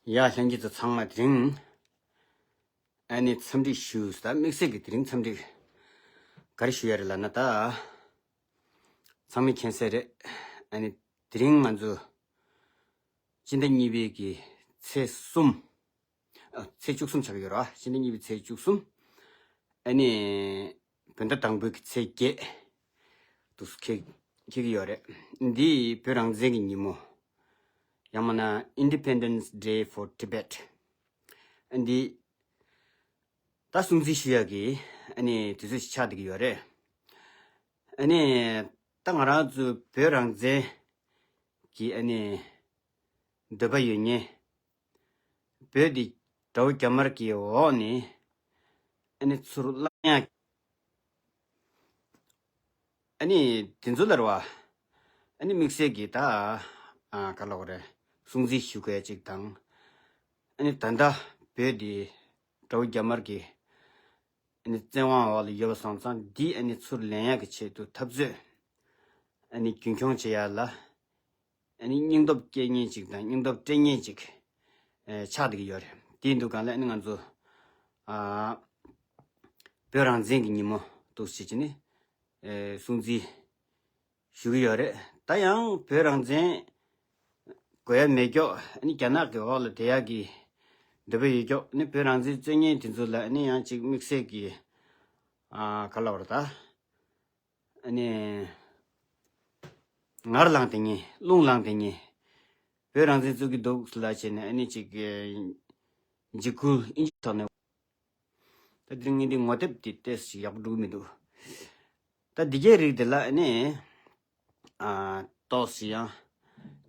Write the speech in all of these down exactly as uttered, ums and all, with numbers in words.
ཡ་ལྷན་རྒྱས་ཚོ་ཚང་མ་དེ་རིང་ཨ་ནི་འཚམས་འདྲི་ཞུ་ས། དམིགས་བསལ་གྱི་དེ་རིང་འཚམས་འདྲི་ག་རེ་ཞུ་ཡ་རེད་ལབ་ན། ད་ཚང་མས་མཁྱེན་གསལ་རེད། ཨ་ནི་དེ་རིང་ང་ཚོ་སྤྱི་ཟླ་གཉིས་པའི་གི་ཚེས་གསུམ། ཨ་ཚེས་བཅུ་གསུམ་ཆགས་ཀྱི་ཡོད་རེད་བ། སྤྱི་ཟླ་གཉིས་པའི་ཚེས་བཅུ་གསུམ། ཨ་ནི་བོད་ཟླ་དང་པོའི་གི་ཚེས་བརྒྱད་དུ་འཁེལ་འཁེལ་གྱི་ཡོད་རེད། འདི་བོད་རང་བཙན་གྱི་ཉིན་མོ། ཡང་མིན་ན་Independence Day for Tibet། ཨ་འདི་ད་སྲུང་བརྩི་ཞུ་ཡག་གི་ཨ་ནི་དུས་ཚོད་ཞིག་ཆགས་བསྡད་ཀྱི་ཡོད་རེད། ཨ་ནི་ད་ང་རང་ཚོའི་བོད་རང་བཙན་གྱི་ཨ་ནི་འདོད་པ་ཡོད་མཁན། བོད་འདི་དགྲ་བོ་རྒྱ་དམར་གྱི་འོག་ནས་ཨ་ནི་ཚུར་བླངས་ཡག་ཨ་ནི་དེ་ཚོ་ལ་རེད་བ། ཨ་ནི་དམིགས་བསལ་གྱི་ད་ཨ་ག་ལབ་དགོས་རེད། སྲུང་བརྩི་ཞུ་དགོས་ཅིག་དང་། ཨ་ནི་ད་ལྟ་བོད་འདི་དགྲ་བོ་རྒྱ་དམར་གྱི་ཨ་ནི་བཙན་དབང་འོག་ལ་ཡོད་པ་སོང་ཙང་། འདི་ཨ་ནི་ཚུར་ལེན་ཡག་གི་ཆེད་དུ་འཐབ་རྩོད་ཨ་ནི་རྒྱུན་འཁྱོངས་བྱེད་ཡག་ལ་ཨ་ནི་སྙིང་སྟོབས་སྐྱེད་མཁན་ཅིག་དང་སྙིང་སྟོབས་སྤྲད་མཁན་ཅིག་ཨེ་ཆགས་བསྡད་ཀྱི་ཡོད་རེད། དེ་ཡིན་དུས་གང་ལ་ཨ་ནི་ང་ཚོ་ཨ་བོད་རང་བཙན་གྱི་ཉིན་མོ་འདུག་སེ་བྱས་ནས་ཨེ་སྲུང་བརྩི་ཞུ་གི་ཡོད་རེད། ད་ཡང་བོད་རང་བཙན་དགོས་ཡ་མེད་ཀྱོག་ཨ་ནི་རྒྱ་ནག་གི་འོག་ལ་བསྡད་ཡག་གི་འདོད་པ་ཡོད་ཀྱོག་ཨ་ནི་བོད་རང་བཙན་རྩོད་མཁན་དེ་ཚོ་ལ་ཨ་ནི་ཡང་ཅིག་དམིགས་བསལ་གྱི་ཨ་ག་ལབ་དགོས་རེད་ད། ཨ་ནི་ངར་ལངས་བསྡད་མཁན། རླུང་ལངས་བསྡད་མཁན། བོད་རང་བཙན་རྩོད་ཀྱི་འདུག་ལབ་བྱས་ནས་ཨ་ནི་ཅིག་འཇིགས་སྐུལ་ཨིན་ཇི་ཐོག་ནས། ད་དེ་རིང་ངས་འདི་ངོ་དེབ་དེ་ཏོག་ཙམ་ཡག་པོ་འགྲོ་གི་མི་འདུག་ད་འདི་གའི་རིགས་དེ་ལ་ཨ་ནི་ཨ་ཏོག་ཙམ་ཡང་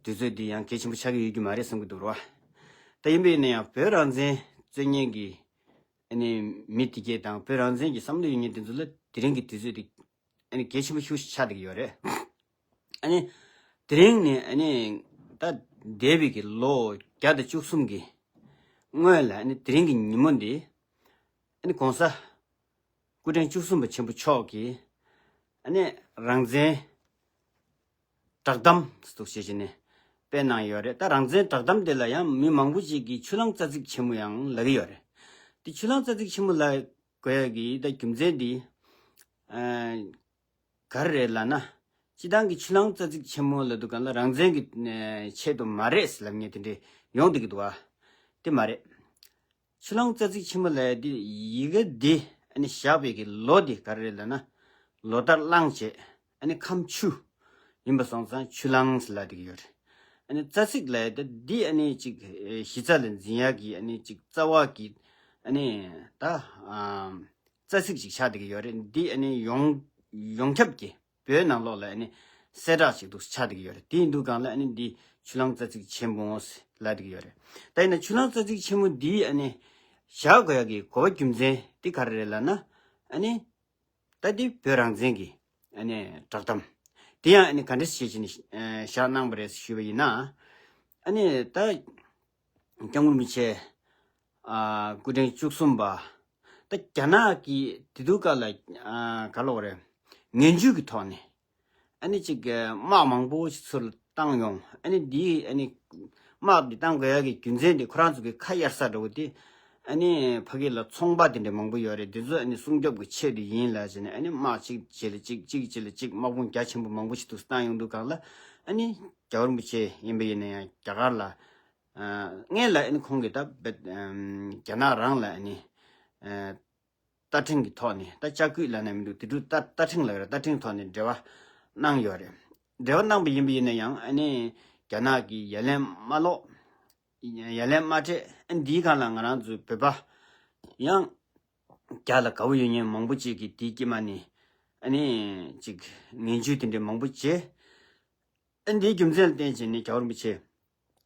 དུས་ཚོད་འདི་ཡང་གལ་ཆེན་པོ་ཆགས་ཀྱི་ཡོད་རྒྱུ་མ་རེད་བསམ་གྱི་འདུག་ར་བ། ད་ཡིན་པ་ཡིན་ན་ཡང་བོད་རང་བཙན་རྩོད་མཁན་གྱི་ཨ་ནི་མི་དེ་གས་དང་བོད་རང་བཙན་གྱི་བསམ་བློ་ཡོད་མཁན་དེ་ཚོ་ལ་དེ་རིང་གི་དུས་ཚོད་དེ་ཨ་ནི་གལ་ཆེན་པོ་ཤུགས་ཆགས་བསྡད་ཀྱི་ཡོད་རེད། ཨ་ནི་དེ་རིང་ནི་ཨ་ནི་ད་འདས་པའི་གི་ལོ་བརྒྱ་དང་བཅུ་གསུམ་གི་སྔོན་ལ་ཨ་ནི་དེ་རིང་གི་ཉིན་མོ་འདི་ཨ་ནི་གོང་ས་སྐུ་ཕྲེང་བཅུ་གསུམ་པ་ཆེན་པོ་མཆོག་གིས་ཨ་ནི་རང་བཙན་བསྒྲགས་གཏམ་ཟེར་བྱས་ནས་སྤེལ་གནང་ཡོད་རེད། ད་རང་བཙན་བསྒྲགས་གཏམ་དེ་ལ་ཡང་མི་མང་པོ་ཅིག་གིས་ཆུ་གླང་རྩ་ཚིག་ཆེན་མོ་ཡང་ལབ་ཀྱི་ཡོད་རེད། དེ་ཆུ་གླང་རྩ་ཚིག་ཆེན་མོ་ལབ་དགོས་ཡ་གི་ད་རྒྱུ་མཚན་འདི་ཨ་ག་རེ་རེད་ལབ་ན། སྤྱིར་བཏང་གི་ཆུ་གླང་རྩ་ཚིག་ཆེན་མོ་ལབ་དུས་གང་ལ་རང་བཙན་གྱི་ཨ་ཆེད་དུ་མ་རེད་ལབ་མཁན་དེ་འདྲས་ཡོང་བསྡད་ཀྱི་འདུག་བ། དེ་མ་རེད། ཆུ་གླང་རྩ་ཚིག་ཆེན་མོ་ལབ་ཡ་དེ་ཡི་གེ་འདི་ཨ་ནི་བཞག་པའི་གི་ལོ་དེ་ག་རེ་རེད་ལབ་ན། ལོ་ལྟར་གླང་བྱས་ཨ་ནི་ཁམས་ཆུ་ཡིན་པ་སོང་ཙང་ཆུ་གླང་ཟེར་ལབ་བསྡད་ཀྱི་ཡོད་རེད། ཨ་ནི་རྩ་ཚིག་ལབ་ཡ་དེ་འདི་ཨ་ནི་ཅིག་གཞི་རྩ་ལ་འཛིན་ཡག་གི་ཨ་ནི་ཅིག་རྩ་བ་གི་ཨ་ནི་ད་ཨ་རྩ་ཚིག་ཅིག་ཆགས་བསྡད་ཀྱི་ཡོད་རེད། འདི་ཨ་ནི་ཡོངས་ཡོངས་ཁྱབ་ཀྱི་བོད་ནང་ལོགས་ལ་ཨ་ནི་གསལ་བསྒྲགས་ཅིག་འདུག་ཆགས་བསྡད་ཀྱི་ཡོད་རེད། དེ་ཡིན་དུས་གང་ལ་ཨ་ནི་འདི་ཆུ་གླང་རྩ་ཚིག་ཆེན་མོ་ལབ་བསྡད་ཀྱི་ཡོད་རེད། ད་ཡིན་ན་ཆུ་གླང་རྩ་ཚིག་ཆེན་མོ་འདི་ཨ་ནི་བཞག་དགོས་ཡག་གི་གོ་བ་རྒྱུ་མཚན་འདི་ག་རེ་རེད་ལབ་ན། ཨ་ནི་ད་འདི་བོད་རང་བཙན་གྱི་ཨ་ནི་བསྒྲགས་གཏམ་དེ་ཡང་ཨ་ནི་ག་འདྲ་བྱས་བྱས་ནས་བཞག་གནང་བ་རེད་ཞུས་པ་ཡིན་ན། ཨ་ནི་ད་སྐྱབས་མགོན་རིན་པོ་ཆེ་ཨ་སྐུ་ཕྲེང་བཅུ་གསུམ་པ་ད་རྒྱ་ནག་གི་དེ་དུས་སྐབས་ལ་ཨ་ག་ལབ་དགོས་རེད། ངན་ཇུས་ཀྱི་ཐོག་ནས་ཨ་ནི་ཅིག་དམག་མང་པོ་ཞིག་ཚུར་བཏང་ཡོང་། ཨ་ནི་འདི་ཨ་ནི་དམག་འདི་བཏང་དགོས་ཡག་གི་རྒྱུ་མཚན་དེ་ཁོ་རང་ཚོ་གི་ཁ་གཡར་ས་འདྲ་བོ་དེ། ཨ་ནི་ཕ་གི་ལ་ཚོང་པ་དེ་འདྲ་མང་པོ་ཡོད་རེད། དེ་ཚོ་ཨ་ནི་སྲུང་སྐྱོབ་ཀྱི་ཆེད་དུ་ཡིན་ལབ་བྱས་ནས་ཨ་ནི་དམག་གཅིག་རྗེས་ལ་གཅིག་གཅིག་རྗེས་ལ་གཅིག་དམག་དཔུང་རྒྱ་ཆེན་པོ་མང་པོ་ཞིག་ཏུ་བཏང་ཡོང་དུས་སྒང་ལ། ཨ་ནི་རྒྱལ་བ་རིན་པོ་ཆེ་ཡིན་པ་ཡིན་ན་ཡང་རྒྱ་གར་ལ་ཨ་སྔོན་ལ་ཨ་ནི་ཁོང་གིས་ད་རྒྱ་ནག་རང་ལ་ཨ་ནི་ཨ་རྟ་ཕྲེང་གི་ཐོག་ནས། ད་ལྕགས་སྐུད་ལབ་ན་མི་འདུག་དེ་དུས་རྟ་རྟ་ཕྲེང་ལབ་ཡོད་རེད། རྟ་ཕྲེང་ཐོག་ནས་འབྲེལ་བ་གནང་ཡོད་རེད། འབྲེལ་བ་གནང་པ་ཡིན་པ་ཡིན་ན་ཡང་ཨ་ནི་རྒྱ་ནག་གིས་ཡ་ལན་མ་སློག་ཡ་ལན་མ་སྤྲད། ཨ་འདིའི་སྒང་ལ་ང་རང་ཚོའི་བོད་པ་ཡང་རྒྱ་ལ་དགའ་བོ་ཡོད་མཁན་མང་པོ་ཅིག་གིས་དེའི་དཀྱིལ་མ་ནས་ཨ་ནི་ཅིག་ངན་ཇུས་དེ་འདྲའི་མང་པོ་བྱས། ཨ་འདིའི་རྒྱུ་མཚན་ལ་བརྟེན་བྱས་ནས་རྒྱལ་བ་རིན་པོ་ཆེ་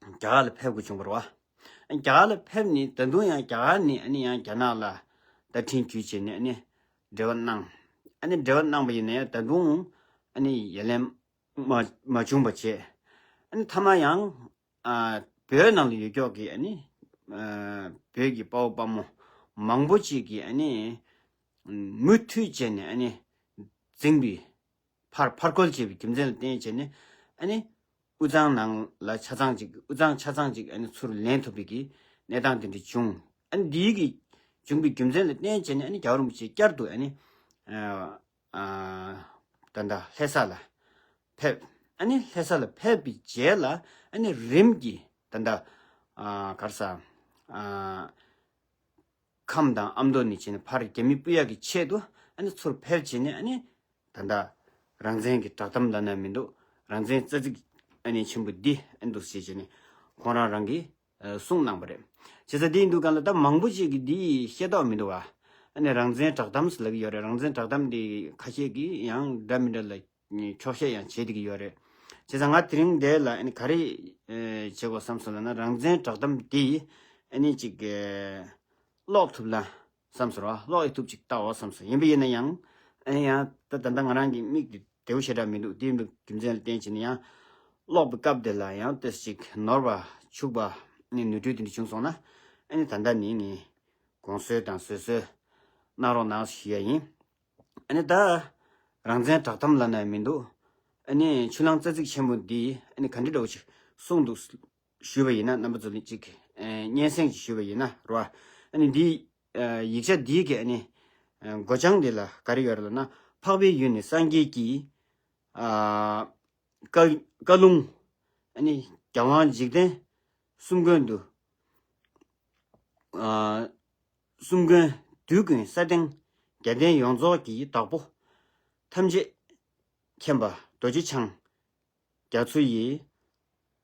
རྒྱ་གར་ལ་ཕེབས་དགོས་བྱུང་བ་རེད་བ། ཨ་རྒྱ་གར་ལ་ཕེབས་ནས་ད་དུང་ཡང་རྒྱ་གར་ནས་ཨ་ནི་ཡང་རྒྱ་ནག་ལ་བརྡ་འཕྲིན་བརྒྱུད་བྱས་ནས་ཨ་ནི་འབྲེལ་བ་གནང་། ཨ་ནི་འབྲེལ་བ་གནང་པ་ཡིན་ན་ཡང་ད་དུང་ཨ་ནི་ཡ་ལན་མ་མ་བྱུང་བ་བྱས། ཨ་ནི་མཐའ་མ་ཡང་ཨ་བོད་ནང་ལ་ཡོད་ཀྱོག་གི་ཨ་ནི་ཨ་བོད་ཀྱི་དཔའ་བོ་དཔའ་མོ་མང་པོ་ཅིག་གིས་ཨ་ནི་མུ་མཐུད་བྱས་ནས་ཨ་ནི་འཛིང་བའི་ཕར་ཕར་རྒོལ་བྱས་པའི་རྒྱུ་མཚན་ལ་བརྟེན་བྱས་ནས་ཨ་ནི་ དབུས་གཙང་ནང་ལ་ཆ་ཚང་ཅིག་དབུས་གཙང་ཆ་ཚང་ཅིག་ཨ་ནི་ཚུར་ལེན་ཐུབ་པའི་གི་གནས་སྟངས་དེ་འདྲ་བྱུང་། ཨ་ནི་འདིའི་གི་བྱུང་བའི་རྒྱུ་མཚན་ལ་བརྟེན་བྱས་ནས་ཨ་ནི་རྒྱལ་བ་རིན་པོ་ཆེ་བསྐྱར་དུ་ཨ་ནི་ཨ་ཨ་ད་ལྟ་ལྷ་ས་ལ་ཕེབས། ཨ་ནི་ལྷ་ས་ལ་ཕེབས་པའི་རྗེས་ལ་ཨ་ནི་རིམ་གྱིས་ད་ལྟ་ཨ་ག་རེ་ཟེར་ཨ་ཁམས་དང་ཨ་མདོ་ནས་བྱས་ནས་ཕར་རྒྱ་མི་སྤོ་ཡག་གི་ཆེད་དུ་ཨ་ནི་ཚུར་ཕེབས་བྱས་ནས་ཨ་ནི་ད་ལྟ་རང་བཙན་གྱི་བསྒྲགས་གཏམ་ལབ་ན་མི་འདུག་རང་བཙན་རྩ་ཚིག་ཨ་ནི་ཆེན་པོ་འདི་ཨ་ནི་འདུག་ཟེར་བྱས་ནས་ཁོང་རང་རང་གིས་ཨ་གསུངས་གནང་བ་རེད། བྱས་ཙང་འདི་ཡིན་དུས་གང་ལ་ད་མང་པོ་ཅིག་གིས་འདི་ཤེས་རྟོགས་མི་འདུག་བ། ཨ་ནི་རང་བཙན་བསྒྲགས་གཏམ་ཟེར་ལབ་ཀྱི་ཡོད་རེད། རང་བཙན་བསྒྲགས་གཏམ་འདི་ཁ་ཤས་ཀྱིས་ཡང་འདྲ་མི་འདྲ་ལ་འཁྱོག་བཤད་ཡང་བྱེད་བསྡད་ཀྱི་ཡོད་རེད། བྱས་ཙང་ང་དེ་རིང་འདི་ལ་ཨ་ནི་ག་རེ་ཨ་བྱེད་དགོས་བསམ་སོང་ལབ་ན། རང་བཙན་བསྒྲགས་གཏམ་འདི་ཨ་ནི་ཅིག་ཨ་ཀློག་ཐུབ་ན་བསམ་སོང་ར། ཀློག་ཡི་ཐུབ་ཅིག་ལྟ་འོ་བསམ་སོང་། ཡིན་པ་ཡིན་ན་ཡང་ཨ་ནི་ཡང་ད་ད་ལྟ་ང་རང་གི་མིག་དེ་བདེ་བོ་ཞེ་དྲག་མི་འདུག་དེ་ཡིན་པའི་རྒྱུ་མཚན་ལ་བརྟེན་བྱས་ནས་ཡང་ཀློག་པའི་སྐབས་དེ་ལ་ཡང་ཏོག་ཙམ་ཅིག་ནོར་བ་འཆུག་པ་ཨ་ནི་ནོར་འཁྲུལ་དེ་འདྲ་བྱུང་སོང་ན་ཨ་ནི་ད་ལྟ་ནི་ངས་དགོངས་སེལ་དང་བཟོད་གསོལ་གནང་རོགས་གནང་ཞུ་ཡ་ཡིན། ཨ་ནི་ད་རང་བཙན་བསྒྲགས་གཏམ་ལབ་ན་མི་འདུག་ཨ་ནི་ཆུ་གླང་རྩ་ཚིག་ཆེན་པོ་འདིས་ཨ་ནི་ག་འདྲ་འདྲ་བོ་ཞིག་གསུངས་འདུག་ཞུས་པ་ཡིན་ན། རྣམ་པ་ཚོ་ལ་ཅིག་ཨ་སྙན་སེང་ཅིག་ཞུས་པ་ཡིན་ན་རོ། ཨ་ནི་འདི་ཨ་ཡིག་ཆ་འདིའི་གི་ཨ་ནི་ཨ་མགོ་བྱང་འདི་ལ་ག་རེ་ཡོད་རེད་ལབ་ན། འཕགས་པའི་ཡུལ་ནི་སངས་རྒྱས་ཀྱི་ཨ་བཀའ་བཀའ་ལུང་ཨ་ནི་རྒྱལ་དབང་འཇིག་རྟེན་གསུམ་མགོན་དུ་ཨ་གསུམ་མགོན་དུས་ཀུན་ས་སྟེང་རྒྱལ་བསྟན་ཡོངས་རྫོགས་ཀྱི་བདག་པོ་ཐམས་ཅད་མཁྱེན་པ་རྡོ་རྗེ་འཆང་རྒྱ་མཚོ་ཡི་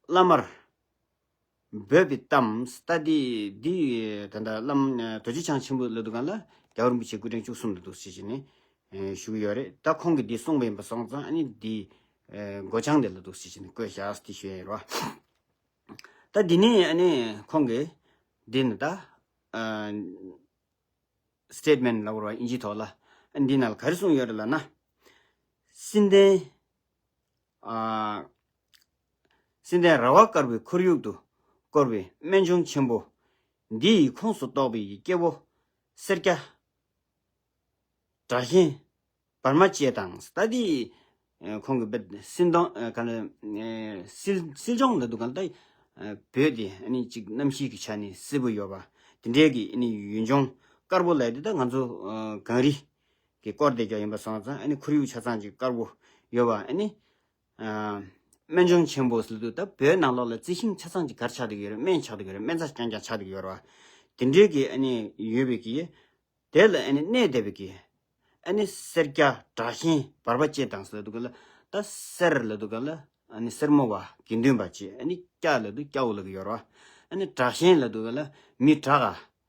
བླ་མར་འབོད་པའི་གཏམ། ད་འདི་འདི་ད་ལྟ་བླ་མ་རྡོ་རྗེ་འཆང་ཆེན་པོ་ལབ་དུས་སྒང་ལ་རྒྱལ་བ་རིན་པོ་ཆེ་སྐུ་ཕྲེང་བཅུ་གསུམ་ལ་འདུག་ཟེར་བྱས་ནས་ཞུ་གི་ཡོད་རེད། ད་ཁོང་གིས་འདི་གསུངས་པ་ཡིན་པ་སོང་ཙང་ཨ་ནི་འདི་མགོ་བྱང་འདི་ལ་འདུག་ཟེར་བྱས་ནས་བཀོད་བཞག་ཟེར་ཞུ་ཡ་ཡིན་རོ། ད་འདི་ནས་ཨ་ནི་ཁོང་གིས་འདི་ནི་ད་ཨ་སི་ཊེ་ཊི་མེན་ཊི་ལབ་དགོས་རེད་བ། དབྱིན་ཇིའི་ཐོག་ལ་ཨ་འདི་ནང་ལ་ག་རེ་གསུངས་ཡོད་རེད་ལབ་ན། སྲིད་ལྡན་ཨ་སྲིད་ལྡན་ར་བ་དཀར་པོའི་ཁོར་ཡུག་ཏུ་བསྐོར་བའི་སྨན་ལྗོངས་ཆེན་པོ་འདི་ཡི་ཁོངས་སུ་གཏོགས་པའི་སྐྱེ་བོ་སེར་སྐྱ་དྲག་ཞན་བར་མ་བཅས་དང་། ད་འདི་ཨ་ཁོང་གི་བོད་སྲིད་དོན་ཨ་ག་ལ་ཨ་སྲིད་སྲིད་སྐྱོང་ལབ་དུས་སྒང་ལ་ད་ཨ་བོད་དེ་ཨ་ནི་ཅིག་གནམ་གཤིས་ཀྱི་ཆ་ནས་བསིལ་པོ་ཡོད་པ། དེ་འདྲའི་གི་ཨ་ནི་ཡུལ་ལྗོངས་དཀར་པོ་ལབ་དེ་ད་ང་ཚོ་ཨ་གངས་རི་གི་སྐོར་དེ་རྒྱག་ཡིན་པ་སོང་ཙང་ཨ་ནི་ཁོར་ཡུག་ཆ་ཚང་ཅིག་དཀར་པོ་ཡོད་པ། ཨ་ནི་ཨ་སྨན་ལྗོངས་ཆེན་པོ་ཟེར་དུས་ད་བོད་ནང་ལོགས་ལ་རྩི་ཤིང་ཆ་ཚང་ཅིག་ག་རེ་ཆགས་བསྡད་ཀྱི་ཡོད་རེད། སྨན་ཆགས་བསྡད་ཀྱི་ཡོད་རེད། སྨན་རྩྭ་རྐྱང་རྐྱང་ཆགས་བསྡད་ཀྱི་ཡོད་རེད་བ། དེ་འདྲའི་གི་ཨ་ནི་ཡོད་པའི་གི་དེ་ལ་ཨ་ནི་གནས་བསྡད་པའི་གི་ཨ་ནི་སེར་སྐྱ་དྲག་ཞན་བར་པ་བཅས་དང་ཟེར་དུས་སྒང་ལ། ད་སེར་ལབ་དུས་སྒང་ལ་ཨ་ནི་སེར་མོ་བ་དགེ་འདུན་པ་བཅས། ཨ་ནི་སྐྱ་ལབ་དུས་སྐྱ་བོ་ལབ་ཀྱི་ཡོད་རེད་བ། ཨ་ནི་དྲག་ཞན་ལབ་དུས་སྒང་ལ་མི་དྲག་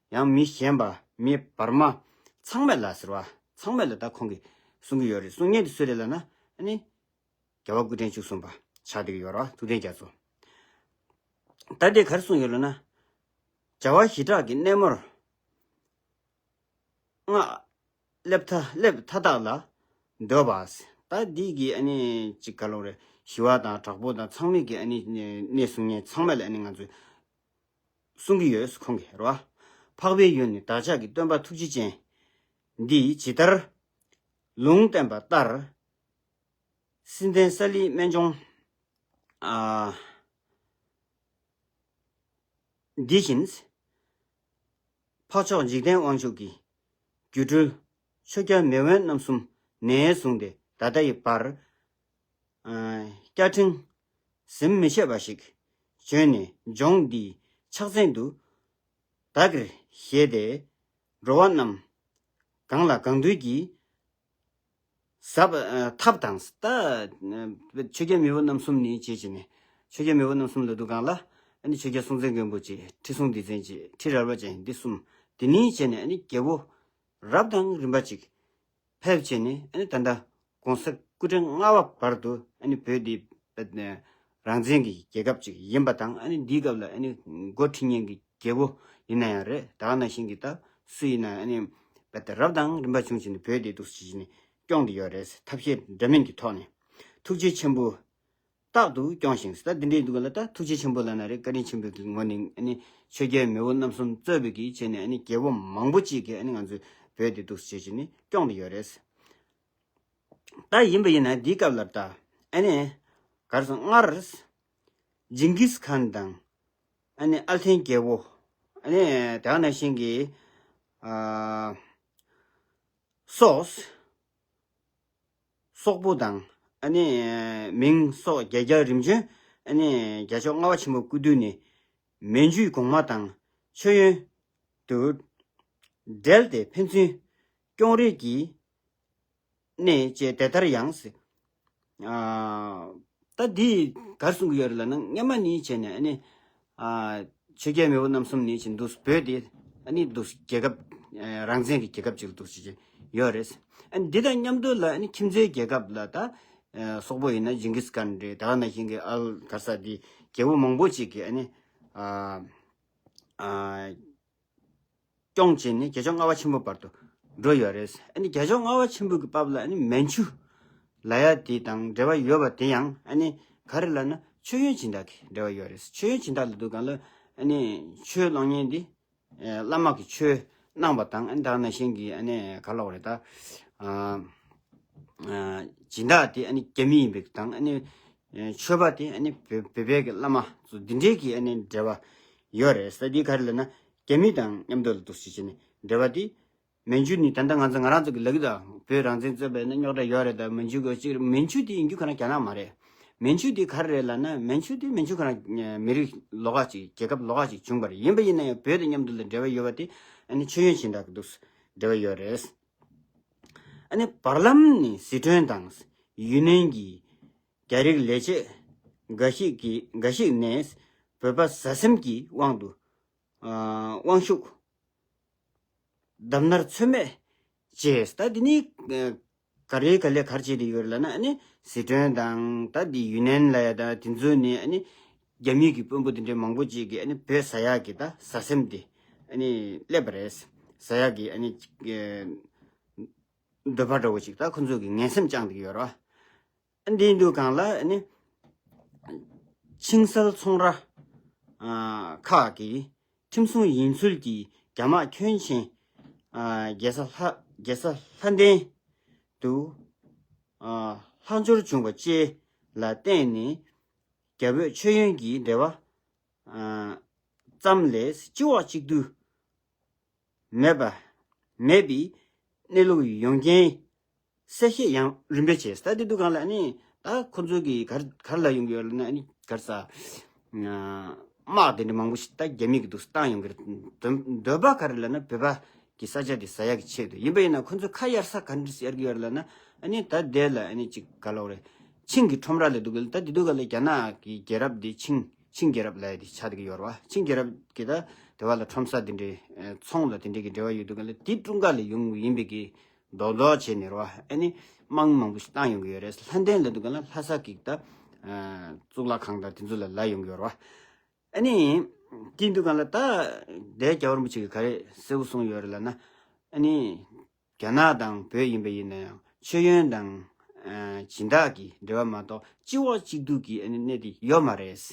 ག་ཡང་མི་ཞན་པ་མི་བར་མ་ཚང་མ་ལ་ཟེར་བ། ཚང་མ་ལ་ད་ཁོང་གིས་གསུང་གི་ཡོད་རེད། གསུང་མཁན་དེ་སུ་རེད་ལབ་ན་ཨ་ནི་རྒྱལ་བ་སྐུ་ཕྲེང་བཅུ་གསུམ་པ་ཆགས་བསྡད་ཀྱི་ཡོད་རེད་བ། ཐུབ་བསྟན་རྒྱ་མཚོ། ད་དེ་ག་རེ་གསུངས་ཡོད་ལབ་ན། བྱ་བ་ཞི་དྲག་གི་སྣེ་མོར་སྔགས་སླེབས་མཐའ་སླེབས་མཐའ་དག་ལ་འདོད་པ། ད་འདི་གི་ཨ་ནི་ཅིག་ག་ལབ་རེད། ཞི་བ་དང་དྲག་པོ་དང་ཚང་མས་ཀྱི་ཨ་ནི་གནས་སྲུང་མཁན་ཚང་མ་ལ་ཨ་ནི་ང་ཚོས་གསུང་གི་ཡོད་ཁོང་གིས་རེད་བ། འཕགས་པའི་ཡུལ་ནི་བདག་ཅག་གི་སྟོན་པ་ཐུགས་རྗེ་ཅན། འདི་ཇི་ལྟར་ལུང་བསྟན་པ་ལྟར། སྲིད་ལྡན་ས་ལེའི་སྨན་ལྗོངས་ཨ་འདི་བཞིན། འཕགས་མཆོག་འཇིག་རྟེན་དབང་ཕྱུག་གི་སྒྱུ་འཕྲུལ་ཆོས་རྒྱལ་མེས་དབོན་རྣམ་གསུམ་ནས་བཟུང་སྟེ་ད་ལྟ་ཡི་བར། ཨ་སྐྱ་ཕྲེང་ཟིན་མི་ཤེས་པ་ཞིག་བྱོན་ནས་ལྗོངས་འདིའི་ཕྱག་མཚན་དུ་བདག་གིར་བཞེས་ཏེ། འགྲོ་བ་རྣམས་གང་ལ་གང་འདུལ་གྱི་ཟབ་ཨ་ཐབས་དང་། ད་ཆོས་རྒྱལ་མེས་དབོན་རྣམ་གསུམ་ནས་བྱས་བྱས་ནས། ཆོས་རྒྱལ་མེས་དབོན་རྣམ་གསུམ་ལབ་དུས་སྒང་ལ་ཨ་ནི་ཆོས་རྒྱལ་སྲོང་བཙན་སྒམ་པོ་བཅས། ཁྲི་སྲོང་ལྡེ་བཙན་བཅས། ཁྲི་རལ་པ་ཅན་འདི་གསུམ། དེ་ནས་བྱས་ནས་ཨ་ནི་རྒྱལ་པོ་རབ་དང་རིམ་པ་ཅིག་ཕེབས་བྱས་ནས་ཨ་ནི་ད་ལྟ་གོང་ས་སྐུ་ཕྲེང་ལྔ་པ་བར་དུ་ཨ་ནི་བོད་འདི་རང་བཙན་གྱི་རྒྱལ་ཁབ་ཅིག་ཡིན་པ་དང་། ཨ་ནི་འདིའི་སྐབས་ལ་ཨ་ནི་འགོ་ཁྲིད་མཁན་གྱི་རྒྱལ་པོ་ཡིན་ན་ཡང་རེད། ད་ག་ནང་བཞིན་གྱི་ད་སུ་ཡིན་ན་ཨ་ནི་རྦད་དེ་རབ་དང་རིམ་པ་བྱུང་བྱས་ནས་བོད་འདི་འདུག་སེ་བྱས་ནས་སྐྱོང་བསྡད་ཡོད་རེད། ཐབས་ཤེས་འདྲ་མིན་གྱི་ཐོག་ནས་ཐུགས་རྗེ་ཆེན་པོ་རྟག་ཏུ་སྐྱོང་ཞིང་། ད་འདི་འདྲའི་འདུག་ག་ལ་ད་ཐུགས་རྗེ་ཆེན་པོ་ལབ་ན་རེད། བཀའ་དྲིན་ཆེན་པོའི་གི་ངོས་ནས་ཨ་ནི་ཆོས་རྒྱལ་མེས་དབོན་རྣམ་གསུམ་གཙོས་པའི་གི་བྱས་ནས་ཨ་ནི་རྒྱལ་པོ་མང་པོ་ཅིག་གིས་ཨ་ནི་ང་ཚོའི་བོད་འདི་འདུག་སེ་བྱས་ནས་སྐྱོང་བསྡད་ཡོད་རེད། ད་ཡིན་པ་ཡིན་ན་འདིའི་སྐབས་ལ་ད་ཨ་ནི་ག་རེ་ཟེར། སྔར་ ཇིང་གིས་ཁཱན་དང་། ཨ་ནི་ཨལ་ཐན་རྒྱལ་པོ། ཨ་ནི་དེ་ག་ནང་བཞིན་གྱི་ཨ་སོགས། སོག་པོ་དང་། ཨ་ནི་མིང་སོགས་བརྒྱད་བརྒྱ་རིམ་བྱོན། ཨ་ནི་རྒྱལ་མཆོག་ལྔ་པ་ཆེན་པོའི་སྐུ་དུས་ནས་མན་ཇུའི་གོང་མ་དང་མཆོད་ཡོན་དུ་འབྲེལ་ཏེ་ཕན་ཚུན་སྐྱོང་རེས་ཀྱི་གནས་བཅས་དེ་ལྟར་ཡང་ཟེར། ཨ་ད་འདི་གར་གསུང་གི་ཡོད་རེད་ལབ་ན། སྔ་མ་ནས་བྱས་ནས་ཨ་ནི་ཨ་ཆོས་རྒྱལ་མེས་པོ་རྣམ་གསུམ་ནས་བྱས་འདུག་བོད་དེ་ཨ་ནི་འདུག་རྒྱལ་ཁབ་ཨ་རང་བཙན་གྱི་རྒྱལ་ཁབ་ཅིག་འདུག་ཅིག་ཡོད་རེད། ཨ་ནི་འདི་དང་མཉམ་དུ་ལ་ཨ་ནི་ཁྱིམ་མཚེས་རྒྱལ་ཁབ་ལ་ད་ཨ་སོག་པོ་ཡིན་ན་ཇིང་གིས་ཁཱན་རེད། དེ་ག་ནང་བཞིན་གྱི་ཨལ་ག་ས་འདི་རྒྱལ་པོ་མང་པོ་ཅིག་གིས་ཨ་ནི་ཨ་ཨ་སྐྱོང་བྱས་ནས་རྒྱལ་མཆོག་ལྔ་པ་ཆེན་པོ་བར་དུ་འགྲོ་ཡོད་རེད། ཨ་ནི་རྒྱལ་མཆོག་ལྔ་པ་ཆེན་པོ་གི་བར་ལ་ཨ་ནི་མན་ཇུ་ལབ་ཡ་དེ་དང་འབྲེལ་བ་ཡོད་པ་དེ་ཡང་ཨ་ནི་ག་རེ་ལབ་ན་མཆོད་ཡོན་སྦྱིན་བདག་གི་འབྲེལ་བ་ཡོད་རེད། མཆོད་ཡོན་སྦྱིན་བདག་ལབ་དུས་སྒང་ལ་ཨ་ནི་ཆོས་སློང་མཁན་འདི་ཨ་བླ་མ་གིས་ཆོས་གནང་བ་དང་། ཨ་ནི་དེ་ག་ནང་བཞིན་གྱི་ཨ་ནི་ག་ལབ་དགོས་རེད་ད། ཨ་ཨ་སྦྱིན་བདག་དེ་ཨ་ནི་རྒྱ་མི་ཡིན་པའི་དང་། ཨ་ནི་ཨ་མཆོད་པ་དེ་ཨ་ནི་བོད་བོད་པའི་གི་བླ་མ་ཚོ་འདི་འདྲའི་གི་ཨ་ནི་འབྲེལ་བ་ཡོད་རེད་ཟེར། འདི་ག་རེ་ལབ་ན་རྒྱ་མི་དང་མཉམ་དུ་ལ་འདུག་སེ་བྱས་ནས་འབྲེལ་བ་དེ། མན་ཇུ་ནི་ད་ལྟ་ང་ཚོ་ང་རང་ཚོ་གི་ལབ་ཀྱི་འདུག་བོད་རང་བཙན་རྩོད་པའི་ནི་རྙོག་དྲ་ཡོད་རེད། ད་མན་ཇུ་གི་གཅིག་རེད། མན་ཇུ་དེ་ཡིན་རྒྱུ་ག་རེ་རྒྱ་ནག་མ་རེད། མན་ཇུ་དེ་ག་རེ་རེད་ལབ་ན། མན་ཇུ་དེ་མན་ཇུ་ག་རེ་མི་རིགས་ལོགས་ཀ་ཅིག་རྒྱལ་ཁབ་ལོགས་ཀ་ཅིག་བྱུང་བ་རེད། ཡིན་པ་ཡིན་ན་ཡང་བོད་དང་མཉམ་དུ་ལ་འབྲེལ་བ་ཡོད་པ་དེ་ཨ་ནི་མཆོད་ཡོན་སྦྱིན་བདག་གི་འདུག་འབྲེལ་བ་ཡོད་རེད། ཨ་ནི་བར་ལམ་ནི་ཟི་ཁྲོན་དང་ཡུན་ནན་གྱི་རྒྱ་རིགས་ལས་བྱེད་འགའ་ཞིག་གིས་འགའ་ཞིག་ནས་བོད་པ་བཟའ་སེམས་ཀྱི་དབང་དུ་ཨ་དབང་ཤུགས་བརྡབ་གནར་ཚོད་མེད་བྱས། ད་འདི་ནི་ཨ་ག་རེ་ག་ལས་ག་རེ་བྱས་ཏེ་ཡོད་རེད་ལབ་ན། ཨ་ནི་ཟི་ཁྲོན་དང་ད་འདི་ཡུན་ནན་ལབ་ཡ་ད་དེ་ཚོ་ནི་ཨ་ནི་རྒྱ་མི་གི་དཔོན་པོ་དེ་འདྲའི་མང་པོ་ཅིག་གིས་ཨ་ནི་བོད་ཟ་ཡག་གི་ད་ཟ་སེམས་དེ་ཨ་ནི་སླེབས་པ་རེད། ཟ་ཡག་གི་ཨ་ནི་ཨ་འདོད་པ་འདྲ་བོ་ཅིག་ད་ཁོ་ཚོ་གི་ངན་སེམས་བཅངས་བསྡད་ཀྱི་ཡོད་རེད་བ། འདིའི་འདུག་སྒང་ལ་ནི་ཆིང་སལ་ཚོང་ར་ཨ་ཁག་གི་ཁྲིམས་སྲུང་ཡིན་ཚུལ་གྱི་རྒྱ་དམག་ཁྱོན་ཆེན་ཨ་རྒྱལ་ས་ལྷ་རྒྱལ་ས་ལྷ་ལྡན་དུ་ཨ་ལྷག་འབྱོར་བྱུང་བ་བཅས་ལ་བརྟེན་ནས་རྒྱ་བོད་མཆོད་ཡོན་གྱི་འབྲེལ་བ་ཨ་ཙམ་ལས་སྤྱི་དབང་གཅིག་སྡུད་མེད་པ་མེད་པའི་གནས་ལུགས་ཡོང་རྐྱེན་གསལ་བཤད་ཡང་རིམ་པས་བྱས། ད་དེ་དུས་སྒང་ལ་ཨ་ནི་ད་ཁོ་ཚོ་གིས་ག་རེ་ག་རེ་ལབ་ཡོང་གི་ཡོད་ལབ་ན། ཨ་ནི་ག་རེ་ཟ་དམག་དེ་འདྲ་མང་པོ་ཞིག་ད་རྒྱ་མི་གིས་འདུག་བཏང་ཡོང་གི་རེད། འདོད་འདོད་པ་ག་རེ་ལབ་ན་བོད་པ་གི་ས་ཆ་དེ་ཟ་ཡག་གི་ཆེད་དུ། ཡིན་པ་ཡིན་ན་ཁོ་ཚོས་ཁ་གཡར་ས་ག་འདྲ་གཡར་གི་ཡོད་ལབ་ན། ཨ་ནི་ད་དེ་ལ་ཨ་ནི་ཅིག་ག་ལབ་རེད། ཆིང་གི་ཁྲོམ་ར་ལབ་འདུག་གི། ད་དེ་དུས་སྒང་ལ་རྒྱ་ནག་གི་རྒྱལ་རབས་དེ་ཆིང་ཆིང་རྒྱལ་རབས་ལབ་ཡ་དེ་ཆགས་བསྡད་ཀྱི་ཡོད་རེད་བ། ཆིང་རྒྱལ་རབས་ཀྱི་ད་དེ་བ་ལ་ཁྲོམ་ས་དེ་འདྲའི་ཨ་ཚོང་ལ་དེ་འདྲའི་གི་འབྲེལ་བ་ཡོད་འདུག་ག་ལ། དེ་ཀྲུང་ག་ལ་ཡོང་ཡིན་པའི་གི་རྡོག་རྡོག་བྱས་ནས་རེད་བ། ཨ་ནི་དམག་མི་མང་པོ་ཞིག་བཏང་ཡོང་གི་ཡོད་རེད། ལྷ་ལྡན་ལབ་འདུག་ག་ལ། ལྷ་ས་གི་ད་ཨ་གཙུག་ལག་ཁང་དང་དེ་ཚོ་ལ་ལབ་ཡོང་གི་ཡོད་རེད་བ། ཨ་ནི་དེ་འདུག་ག་ལ། ད་དེ་རྒྱལ་བ་རིན་པོ་ཆེ་གིས་ག་རེ་གསལ་པོ་གསུངས་ཡོད་རེད་ལབ་ན། ཨ་ནི་རྒྱ་ནག་དང་བོད་ཡིན་པ་ཡིན་ན་ཡང་མཆོད་ཡོན་དང་ཨ་སྦྱིན་བདག་གི་འབྲེལ་བ་མ་གཏོགས་སྤྱི་དབང་གཅིག་སྡུད་ཀྱི་ཨ་ནི་གནས་དེ་ཡོད་མ་རེད།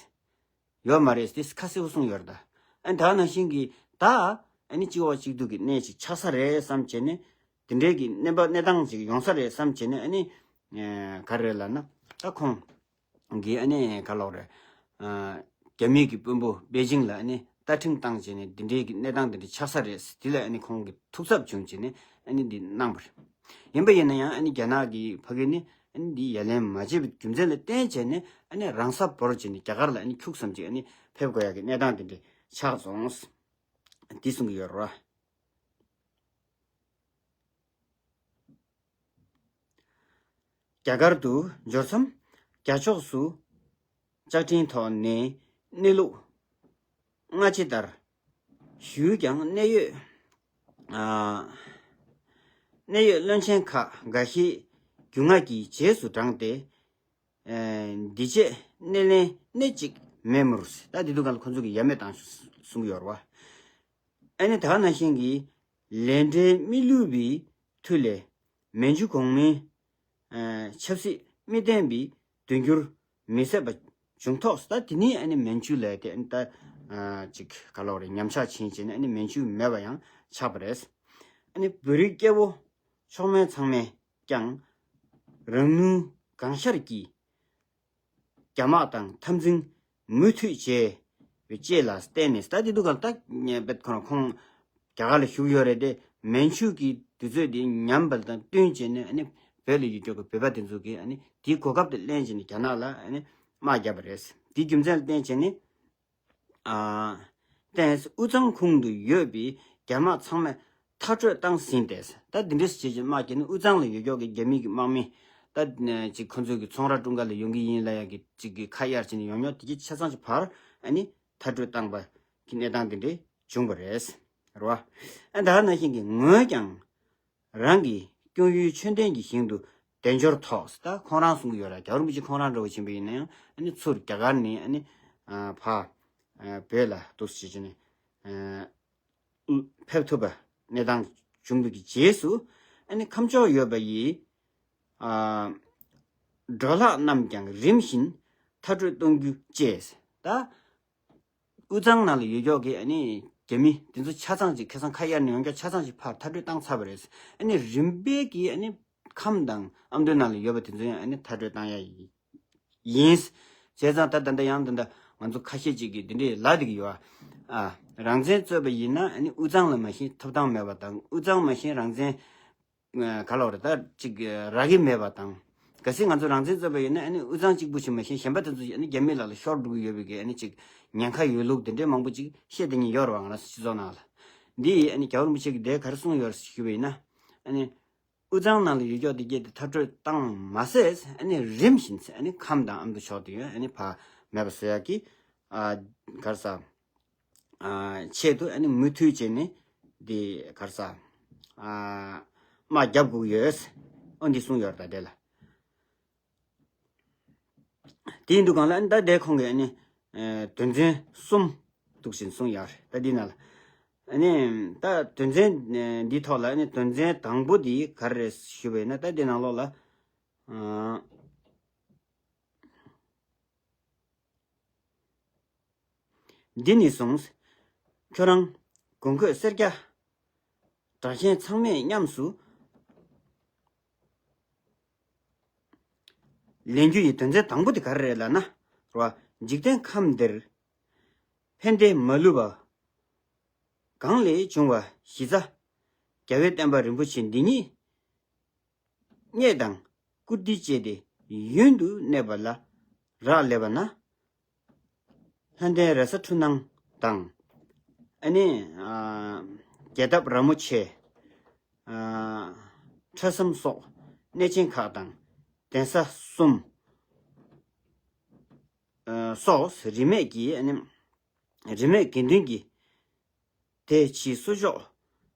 ཡོད་མ་རེད་དེ་ཁ་གསལ་པོ་གསུངས་ཡོད་རེད་ད། ཨ་ནི་ད་ནང་བཞིན་གྱི་ད་ཨ་ནི་སྤྱི་དབང་གཅིག་སྡུད་ཀྱི་གནས་ཅིག་ཆགས་ས་རེད་བསམ་བྱས་ནས། དེ་འདྲའི་གི་གནས་པ་གནས་སྟངས་ཅིག་ཡོང་ས་རེད་བསམ་བྱས་ནས། ཨ་ནི་ཨ་ག་རེ་རེད་ལབ་ན། ད་ཁོང་གིས་ཨ་ནི་ག་ལབ་རེད། ཨ་རྒྱ་མིའི་གི་དཔོན་པོ་པེ་ཅིང་ལ་ཨ་ནི་བརྡ་འཕྲིན་བཏང་བྱས་ནས་འདི་འདྲའི་གི་གནས་སྟངས་འདི་འདྲ་ཆགས་ས་རེད། དེ་ལ་ཨ་ནི་ཁོང་གིས་ཐུགས་འཚབ་བྱུང་བྱས་ནས་ཨ་ནི་འདི་གནང་བ་རེད། ཡིན་པ་ཡིན་ན་ཡང་ཨ་ནི་རྒྱ་ནག་གི་ཕ་གི་ནི་ཨ་ནི་འདི་ཡ་ལན་མ་བྱས་པའི་རྒྱུ་མཚན་ལ་བརྟེན་བྱས་ནས་ཨ་ནི་རང་ས་བོར་བྱས་ནས་རྒྱ་གར་ལ་ཨ་ནི་ཁྱུག་ཙམ་ཅིག་ཨ་ནི་ཕེབས་དགོས་ཡ་གི་གནས་སྟངས་འདི་འདྲ་ཆགས་སོང་། འདི་གསུང་གི་ཡོད་རེད། རྒྱ་གར་དུ་འབྱོར་མཚམས་རྒྱ་ཕྱོགས་སུ་བཅའ་ཁྲིམས་ཐོག་ནས་གནས་ལུགས་སྔ་ཕྱི་ལྟར་ཞུས་ཀྱང་གནད་ཡོད་ཨ་གནད་ཡོད་བློན་ཆེན་ཁག་འགའ་ཤས་རྒྱུས་མངའ་གི་རྗེས་སུ་འབྲངས་ཏེ། ཨ་འདི་བྱས་གནས་ལེན་གནད་གཅིག་མེད་མུར། ད་འདི་དུས་སྒང་ལ་ཁོ་ཚོ་གིས་ཡ་མེད་བཏང་གསུང་གི་ཡོད་རེད་བ། ཨ་ནི་ད་ག་ནང་བཞིན་གྱི་ལས་འབྲེལ་མི་བསླུ་བའི་མཐུ་ལས་མན་ཇུ་གོང་མའི་ཨ་ཆབ་སྲིད་མི་བདེན་པའི་མདུན་འགྱུར་མི་གསལ་བ་བྱུང་ཐོག་ད་དེ་ནས་ཨ་ནི་མན་ཇུ་ལབ་དེ་ཨ་ནི་ད་ཨ་ཅིག་ག་ལབ་རེད། ཉམས་ཆག་ཕྱིན་བྱས་ནས་ཨ་ནི་མན་ཇུ་མེད་པ་ཡང་ཆགས་པ་རེད། ཨ་ནི་བོད་རིགས་སྐྱེ་བོ་མཆོག་དམན་ཚང་མས་ཀྱང་རང་ནུས་གང་ཤར་གྱིས་རྒྱ་དམག་དང་འཐབ་འཛིང་ མུ་མཐུད་བྱས་པའི་བཅས་ལ་བརྟེན་ནས། ད་དེ་དུས་སྒང་ལ་ད་ངས་བེད་ཁོ་རང་ཁོང་རྒྱ་གར་ལ་བཞུགས་ཡོད་རེད་དེ། མན་ཇུ་གི་དུས་ཚོད་དེ་ཉམས་པ་དང་བསྟུན་བྱས་ནས་ཨ་ནི་བོད་ལ་ཡོད་ཀྱོག་གི་བོད་པ་དེ་ཚོ་གིས་ཨ་ནི་དེའི་གོ་སྐབས་དེ་ལེན་བྱས་ནས་རྒྱ་ནག་ལ་ཨ་ནི་དམག་བརྒྱབ་པ་རེད། དེའི་རྒྱུ་མཚན་ལ་བརྟེན་བྱས་ནས། ཨ། ཏེན་དབུས་གཙང་ཁོངས་དུ་ཡོད་པའི་རྒྱ་དམག་ཚང་མས་མཐར་སྐྲོད་བཏང་ཟིན་ཏེ། ད་འདི་འདྲས་བྱེད་ཀྱི་དམག་རྒྱག་ནི་དབུས་གཙང་ལ་ཡོད་ཀྱོག་གི་རྒྱ་མི་གི་དམག་མི། ད་ཅིག་ཁོ་ཚོ་གི་ཚོང་ར་ཀྲུང་ག་ལ་ཡོང་གི་ཡིན་ལབ་ཡག་གི་ཅིག་གི་ཁ་གཡར་བྱས་ནས་ཡོང་ཀྱོག་དེ་གི་ཆ་ཚང་ཞིག་ཕར་ཨ་ནི་མཐར་སྐྲོད་བཏང་པ་གི་གནས་སྟངས་དེ་འདྲས་བྱུང་བ་རེད། རེད་བ། ཨ་ད་ནང་བཞིན་གྱི་ངོས་ཀྱང་རང་གི་སྐྱོང་ཡུལ་ཆོས་ལྡན་གྱི་ཞིང་དུ་དལ་འབྱོར་ཐོག། ད་ཁོང་རང་གསུང་གི་ཡོད་ར། རྒྱལ་བ་རིན་པོ་ཆེ་ཁོང་རང་འདྲ་བོ་ཕྱིན་པ་ཡིན་ན་ཡང་ཨ་ནི་ཚུར་རྒྱ་གར་ནས་ཨ་ནི་ཕ་བོད་ལ་འདུག་སེ་བྱས་ནས་ཕེབས་ཐུབ་པ་གནས་སྟངས་བྱུང་བའི་རྗེས་སུ། ཨ་ནི་ཁམས་ཕྱོགས་ཡོད་པ་ཡི་འགྲོ་ལྷག་རྣམས་ཀྱང་རིམ་བཞིན་མཐར་སྐྲོད་གཏོང་རྒྱུ་བཅས། ད་དབུས་གཙང་ནང་ལ་ཡོད་ཀྱོག་གི་ཨ་ནི་རྒྱ་མི་དེ་ཚོ་ཆ་ཚང་ཅིག་ཁ་སང་ཁ་གཡར་ནས་ཡོང་ཀྱོག་ཆ་ཚང་ཅིག་ཕར་མཐར་སྐྲོད་བཏང་ཚར་བ་རེད། ཨ་ནི་རིམ་པས་ཀྱིས་ཨ་ནི་ཁམས་དང་ཨ་མདོའི་ནང་ལ་ཡོད་པ་དེ་ཚོ་ཡང་ཨ་ནི་མཐར་སྐྲོད་བཏང་ཡ་ཡིན། བྱས་ཙང་ད་ད་ལྟ་ཡང་ད་ལྟ་ང་ཚོ་ཁ་ཤས་ཅིག་གིས་འདི་འདྲའི་ལབ་བསྡད་ཀྱི་ཡོད་ཨ། རང་བཙན་རྩོད་པ་ཡིན་ན་ཨ་ནི་དབུས་གཙང་ལ་མ་གཞི་ཐོབ་ཐང་མེད་པ་དང་། དབུས་གཙང་མ་གཞི་རང་བཙན་ག་ལབ་རེད། ད་ཅིག་རག་གི་མེད་པ་དང་། གལ་སྲིད་ང་ཚོ་རང་བཙན་རྩོད་པ་ཡིན་ན་ཨ་ནི་དབུས་གཙང་གཅིག་པུ་ཞིག་མ་གཞི་གཞན་པ་དེ་ཚོ་ཨ་ནི་རྒྱ་མི་ལག་ལ་ཤོར་འགྲོ་གི་ཡོད་པའི་གི་ཨ་ནི་ཅིག་ཉེན་ཁ་ཡོད་ལུགས་དེ་འདྲའི་མང་པོ་ཅིག་བཤད་བསྡད་མཁན་ཡོད་རེད་བ། ང་རང་ཚོ་སྤྱི་ཚོགས་ནང་ལ། འདི་ཡིས་ཨ་ནི་རྒྱལ་བ་རིན་པོ་ཆེ་གིས་དེ་ག་རེ་གསུངས་ཡོད་ཞུས་པ་ཡིན་ན། ཨ་ནི་དབུས་གཙང་ནང་ལ་ཡོད་ཀྱོག་དེ་གྱད་དེ་མཐར་སྐྲོད་བཏང་མ་ཟད་ཨ་ནི་རིམ་བཞིན་ཨ་ནི་ཁམས་དང་ཨ་མདོ་ཕྱོགས་དེ་ཡང་ཨ་ནི་ཕར་མེད་པ་བཟོ་ཡག་གི་ཨ་ག་རེ་ཟ། ཨ་ཆེད་དུ་ཨ་ནི་མུ་མཐུད་བྱས་ནས་འདི་ག་རེ་ཟ། ཨ་དམག་རྒྱབ་དགོས་ཀྱི་ཡོད། ཨོ་འདི་གསུངས་ཡོད་རེད། ད་དེ་ལ། དེ་ཡིན་དུས་སྒང་ལ་ཨ་ནི་ད་དེ་ཁོང་གིས་ཨ་ནི་ཨ་དོན་ཚན་གསུམ་འདུག་བཞིན་གསུངས་ཡོད་རེད། ད་འདི་ནང་ལ་ཨ་ནི་ད་དོན་ཚན་ཨ་འདིའི་ཐོག་ལ་ཨ་ནི་དོན་ཚན་དང་པོ་འདི་ག་རེ་རེད་ཞུས་པ་ཡིན་ན། ད་འདི་ནང་ལོགས་ལ་ཨ། འདི་ནས་བཟུང་ཁྱོད་རང་གོང་འཁོད་སེར་སྐྱ་དྲག་ཞན་ཚང་མས་མཉམ་དུ་ལེན་རྒྱུ་ཡི་དོན་ཚན་དང་པོ་དེ་ག་རེ་རེད་ལབ་ན། རེད་བ། འཇིག་རྟེན་ཁམས་འདིར་ཕན་བདེ་མ་ལུས་པ་གང་ལས་བྱུང་བ་གཞི་རྩ་རྒྱལ་བའི་བསྟན་པ་རིན་པོ་ཆེ་འདི་ཉིད་རྙེད་དང་བཀུར་སྟི་བྱས་ཏེ་ཡུན་དུ་གནས་པ་ལ་རག་ལས་པ་ན། ལྷ་ལྡན་རེ་ས་འཁྲུལ་སྣང་དང་། ཨ་ནི་ཨ་རྒྱས་བཏབ་ར་མོ་ཆེ། ཨ་ཁྲ་ཟམ་སོགས་གནས་ཆེན་ཁག་དང་གདན་ས་གསུམ་ཨ་སོགས་རིས་མེད་ཀྱི་ཨ་ནི་རིས་མེད་དགེ་འདུན་གྱི་དེ་ཕྱིའི་གསོལ་ལྕོག་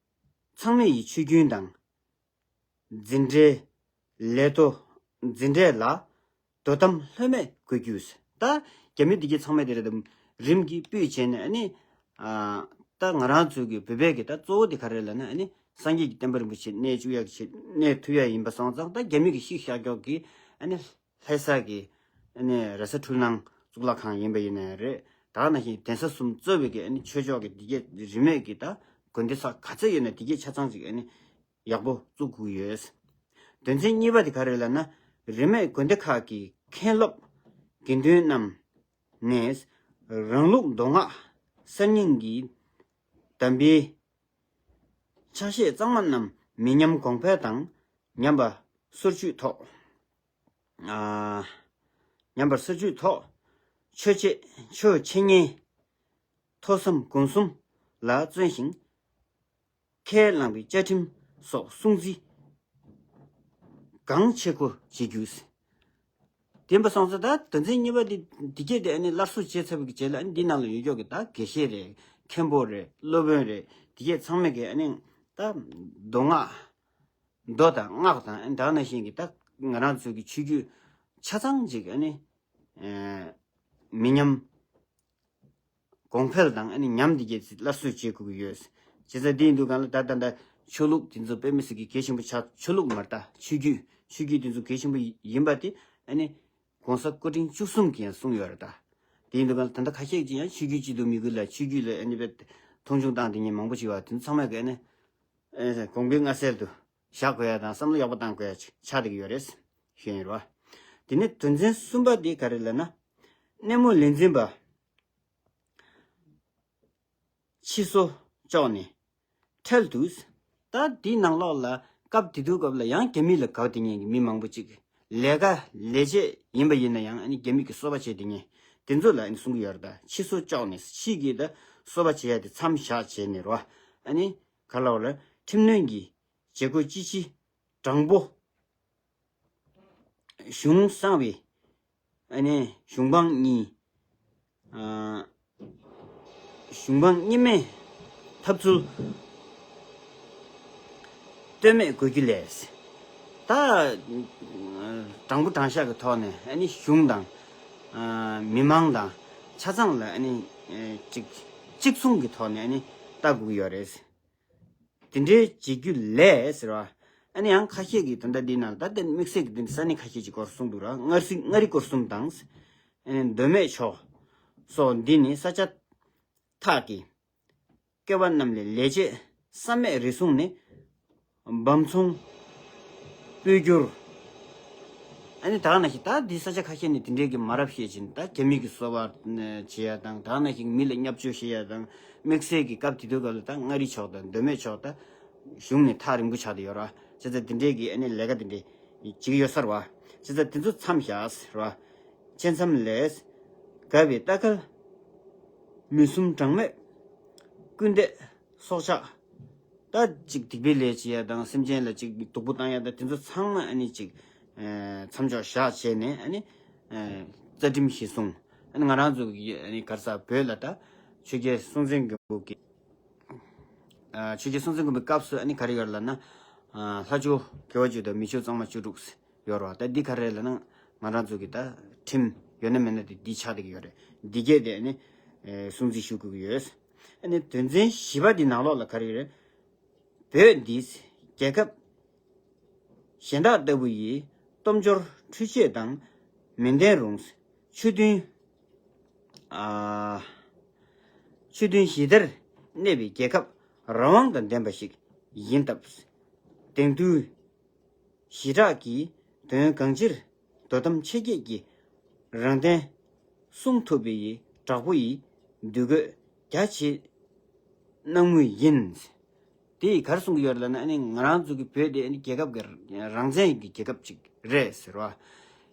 ཚང་མ་ཡི་ཆུ་རྒྱུན་དང་། འཛིན་གྲྭའི་ལས་དོ། འཛིན་གྲྭའི་ལ་དོ་དམ་ལྷོད་མེད་དགོས་རྒྱུ། ད་རྒྱ་མི་འདི་གྱད་ཚང་མས་དེ་རེད་དམ། རིམ་གྱིས་སྤུས་བྱས་ནས་ཨ་ནི་ཨ་ད་ང་རང་ཚོ་གི་བོད་པའི་གི་ད་གཙོ་བོ་དེ་ག་རེ་ལབ་ན། ཨ་ནི་སངས་རྒྱས་ཀྱི་བསྟན་པ་རིན་པོ་ཆེ་གནས་བཅུག་ཡག་གི་ཆེད་གནས་ཐུབ་ཡག་ཡིན་པ་སོང་ཙང་། ད་རྒྱ་མི་གི་བཤིག་བཞག་ཀྱོག་གི་ཨ་ནི་ལྷ་ས་གི་ཨ་ནི་རེ་ས་འཁྲུལ་སྣང་གཙུག་ལག་ཁང་ཡིན་པ་ཡིན་ནའི་རེད། ད་ག་ནང་བཞིན་གདན་ས་གསུམ་གཙོས་པའི་གི་ཨ་ནི་ཆོས་ཕྱོགས་ཀྱི་འདི་གྱད་རིས་མེད་ཀྱི་ད་དགོན་སྡེ་ས་ག་ཚད་ཡོད་ན་འདི་གྱད་ཆ་ཚང་ཅིག་ཨ་ནི་ཡག་པོ་བཙུགས་དགོས་ཡོད། དོན་ཚན་གཉིས་པ་དེ་ག་རེ་ལབ་ན། རིས་མེད་དགོན་སྡེ་ཁག་གི་མཁན་སློབ་དགེ་འདུན་རྣམས་ནས་རང་ལུགས་མདོ་སྔགས་གསར་རྙིང་གི་གདམས་པའི་ཕྱག་བཞེས་གཙང་མ་རྣམས་མི་ཉམས་གོང་འཕེལ་དང་ཉམས་པ་སོར་ཆུད་ཐོག་ཨ་ཉམས་པ་སོར་ཆུད་ཐོག་ཆོས་བྱེད་ཆོས་འཆད་ཉན་ཐོས་བསམ་སྒོམ་གསུམ་ལ་བརྩོན་ཞིང་། ཁས་བླངས་པའི་བཅའ་ཁྲིམས་སོགས་སྲུང་བརྩི་གང་ཆེ་དགོས་བྱེད་རྒྱུ། དེ་ཡིན་པ་སོང་ཙང་ད་དོན་ཚན་གཉིས་པ་འདི་འདི་གྱད་དེ་ཨ་ནི་སླར་གསོ་བྱས་ཚར་བའི་རྗེས་ལ། ཨ་ནི་འདི་ནང་ལ་ཡོད་ཀྱོག་གི་ད་དགེ་བཤེས་རེད། མཁན་པོ་རེད། སློབ་དཔོན་རེད། འདི་གྱད་ཚང་མས་གི་ཨ་ནི་ད་མདོ་སྔགས་མདོ་དང་སྔགས་དང་ཨ་ནི་ད་ག་ནང་བཞིན་གི་ད་ང་རང་ཚོའི་གི་ཆོས་བརྒྱུད་ཆ་ཚང་ཅིག་ཨ་ནི་ཨེ་མི་ཉམས་གོང་འཕེལ་དང་ཨ་ནི་ཉམས་འདི་གྱད་སླར་གསོ་བྱེད་དགོས་ཀྱི་ཡོད། བྱས་ཙང་འདི་ཡིན་དུས་སྒང་ལ་ད་ད་ད་ཆོས་ལུགས་འདི་ཚོ་དཔེ་མི་སྲིད་ཀྱི་གལ་ཆེན་པོ་ཆགས། ཆོས་ལུགས་མ་རེད་ད། ཆོས་བརྒྱུད་ཆོས་བརྒྱུད་འདི་ཚོ་གལ་ཆེན་པོ་ཡིན་པ་དེ་ཨ་ནི་༸གོང་ས་སྐུ་ཕྲེང་བཅུ་གསུམ་གྱིས་ཡང་གསུངས་ཡོད་རེད་ད། དེ་ཡིན་དུས་སྒང་ལ་ད་ལྟ་ཁ་ཤས་ཀྱིས་ཡང་ཆོས་བརྒྱུད་སྤྱི་འཐུས་མི་དགོས་ལ། ཆོས་བརྒྱུད་ལ་ཨ་ནི་དཔེ་མཐོང་ཆུང་བཏང་བསྡད་མཁན་མང་པོ་ཞིག་ཡོད་པ་དེ་ཚོ་ཚང་མས་གི་ཨ་ནི་ཨེ་དགོངས་པའི་མངའ་གསལ་དུ་བཞག་དགོས་ཡ་དང་བསམ་བློ་ཡག་པོ་བཏང་དགོས་ཡ་ཅིག་ཆགས་བསྡད་ཀྱི་ཡོད་རེད་ཞུ་ཡིན་རོ། དེ་ནས་དོན་ཚན་གསུམ་པ་དེ་ག་རེ་ལབ་ན། གནས་མོ་ལས་འཛིན་པ་ ཕྱི་སོ་ལྕོགས་ནས་ཁྲལ་དུས། ད་དེའི་ནང་ལོགས་ལ་སྐབས་དེ་དུས་སྐབས་ལ་ཡང་རྒྱ་མི་ལ་དགའ་བསྡད་མཁན་གྱི་མི་མང་པོ་ཅིག་ལས་ཀ་ལས་བྱེད་ཡིན་པ་ཡིན་ན་ཡང་ཨ་ནི་རྒྱ་མི་གི་སོ་པ་བྱེད་བསྡད་མཁན་དེ་ཚོ་ལ་ཨ་ནི་གསུང་གི་ཡོད་རེད། ད་ཕྱི་སོ་ལྕོགས་ནས་ཕྱི་གི་ད་སོ་པ་བྱེད་ཡ་དེ་མཚམས་བཞག་བྱས་ནས་རོ། ཨ་ནི་ག་ལ་བ་ལ་ཁྲིམས་གནོན་གྱི་བྱེད་སྒོ་ཅི་ཅི་དྲང་པོ། གཞུང་གསང་བའི་ཨ་ནི་གཞུང་འབངས་གཉིས། ཨ། གཞུང་འབངས་གཉིས་མེད་ཐབས་ཚུལ་ལྟོས་མེད་དགོས་རྒྱུ་ལས། ད་དྲང་པོ་དྲང་བཞག་གི་ཐོག་ནས་ཨ་ནི་གཞུང་དང་། ཨ། མི་མང་དང་ཆ་ཚང་ལ་ཨ་ནི་ཅིག་གཅིག་མཚུངས་ཀྱི་ཐོག་ནས་ཨ་ནི་ལྟ་དགོས་ཀྱི་ཡོད་རེད། དེ་འདྲའི་བྱེད་རྒྱུ་ལས་ཟེར་བ། ཨ་ནི་ཡང་ཁ་ཤས་ཀྱིས་ད་ལྟ་འདི་ནང་ད་ལྟ་དམིགས་བསལ་གྱི་འདི་ས་གནས་ཁ་ཤས་ཀྱི་སྐོར་གསུངས་འདུག་ར། མངའ་རིས་མངའ་རིས་སྐོར་གསུམ་དང་། ཨ་ནི་མདོ་སྨད་ཕྱོགས་སོགས་འདི་ནི་ས་ཆ་ཐག་གི་སྐལ་བ་རྣམས་ལས་ལས་བྱེད་བསམ་མེད་རེ་ཟུང་ནས་འབམ་ཚོང་སྤོས་སྒྱུར། ཨ་ནི་ད་ག་ནང་བཞིན་ད་འདི་ས་ཆ་ཁ་ཤས་ནས་དེ་འདྲའི་གི་མ་རབས་བཤད་ཅིང་ད་རྒྱ་མི་གི་སོ་པ་བྱེད་ཡ་དང་ད་ག་ནང་བཞིན་མི་ལ་བརྙས་བཅོས་བྱེད་ཡ་དང་དམིགས་བསལ་གྱི་སྐབས་དེ་དུས་སྐབས་ལ་ད་མངའ་རིས་ཕྱོགས་དང་མདོ་སྨད་ཕྱོགས་ད་གཞུང་ནས་ཐག་རིང་པོ་ཆགས་བསྡད་ཡོད་ར། བྱས་ཙང་དེ་འདྲའི་གི་ཨ་ནི་ལས་ཀ་དེ་འདྲའི་བྱེད་ཀྱི་ཡོད་ས་རེད་བ། བྱས་ཙང་དེ་ཚོ་མཚམས་བཞག་ཟེར་བ། བཅད་མཚམས་ལས། དགའ་བའི་ལྟ་སྐལ། མི་སུམ་གྲངས་མེད་སྐུལ་འདེད་སྲོག་ཆགས། ད་ཅིག་སྡིག་པའི་ལས་བྱེད་ཡ་དང་སེམས་ཅན་ལ་ཅིག་སྡུག་པོ་བཏང་ཡ་དང་དེ་ཚོ་ཚང་མ་ཨ་ནི་ཅིག་ཨ་མཚམས་འཇོག་བཞག་བྱས་ནས་ཨ་ནི་ཨ་རྩ་ཁྲིམས་གཞི་བཟུང་། ཨ་ནི་ང་རང་ཚོ་གི་ཨ་ནི་ག་རེ་ཟེར་བོད་ལ་ད་ཆོས་རྒྱལ་སྲོང་བཙན་སྒམ་པོ་གི་ཨ་ཆོས་རྒྱལ་སྲོང་བཙན་སྒམ་པོའི་སྐབས་སུ་ཨ་ནི་ག་རེ་ཡོད་ལབ་ན། ཨ་ལྷ་ཆོས་དགེ་བ་བཅུ་དང་མི་ཆོས་གཙང་མ་བཅུ་དྲུག་ཡོད་རེད་བ། ད་འདི་ག་རེ་ལབ་ན་ང་རང་ཚོ་གི་ད་ཁྲིམས་ཡོད་ན་མེད་ན་དེ་འདི་ཆགས་བསྡད་ཀྱི་ཡོད་རེད། འདི་གས་དེ་ཨ་ནི་ཨེ་སྲུང་བརྩི་ཞུ་དགོས་ཀྱི་ཡོད། ཨ་ནི་དོན་ཚན་བཞི་པ་འདི་ནང་ལོགས་ལ་ག་རེ་ཡོད་རེད། བོད་འདི་རྒྱལ་ཁབ་གཞན་དག་ལྟ་བུ་ཡི་སྟོབས་འབྱོར་འཕྲུལ་ཆས་དང་མི་ལྡན་རུང་ཆོས་མཐུན། ཨ། ཆོས་མཐུན་ཞི་བདེར་གནས་པའི་རྒྱལ་ཁབ་རང་དབང་དང་ལྡན་པ་ཞིག་ཡིན་སྟབས། དེང་དུས་ཞི་དྲག་གི་དོན་གང་ཕྱིར་དོ་དམ་ཆེ་བསྐྱེད་ཀྱི་རང་བརྟེན་སྲུང་ཐུབ་པའི་དྲག་པོ་ཡི་འདུ་འགོད་རྒྱ་ཆེ་གནང་མུས་ཡིན། དེ་ཡིས་ག་རེ་གསུང་གི་ཡོད་རེད་ལབ་ན། ཨ་ནི་ང་རང་ཚོ་གི་བོད་དེ་ཨ་ནི་རྒྱལ་ཁབ་ཀྱི་རང་བཙན་གྱི་རྒྱལ་ཁབ་ཅིག་རེད་ཟེར་བ།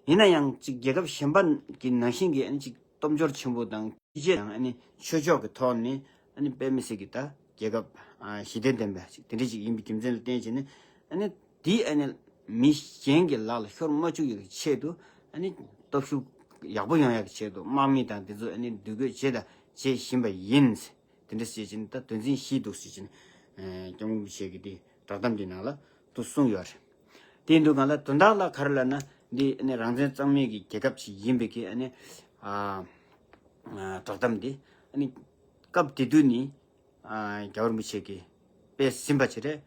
ཡིན་ན་ཡང་ཅིག་རྒྱལ་ཁབ་གཞན་པ་གི་ནང་བཞིན་གྱི་ཨ་ནི་ཅིག་སྟོབས་འབྱོར་ཆེན་པོ་དང་སྤྱི་ཆེད་དང་ཨ་ནི་ཆོས་ཕྱོགས་ཀྱི་ཐོག་ནས་ཨ་ནི་དཔེ་མི་སྲིད་ཀྱི་ད་རྒྱལ་ཁབ་ཨ་ཞི་བདེ་ལྡན་པ་ཅིག་དེ་འདྲ་ཅིག་ཡིན་པའི་རྒྱུ་མཚན་ལ་བརྟེན་བྱས་ནས། ཨ་ནི་དེ་ཨ་ནི་མི་གཞན་གྱི་ལག་ལ་ཤོར་མ་བཅུག་ཡག་གི་ཆེད་དུ་ཨ་ནི་སྟོབས་ཤུགས་ཡག་པོ་ཡོང་ཡག་གི་ཆེད་དུ་དམག་མི་དང་དེ་ཚོ་ཨ་ནི་འདུ་འགོད་བྱས་དང་བྱེད་བཞིན་པ་ཡིན། དེ་འདྲ་བྱེད་ཀྱིན་ད་དོན་ཚན་བཞི་འདུག་ཟེར་གྱིན། ཨེ་སྐྱབས་མགོན་རིན་པོ་ཆེ་གིས་དེ་བསྒྲགས་གཏམ་འདི་ནང་ལ་དུ་གསུངས་ཡོད་རེད། དེ་ཡིན་དུས་སྒང་ལ་དོན་དག་ལ་ག་རེ་ལབ་ན། འདི་ཨ་ནི་རང་བཙན་གཙང་མའི་གི་རྒྱལ་ཁབ་ཅིག་ཡིན་པའི་གི་ཨ་ནི་ཨ་ཨ་བསྒྲགས་གཏམ་འདི་ཨ་ནི་སྐབས་དེ་དུས་ནི་ཨ་རྒྱལ་བ་རིན་པོ་ཆེ་གིས་སྤེལ་ཟིན་པ་ཅིག་རེད།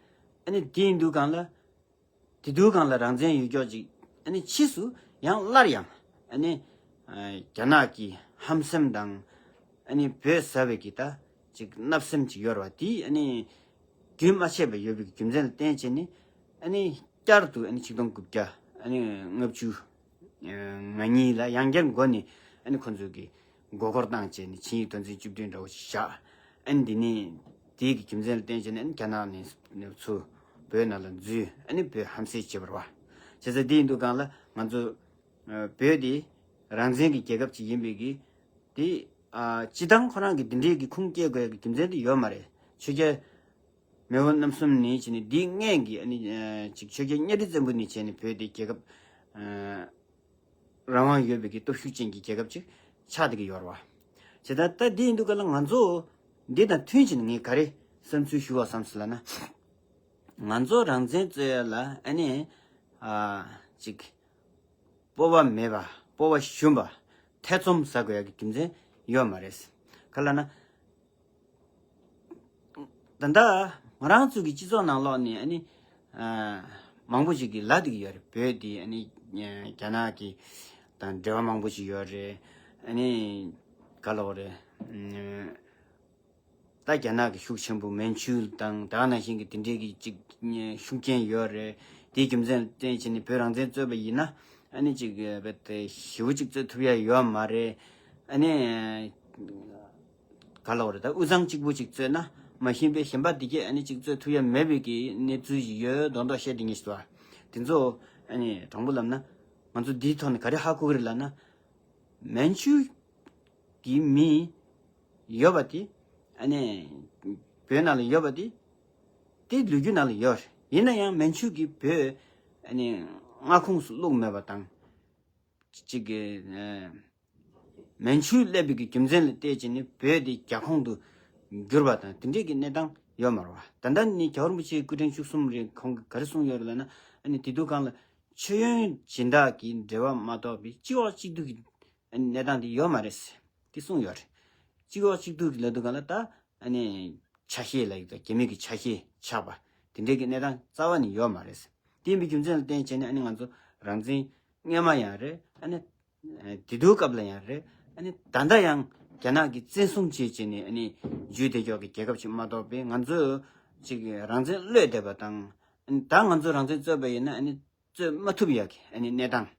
ཨ་ནི་དེ་ཡིན་དུས་སྒང་ལ། དེ་དུས་སྒང་ལ་རང་བཙན་ཡོད་ཀྱོག་ཅིག་ཨ་ནི་ཕྱིས་སུ་ཡང་སླར་ཡང་ཨ་ནི་ཨ་རྒྱ་ནག་གི་ཧམ་སེམས་དང་ཨ་ནི་བོད་ཟ་བའི་གི་ད་ཅིག་བརྣབ་སེམས་ཅིག་ཡོད་རེད་བ། དེ་ཨ་ནི་རྒྱུན་མ་ཆད་པ་ཡོད་པའི་རྒྱུ་མཚན་ལ་བརྟེན་བྱས་ནས་ཨ་ནི་བསྐྱར་དུ་ཨ་ནི་ཆིག་སྟོང་དགུ་བརྒྱ་ཨ་ནི་ལྔ་བཅུ་ང་གཉིས་ལ་ཡང་བསྐྱར་མགོ་ནས་ཨ་ནི་ཁོ་ཚོས་གི་མགོ་སྐོར་བཏང་བྱས་ནས་ཆིངས་ཡིག་དོན་ཚན་བཅུ་བདུན་འདྲ་བོ་ཞིག་བཞག་ཨ་ནི་འདི་ནི་དེའི་གི་རྒྱུ་མཚན་ལ་བརྟེན་བྱས་ནས་ཨ་ནི་རྒྱ་ནག་ནས་ཚུར་བོད་ནང་ལ་འཛུལ། ཨ་ནི་བོད་ཧམ་བཤད་བྱེད་པ་རེད་བ། བྱས་ཙང་འདི་ཡིན་དུས་སྒང་ལ་ང་ཚོ་ཨ་བོད་དེ་རང་བཙན་གྱི་རྒྱལ་ཁབ་ཅིག་ཡིན་པའི་གི་དེ་ཨ་སྤྱི་བཏང་ཁོ་རང་གི་འདི་འདྲའི་གི་ཁུངས་སྐྱེལ་དགོས་ཡ་གི་རྒྱུ་མཚན་དེ་ཡོད་མ་རེད། ཆོས་རྒྱལ་མེས་དབོན་རྣམ་གསུམ་ནས་བྱས་ནས་འདིའི་སྔོན་གྱི་ཨ་ནི་ཨ་ཅིག་ཆོས་རྒྱལ་གཉའ་ཁྲི་བཙན་པོ་ནས་བྱས་ནས་བོད་དེ་རྒྱལ་ཁབ་ཨ་རང་དབང་ཡོད་པའི་གི་སྟོབས་ཤུགས་ཅན་གྱི་རྒྱལ་ཁབ་ཅིག་ཆགས་བསྡད་ཀྱི་ཡོད་རེད་བ། བྱས་ཙང་ད་འདི་ཡིན་དུས་སྒང་ལ་ང་ཚོ་འདི་དང་མཐུན་བྱས་ནས་ངས་ག་རེ་བསམ་ཚུལ་ཞུ་བ་བསམ་སོང་ལབ་ན། ང་ཚོ་རང་བཙན་རྩོད་ཡ་ལ་ཨ་ནི་ཨ་ཅིག་སྤོབས་པ་མེད་པ། སྤོབས་པ་ཞུམ་པ། ཐེ་ཚོམ་ཟ་དགོས་ཡ་གི་རྒྱུ་མཚན་ཡོད་མ་རེད། ག་ལབ་ན། ད་ལྟ་ང་རང་ཚོ་གི་སྤྱི་ཚོགས་ནང་ལོགས་ནས་ཨ་ནི་ཨ་མང་པོ་ཞིག་གིས་ལབ་བསྡད་ཀྱི་ཡོད་རེད། བོད་འདི་ཨ་ནི་རྒྱ་ནག་གི་དང་འབྲེལ་བ་མང་པོ་ཞིག་ཡོད་རེད། ཨ་ནི་ག་ལབ་དགོས་རེད། ད་རྒྱ་ནག་གི་ཤུགས་ཆེན་པོ་མན་ཆུ་དང་ད་ག་ནང་བཞིན་གྱི་དེ་འདྲའི་གི་ཅིག་ཤུགས་རྐྱེན་ཡོད་རེད། དེའི་རྒྱུ་མཚན་ལ་བརྟེན་བྱས་ནས་བོད་རང་བཙན་རྩོད་པ་ཡིན་ན་ཨ་ནི་ཅིག་རྦད་དེ་ཞེ་པོ་ཅིག་རྩོད་ཐུབ་ཡ་ཡོད་མ་རེད། ཨ་ནི། ག་ལབ་རེད། ད་དབུས་གཙང་གཅིག་པུ་ཅིག་རྩོད་ན་མ་ཤེས་པའི་གཞན་པ་འདི་གས་ཨ་ནི་ཅིག་རྩོད་ཐུབ་ཡ་མེད་པའི་གི་གནས་ཚུལ་ཞིག་ཡོད་མདོག་མདོག་བཤད་དེ་ཉིད་ཞིག་འདུག་བ། དེ་ཚོ་ཨ་ནི་དྲང་པོ་ལབ་ན་ང་ཚོ་འདིའི་ཐོག་ནས་ག་རེ་ཧ་གོ་གི་རེད་ལབ་ན། མན་ཇུ་གི་མི་ཡོད་པ་དེ་ཨ་ནི་བོད་ནང་ལ་ཡོད་པ་དེ་དེ་ལོ་རྒྱུས་ནང་ལ་ཡོད་རེད། ཡིན་ན་ཡང་མན་ཇུ་གིས་བོད་ཨ་ནི་མངའ་ཁོངས་སུ་བླུགས་མེད་པ་དང་། གཅིག་གི་ཨ་མན་ཇུ་སླེབས་པའི་གི་རྒྱུ་མཚན་ལ་བལྟས་བྱས་ནས་བོད་དེ་རྒྱ་ཁོངས་སུ་གྱུར་པ་དང་དེ་འདྲས་ཀྱི་གནས་སྟངས་ཡོད་མ་རེད་བ། ད་ལྟ་ནི་རྒྱལ་བ་རིན་པོ་ཆེའི་སྐུ་ཕྲེང་བཅུ་གསུམ་རེད། ཁོང་གིས་ག་རེ་གསུངས་ཡོད་རེད་ལབ་ན། ཨ་ནི་དེ་དུས་སྒང་ལ་མཆོད་ཡོན་སྦྱིན་བདག་གི་འབྲེལ་བ་མ་གཏོགས་པའི་སྤྱི་འོག་གཅིག་སྡུད་ཀྱི་ཨ་ནི་གནས་སྟངས་དེ་ཡོད་མ་རེད་ཟེར་དེ་གསུངས་ཡོད་རེད། སྤྱི་འོག་གཅིག་སྡུད་ཀྱི་ལབ་དུས་སྒང་ལ་ད་ཨ་ནི་ཆ་ཤས་ལབ་ཡག་དང་རྒྱ་མི་གི་ཆ་ཤས་ཆགས་པ་དེ་འདྲས་ཀྱི་གནས་སྟངས་རྩ་བ་ནས་ཡོད་མ་རེད། དེ་ཡིན་པའི་རྒྱུ་མཚན་ལ་བརྟེན་བྱས་ནས་ཨ་ནི་ང་ཚོ་རང་བཙན་སྔོན་མ་ཡང་རེད། ཨ་ནི་དེ་དུས་སྐབས་ལ་ཡང་རེད། ཨ་ནི་ད་ལྟ་ཡང་རྒྱ་ནག་གིས་བཙན་བཟུང་བྱས་བྱས་ནས་ཨ་ནི་འཇུས་བསྡད་ཀྱོག་གི་རྒྱལ་ཁབ་ཅིག་མ་གཏོགས་པའི་ང་ཚོས་ཅིག་རང་བཙན་གློད་བསྡད་པ་དང་། ཨ་ནི་ད་ང་ཚོ་རང་བཙན་རྩོད་པ་ཡིན་ན་ཨ་ནི་རྩོད་མ་ཐུབ་ཡག་གི་ཨ་ནི་གནས་སྟངས།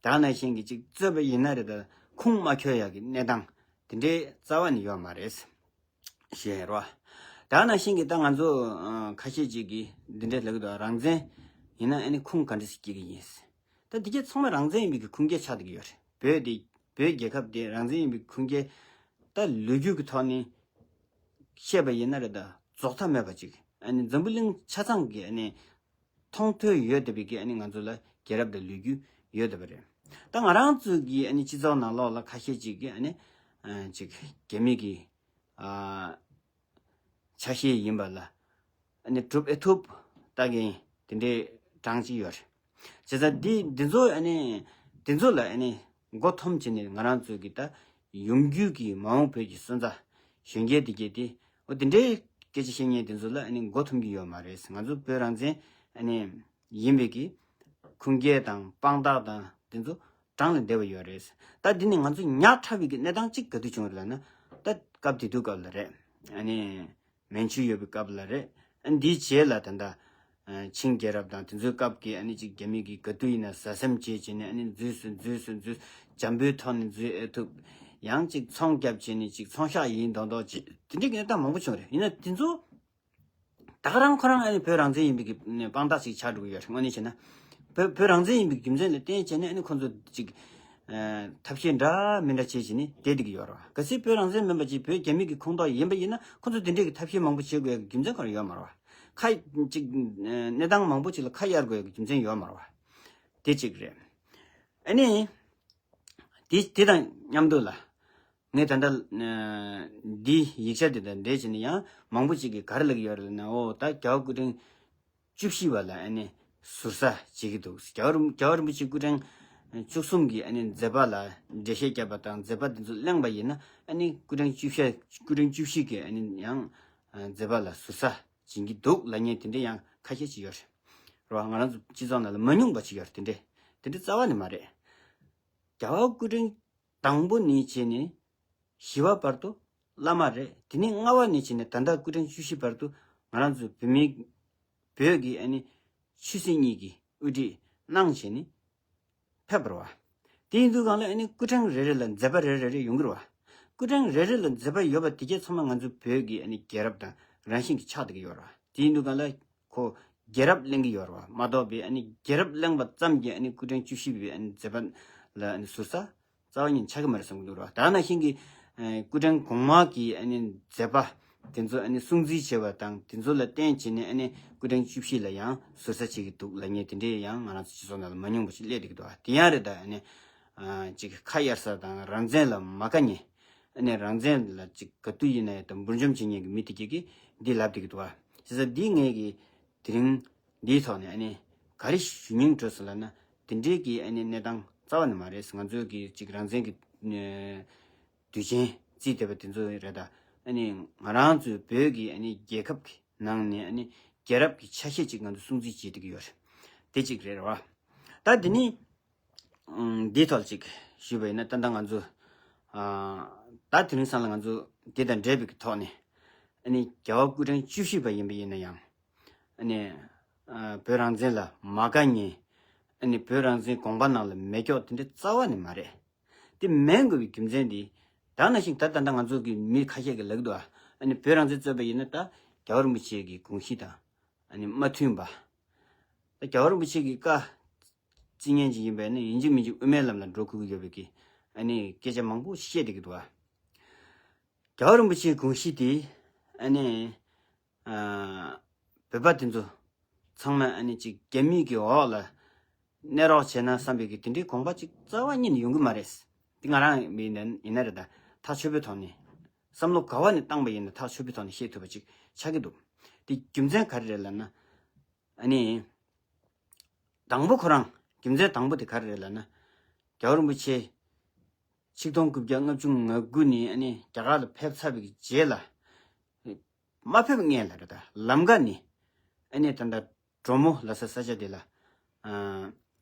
ད་ནང་བཞིན་གྱི་ཅིག་རྩོད་པ་ཡིན་ན་རེད། ད་ཁུངས་མ་འཁྱོལ་ཡག་གི་གནས་སྟངས་དེ་འདྲའི་རྩ་བ་ནས་ཡོད་མ་རེད། ཞེས་རོ། ད་ནང་བཞིན་གྱི་ད་ང་ཚོ་ཨ་ཁ་ཤས་ཅིག་གིས་འདི་འདྲས་ལབ་ཀྱི་འདུག་རང་བཙན་ཡིན་ན་ཨ་ནི་ཁུངས་ག་འདྲས་སེ་སྐྱེལ་གྱི་ཡིན། ད་འདི་གས་ཚང་མ་རང་བཙན་ཡིན་པའི་གི་ཁུངས་སྐྱེལ་ཆགས་བསྡད་ཀྱི་ཡོད་རེད། བོད་དེ་བོད་རྒྱལ་ཁབ་དེ་རང་བཙན་ཡིན་པའི་ཁུངས་སྐྱེལ་ད་ལོ་རྒྱུས་ཀྱི་ཐོག་ནས་བཤད་པ་ཡིན་ན་རེད། ད་རྫོགས་མཐའ་མེད་པ་ཅིག་ཨ་ནི་འཛམ་བུ་གླིང་ཆ་ཚང་གི་ཨ་ནི་མཐོང་ཐོས་ཡོད་བསྡད་པའི་གི་ཨ་ནི་ང་ཚོ་ལ་རྒྱལ་རབས་དང་ལོ་རྒྱུས་ཡོད་བསྡད་པ་རེད། ད་ང་རང་ཚོའི་གི་ཨ་ནི་སྤྱི་ཚོགས་ནང་ལོགས་ལ་ཁ་ཤས་ཅིག་གིས་ཨ་ནི་ཨ་ཅིག་རྒྱ་མི་གི་ཨ་ཆ་ཤས་ཡིན་པ་ལ་ཨ་ནི་གྲུབ་ཨེ་ཐུབ་ལྟ་མཁན་དེ་འདྲའི་གྲངས་ཅིག་ཡོད་རེད། བྱས་ཙང་འདི་འདི་ཚོ་ཨ་ནི་འདི་ཚོ་ལ་ཨ་ནི་མགོ་འཐོམ་བྱས་ནས་ང་རང་ཚོའི་གི་ད་ཡོང་རྒྱུ་གི་མ་འོངས་བོད་ཀྱི་སོན་རྩ་གཞོན་སྐྱེས་དེ་གས་དེ་འོ་དེ་འདྲའི་སྐད་ཆ་བཤད་མཁན་དེ་ཚོ་ལ་ཨ་ནི་མགོ་འཐོམ་གྱི་ཡོད་མ་རེད། ང་ཚོ་བོད་རང་བཙན་ཨ་ནི་ཡིན་པའི་གི་ཁུངས་སྐྱེལ་དང་དཔང་རྟགས་དང་དེ་ཚོ་གྲངས་ལས་འདས་པ་ཡོད་རེད། ད་འདི་ནི་ང་ཚོ་ཉག་ཕྲ་བའི་གི་གནས་སྟངས་གཅིག་ག་དུས་བྱུང་རེད་ལབ་ན། ད་སྐབས་དེ་དུས་སྐབས་ལ་རེད། ཨ་ནི་མན་ཇུ་ཡོད་པའི་སྐབས་ལ་རེད། ཨ་འདིའི་རྗེས་ལ་ད་ལྟ་ཨ་ཆིང་རྒྱལ་རབས་དང་དེ་ཚོའི་སྐབས་ཀྱི་ཨ་ནི་ཅིག་རྒྱ་མི་གི་ག་དུས་ཡིན་ན་ཟ་སེམས་བྱེད་བྱེད་ནས་ཨ་ནི་འཛུལ་སོང་འཛུལ་སོང་འཛུལ། འཇམ་པོའི་ཐོག་ནས་འཛུལ་ཨེ་ཐུབ། ཡང་ཅིག་ཚོང་རྒྱབ་བྱེད་ནས་ཅིག་ཚོང་ཤག་ཡིན་མདོག་མདོག་བྱེད་དེ་འདྲའི་གི་གནས་སྟངས་མང་པོ་བྱུང་རེད། ཡིན་ན་དེ་ཚོ་ད་ག་རང་ཁོ་རང་ཨ་ནི་བོད་རང་བཙན་ཡིན་པའི་གི་དཔང་རྟགས་ཅིག་ཆགས་འགྲོ་གི་ཡོད་རེད། དངོས་གནས་བྱས་ན་བོད་བོད་རང་བཙན་ཡིན་པའི་རྒྱུ་མཚན་ལ་བརྟེན་བྱས་ནས་ཨ་ནི་ཁོ་ཚོ་ཅིག་ཨ་ཐབས་ཤེས་འདྲ་མི་འདྲ་བྱེད་བྱས་ནས་བསྡད་བསྡད་ཀྱི་ཡོད་རེད་བ། གལ་སྲིད་བོད་རང་བཙན་མིན་པ་ཅིག་བོད་རྒྱ་མི་གི་ཁོངས་གཏོགས་ཡིན་པ་ཡིན་ན་ཁོ་ཚོ་དེ་འདྲས་ཀྱི་ཐབས་ཤེས་མང་པོ་བྱེད་དགོས་ཡག་གི་རྒྱུ་མཚན་ཁོ་རང་ཡོད་མ་རེད་བ། ཁ་ཅིག་གནས་སྟངས་མང་པོ་ཅིག་ལ་ཁ་གཡར་དགོས་ཡག་གི་རྒྱུ་མཚན་ཡོད་མ་རེད་བ། དེ་གཅིག་རེད། ཨ་ནི། དེ་དེ་དང་མཉམ་དུ་ལ། ངས་ད་ལྟ་ཨ་འདི་ཡིག་ཆ་དེ་དང་འབྲེལ་བྱས་ནས་ཡང་མང་པོ་ཅིག་གིས་ག་རེ་ལབ་ཀྱི་ཡོད་རེད་ལབ་ན། འོ་ད་རྒྱལ་བ་སྐུ་ཕྲེང་བཅུ་བཞི་པ་ལ་ཨ་ནི་ཟུར་ཟ་བྱེད་ཀྱི་འདུག་རྒྱལ་བ་རིན་རྒྱལ་བ་རིན་པོ་ཆེ་སྐུ་ཕྲེང་བཅུ་གསུམ་གྱི་ཨ་ནི་མཛད་པ་ལ་འགྲེལ་བཤད་བརྒྱབ་པ་དང་མཛད་པ་དེ་ཚོ་གླེང་པ་ཡིན་ན་ཨ་ནི་སྐུ་ཕྲེང་བཅུ་བཞི་སྐུ་ཕྲེང་བཅུ་བཞི་གི་ཨ་ནི་ཡང་མཛད་པ་ལ་ཟུར་ཟ་བྱེད་ཀྱི་འདུག་ལབ་མཁན་དེ་འདྲ་ཡང་ཁ་ཤས་ཅིག་ཡོད་རེད། རེད་བ། ང་རང་ཚོ་སྤྱི་ཚོགས་ནང་ལ་མ་མྱོང་པ་ཅིག་ཡོད་རེད། དེ་འདྲ་དེ་འདྲ་རྩ་བ་ནས་མ་རེད། རྒྱལ་བ་སྐུ་ཕྲེང་དང་པོ་ནས་བྱས་ནས་བཞི་པ་བར་དུ་བླ་མ་རེད། དེ་ནས་ལྔ་པ་ནས་བྱས་ནས་ད་ལྟ་སྐུ་ཕྲེང་བཅུ་བཞི་བར་དུ་ང་རང་ཚོ་བོད་མི་བོད་ཀྱི་ཨ་ནི་ཆོས་སྲིད་གཉིས་ཀྱི་དབུ་ཁྲིད་གནང་བྱས་ནས་ཕེབས་པ་རེད་བ། དེ་ཡིན་དུས་སྒང་ལ་ཨ་ནི་སྐུ་ཕྲེང་རེ་རེ་ལ་མཛད་པ་རེ་རེ་རེ་ཡོང་གི་རེད་བ། སྐུ་ཕྲེང་རེ་རེ་ལ་མཛད་པ་ཡོད་པ་དེ་གས་ཚང་མ་ང་ཚོ་བོད་ཀྱི་ཨ་ནི་རྒྱལ་རབས་དང་རང་བཞིན་གྱི་ཆགས་བསྡད་ཀྱི་ཡོད་རེད་བ། དེ་ཡིན་དུས་སྒང་ལ་ཁོ་རྒྱལ་རབས་གླེང་གི་ཡོད་རེད་བ། མ་གཏོགས་པའི་ཨ་ནི་རྒྱལ་རབས་གླེང་པ་ཙམ་གྱིས་ཨ་ནི་སྐུ་ཕྲེང་བཅུ་བཞི་པའི་ཨ་ནི་མཛད་པ་ལ་ཨ་ནི་ཟུར་ཟ་རྩ་བ་ཉིད་ཆགས་ཀྱི་མ་རེད་བསམ་གྱི་འདུག་ར། ད་ནང་བཞིན་གྱི་ཨ་སྐུ་ཕྲེང་གོང་མ་གི་ཨ་ནི་མཛད་པ་དེ་ཚོ་ཨ་ནི་སྲུང་བརྩི་བྱས་པ་དང་དེ་ཚོ་ལ་བརྟེན་བྱས་ནས་ཨ་ནི་སྐུ་ཕྲེང་བཅུ་བཞི་ལ་ཡང་ཟུར་ཟ་བྱེད་ཀྱི་འདུག་ལབ་མཁན་དེ་འདྲས་ཡང་ང་རང་ཚོ་སྤྱི་ཚོགས་ནང་ལ་མ་མྱོང་པ་ཞིག་སླེབས་བསྡད་ཀྱི་འདུག་དེ་ཡང་རེད། ད་ཨ་ནི་ཨ་ཅིག་ཁ་གཡར་ས་དང་རང་བཙན་ལ་མ་དགའ་མཁན། ཨ་ནི་རང་བཙན་ལ་ཅིག་ག་དུས་ཡིན་ན་ཡང་ད་འབུར་འཇོམས་བྱེད་མཁན་གྱི་མི་དེ་གས་ཀྱིས་འདི་ལབ་བསྡད་ཀྱི་འདུག་བ། བྱས་ཙང་འདི་ངས་ཀྱི་དེ་རིང་འདིའི་ཐོག་ནས་ཨ་ནི་ག་རེ་ཞུ་སྙིང་བྲོ་སོང་ལབ་ན། དེ་འདྲའི་གི་ཨ་ནི་གནས་སྟངས་རྩ་བ་ནས་མ་རེད། ང་ཚོའི་གི་ཅིག་རང་བཙན་གྱི་ཨ་དུས་ཆེན་བརྩིས་བསྡད་པ་དེ་ཚོ་རེད། ད་ཨ་ནི་ང་རང་ཚོའི་བོད་ཀྱི་ཨ་ནི་རྒྱལ་ཁབ་ཀྱི་ནང་ནས་ཨ་ནི་རྒྱལ་རབས་ཀྱི་ཆ་ཤས་ཅིག་ང་ཚོ་སྲུང་བརྩི་བྱེད་བསྡད་ཀྱི་ཡོད་རེད། དེ་གཅིག་རེད་བ། ད་དེ་ནི་ཨང་འདིའི་ཐོག་ཅིག་ཞུས་པ་ཡིན་ན། ད་ལྟ་ང་ཚོ་ཨ་ད་དེ་རིང་སང་ལ་ང་ཚོ་འདི་དང་འབྲེལ་བའི་གི་ཐོག་ནས་ཨ་ནི་རྒྱལ་བ་སྐུ་ཕྲེང་བཅུ་བཞི་པ་ཡིན་པ་ཡིན་ན་ཡང་། ཨ་ནི་ཨ་བོད་རང་བཙན་ལ་མ་དགའ་མཁན། ཨ་ནི་བོད་རང་བཙན་དགོངས་པ་ནང་ལ་མེད་ཀྱོག་དེ་འདྲ་རྩ་བ་ནས་མ་རེད། དེ་མེད་དགོས་པའི་རྒྱུ་མཚན་དེ་ ད་ནང་བཞིན་ད་ད་ལྟ་ང་ཚོ་གི་མི་ཁ་ཤས་ཀྱིས་ལབ་འདུག་ཨ་ནི་བོད་རང་བཙན་རྩོད་པ་ཡིན་ན་ད་རྒྱལ་བ་རིན་པོ་ཆེ་གི་དགོངས་གཞི་དང་ཨ་ནི་མ་མཐུན་པ། ད་རྒྱལ་བ་རིན་པོ་ཆེ་གི་བཀའ་བརྩི་མཁན་ཅིག་ཡིན་པས་ནི་ཡིན་གཅིག་མིན་གཅིག་དབུ་མའི་ལམ་ལ་འགྲོ་དགོས་ཀྱི་ཡོད་པའི་གི་ཨ་ནི་སྐད་ཆ་མང་པོ་བཤད་བསྡད་ཀྱི་འདུག་ཨ། རྒྱལ་བ་རིན་པོ་ཆེའི་དགོངས་གཞི་དེ་ཨ་ནི་ཨ་བོད་པ་དེ་ཚོ་ཚང་མ་ཨ་ནི་ཅིག་རྒྱ་མི་གི་འོག་ལ་གནས་རོགས་བྱས་ན་བསམ་པའི་གི་དེ་འདྲའི་དགོངས་པ་ཅིག་རྩ་བ་ཉིད་ནས་ཡོང་གི་མ་རེད། དེ་ང་རང་མི་ཡིན་ན་ཡིན་ན་རེད། ད་ཐག་ཆོད་པོའི་ཐོག་ནས་བསམ་བློ་ག་བ་ནས་བཏང་པ་ཡིན་ན་ཐག་ཆོད་པོའི་ཐོག་ནས་བཤད་ཐུབ་པ་ཅིག་ཆགས་ཀྱི་འདུག་དེ་རྒྱུ་མཚན་ག་རེ་རེད་ལབ་ན། ཨ་ནི། དང་པོ་ཁོ་རང་རྒྱུ་མཚན་དང་པོ་དེ་ག་རེ་རེད་ལབ་ན། རྒྱལ་བ་རིན་པོ་ཆེ། ཆིག་སྟོང་དགུ་བརྒྱ་ལྔ་བཅུ་ང་དགུ་ནས་ཨ་ནི་རྒྱ་གར་ལ་ཕེབས་ཚར་བའི་རྗེས་ལ། མ་ཕེབས་སྔོན་ལ་རེད་ད་ལམ་ཀ་ནས་ཨ་ནི་ད་ལྟ་གྲོ་མོ་ལབ་ས་ས་ཆ་དེ་ལ། ཨ་